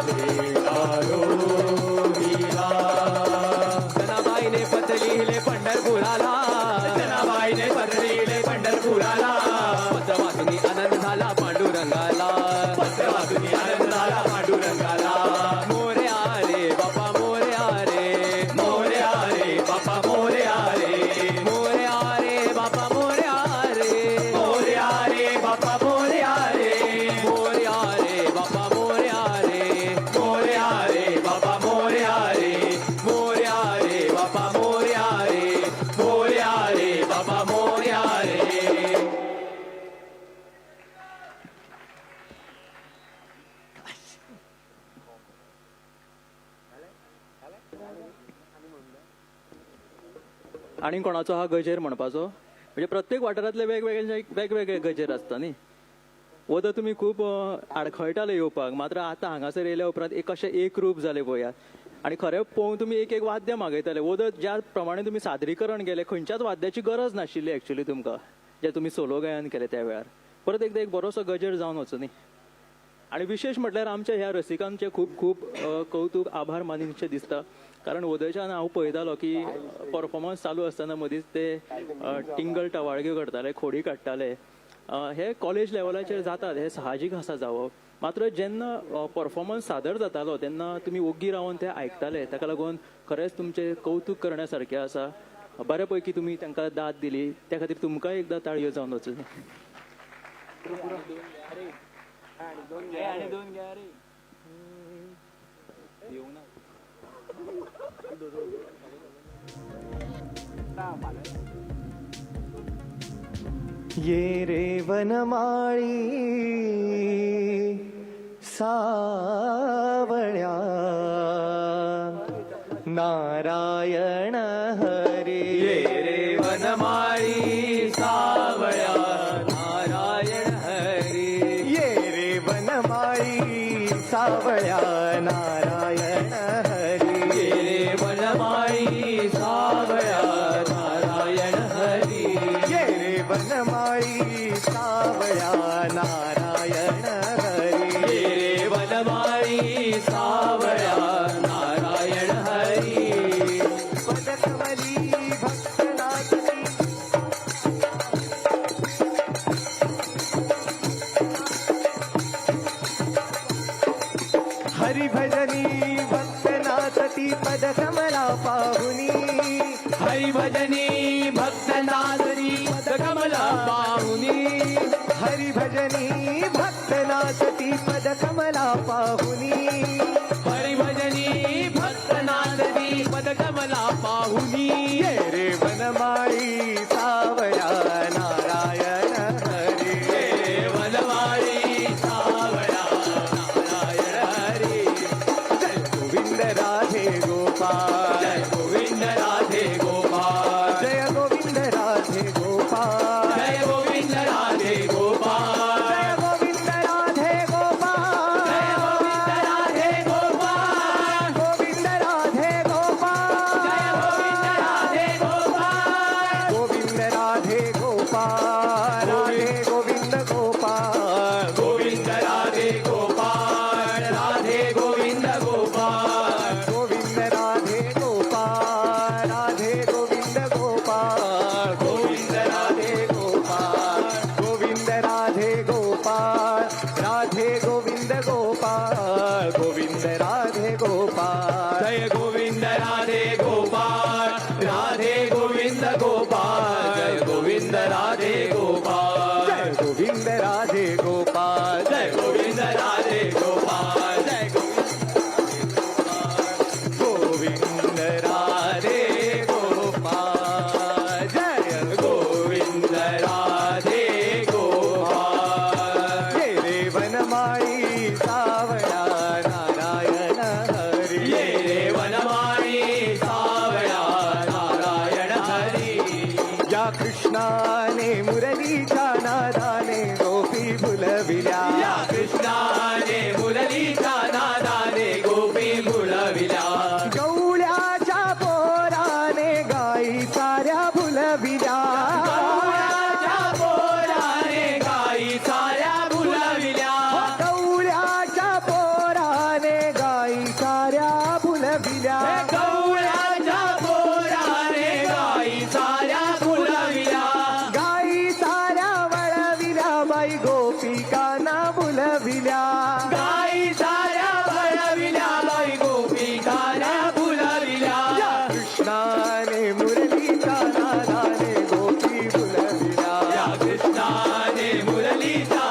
झेंडा रोहिला. जनाबाईने पत्र लिहिले पंढरपुराला. जनाबाईने पत्र लिहिले पंढरपुराला. पत्र बाप्पा मोरया रे, मोरया रे बाप्पा मोरया रे, मोरया रे बाप्पा मोरया रे, मोरया रे बाप्पा मोरया रे, मोरया रे बाप्पा मोरया रे. आनी कोणाचो हा गजेर म्हणपाचो म्हणजे प्रत्येक वाठारांतले वेगवेगळे वेगवेगळे गजेर आसता न्ही. वता तुमी खूब आडखळटाले येवपाक, मात्र आतां हांगासर येयल्या उपरांत एक अशें एक रूप जालें पळयात. आनी खरें पळोवंक तुमी एक एक वाद्य मागयताले. वदत ज्या प्रमाणे तुमी सादरीकरण केलें खंयच्याच वाद्याची गरज नाशिल्ली एक्चुली तुमकां, जे तुमी सोलो गायन केलें त्या वेळार. परत एकदां एक बरोसो गजेर जावन वचूं न्ही. आनी विशेश म्हटल्यार आमच्या ह्या रसिकांचें खूब खूब कौतूक आभार मानीचे दिसता, कारण वदयच्यान हांव पळयतालो की परफॉर्मन्स चालू आसतना मदींच ते टिंगल टवाळक्यो करताले, खोडी काडटाले. हे कॉलेज लेवलाचेर जातात, हे साहजीक आसा जावप. मात्र जेन्ना परफॉर्मन्स सादर जातालो तेन्ना तुमी ओग्गी रावन ते आयकताले. ताका लागून खरेंच तुमचें कौतूक करण्या सारकें आसा. बऱ्या पैकी तुमी तांकां दाद दिली, त्या खातीर तुमकांय एकदां ताळयो जावन वचूं. ये रे वनमाळी सावळ्या नारायण हरी. ये रे वनमाळी सावळ्या नारायण हरी. ये रे वनमाळी सावळ्या नारायण हरी. ये रे वनमाळी सावळ्या नारायण हरी. ये रे वनमाळी सावळ्या नारायण हरी. ये रे वनमाळी सावळ्या नारायण हरी. पदकमली भक्तनाथी हरिभजनी भक्तनाथती पदकमला पाहुनी. हरिभजनी भक्तनाथती पदकमला पाहुनी. हरिभजनी भक्तनाथती पदकमला पाहुनी. हरिभजनी भक्तनाथती पदकमला पाहुनी. ये रे वनमाळी सावळ्या नारायण हरी. ये रे वनमाळी सावळ्या नारायण हरी. जय गोविंद राधे गोपाल. जय गोविंद राधे गोपाल. जय गोविंद राधे गोपाल. जय गोविंद राधे गोपाल. जय गोविंद राधे गोपाल. जय गोविंद राधे गोपाल. गोविंद राधे गोपाल. जय गोविंद राधे गोपाल. गोविंद राधे गोपाल. राधे गोविंद गोपाल. गोविंद राधे गोपाल. राधे गोविंद गोपाल. गोविंद राधे गोपाल. राधे गोविंद गोपाल. गोविंद राधे गोपाल. गोविंद राधे गोपाल. राधे गोविंद गोपाल. गोविंद राधे गोपाल. जय गोविंद राधे गोपाल. राधे गोविंद गोपाल. जय गोविंद राधे गोपाल. जय गोविंद राधे गोपाल. जय गोविंद राधे गोपाल. जय गोविंद राधे गोपाल. जय गोविंद राधे गोपाल. ये रे वनमाळी सावळ्या नारायण हरी. ये रे वनमाळी सावळ्या नारायण हरी. या कृष्णाने मुरलीच्या नादाने गोपी भुलविल्या. या कृष्णाने मुरलीच्या नादाने गोपी भुलविल्या. गवळ्याच्या पोराने गाई साऱ्या भुलविल्या. गवळ्याच्या पोराने गाई साऱ्या भुलविल्या. गवळ्याच्या पोराने गाई साऱ्या भुलविल्या. गवळ्याच्या पोराने गाई साऱ्या भुलविल्या. गाई साऱ्या वळविल्या बाई गोपिकांना भुलविल्या. गाई साऱ्या वळविल्या बाई गोपिकांना भुलविल्या. या कृष्णाने मुरलीच्या नादाने गोपी भुलविल्या. या कृष्णाने मुरलीच्या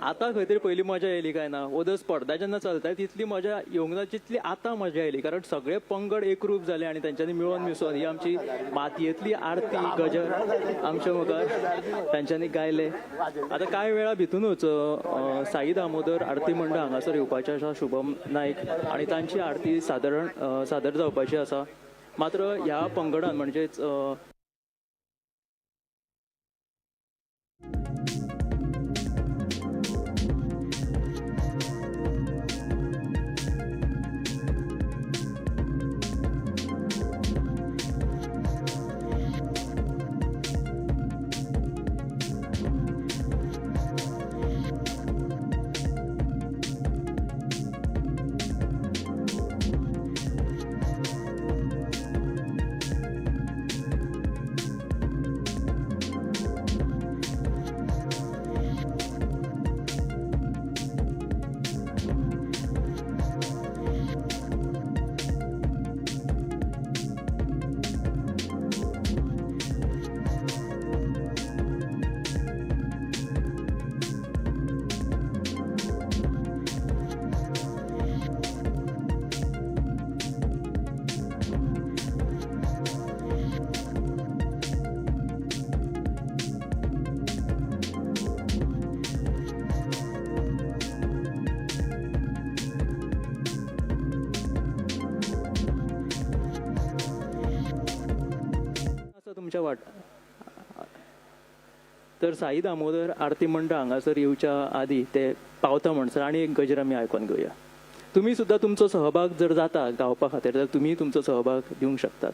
आतां खंय तरी पयली मजा येयली काय ना, ओदर स्पर्धा जेन्ना चलता तितली मजा येवंक ना जितली आतां मजा येयली, कारण सगळे पंगड एकरूप जाले आनी तेंच्यांनी मिळोन मिसळून ही आमची मातयेंतली आरती गजर आमच्या मुखार तेंच्यांनी गायले. आतां कांय वेळा भितुनूच साई दामोदर आरती मंडळ हांगासर येवपाचें आसा, शुभम नायक, आनी तांची आरती सादारण सादर जावपाची आसा. मात्र ह्या पंगडान म्हणजेच तुमच्या वाट तर साई दामोदर आरती मंडळ हांगासर येवच्या आदी ते पावता म्हणसर आनी एक गजर आमी आयकोन घेवया. तुमी सुद्दां तुमचो सहभाग जर जाता गावपा खातीर जाल्यार तुमी तुमचो सहभाग दिवंक शकतात.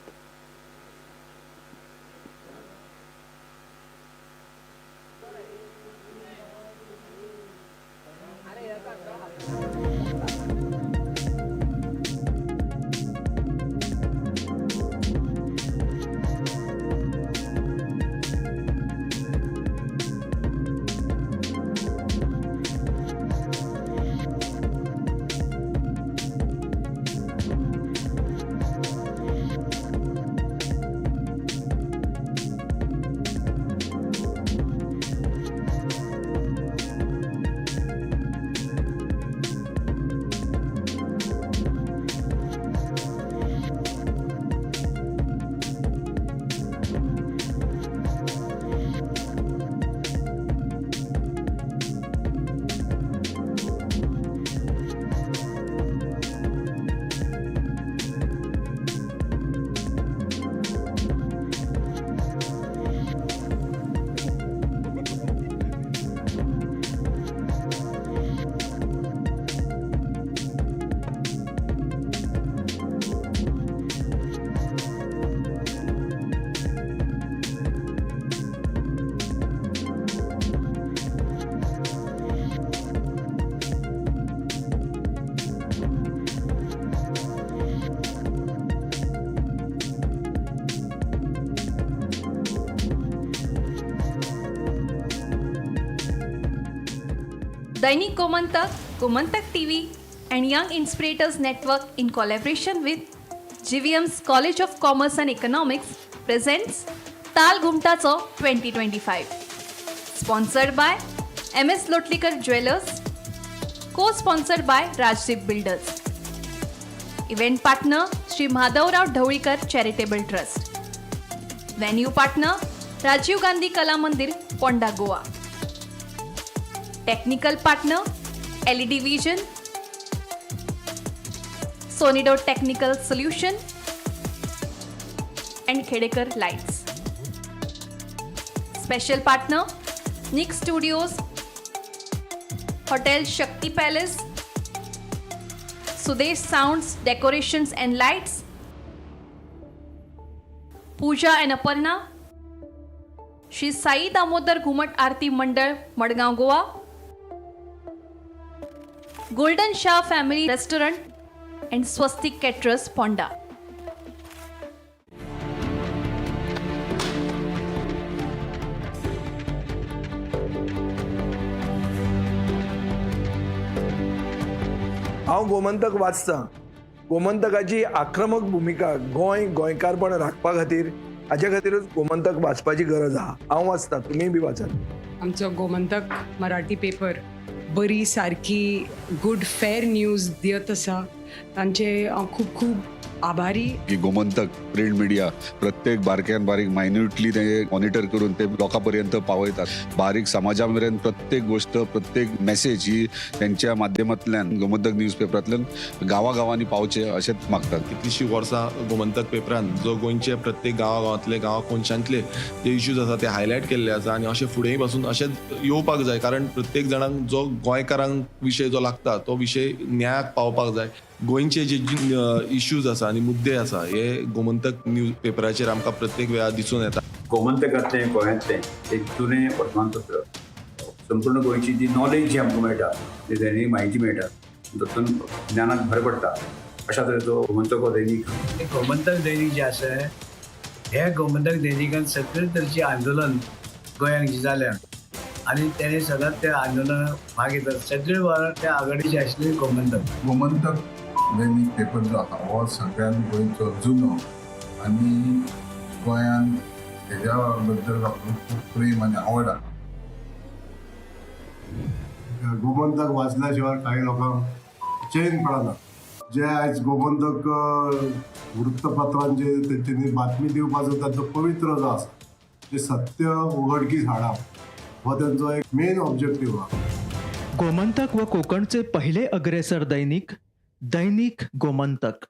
Dainik Gomantak, Gomantak TV and Young Inspirators Network in collaboration with GVM's College of Commerce and Economics presents Taal Ghumtacho 2025. Sponsored by MS Lotlikar Jewelers, co-sponsored by Rajdeep Builders. Event partner Shri Madhavrao Dhavalikar Charitable Trust. Venue partner Rajiv Gandhi Kala Mandir, Ponda, Goa. Technical partner LED Vision, Sonido Technical Solution and Khedekar Lights. Special partner Nick Studios, Hotel Shakti Palace, Sudesh Sounds Decorations and Lights, Pooja and Aparna, Shri Sai Damodar Ghumat Aarti Mandal, Madgaon, Goa, Golden Shah Family Restaurant and Swastik Caterers, Ponda. हांव गोमंतक वाचतां. गोमंतकाची आक्रमक भुमिका गोंय गोंयकारपण राखपा खातीर हाज्या खातीरूच गोमंतक वाचपाची गरज आहा. हांव वाचता, तुमीय बी वाचात. आमचो गोमंतक मराठी पेपर बरी सारकी गुड फेर न्यूज दियत आसा. तांचे हांव खूब खूब आभारी. की गोमंतक प्रिंट मिडिया प्रत्येक बारक्यान बारीक मायन्युटली ते मॉनिटर करून ते लोकां पर्यंत पावयतात. बारीक समाजा मेरेन प्रत्येक गोष्ट, प्रत्येक मेसेज ही त्यांच्या माध्यमांतल्यान गोमंतक न्यूज पेपरांतल्यान गांवागांवांनी पावचे अशेंच मागतात. कितलीशीं वर्सां गोमंतक पेपरान जो गोंयचे प्रत्येक गांवा गांवांतले, गांवा कोनशांतले जे इश्यूज आसा ते हायलायट केल्ले आसा आनी अशें फुडेंय पासून अशेंच येवपाक जाय, कारण प्रत्येक जाणांक जो गोंयकारांक विशय जो लागता तो विशय न्यायाक पावपाक जाय. गोंयचे जे इश्यूज आसा आनी मुद्दे आसा हे गोमंतक न्यूज पेपराचेर आमकां प्रत्येक वेळार दिसून येता. गोमंतकांतलें गोंयांतलें एक जुनें वर्तमानपत्र. संपूर्ण गोंयची जी नॉलेज जी आमकां मेळटा, जी दैनीक म्हायती मेळटा, तातूंत ज्ञानाक भर पडटा. अशा तरेचो गोमंतक हो दैनीक. गोमंतक दैनीक जें आसा, हे गोमंतक दैनिकान सगळे तरेचें आंदोलन गोंयांत जें जाल्या आनी तेणे सदांच त्या आंदोलनाक भाग घेतात. सगळे त्या आघाडीचे आशिल्ले गोमंतक. गोमंतक दैनीक पेपर जो आसा हो सगळ्यान गोंयचो जुनो आनी गोंयान हेज्या बद्दल लोकांक खूब प्रेम आनी आवड आहा. गोमंतक वाचल्या शिवाय काही लोकांक चैन पडना. जे आयज गोमंतक वृत्तपत्रांचे तेंच्यांनी बातमी दिवपाचो तांचो पवित्र जो आसा, जे सत्य उघडकीस हाडप हो तेंचो एक मेन ऑब्जेक्टीव आहा. गोमंतक व कोकणचे पहिले अग्रेसर दैनिक, दैनिक गोमंतक.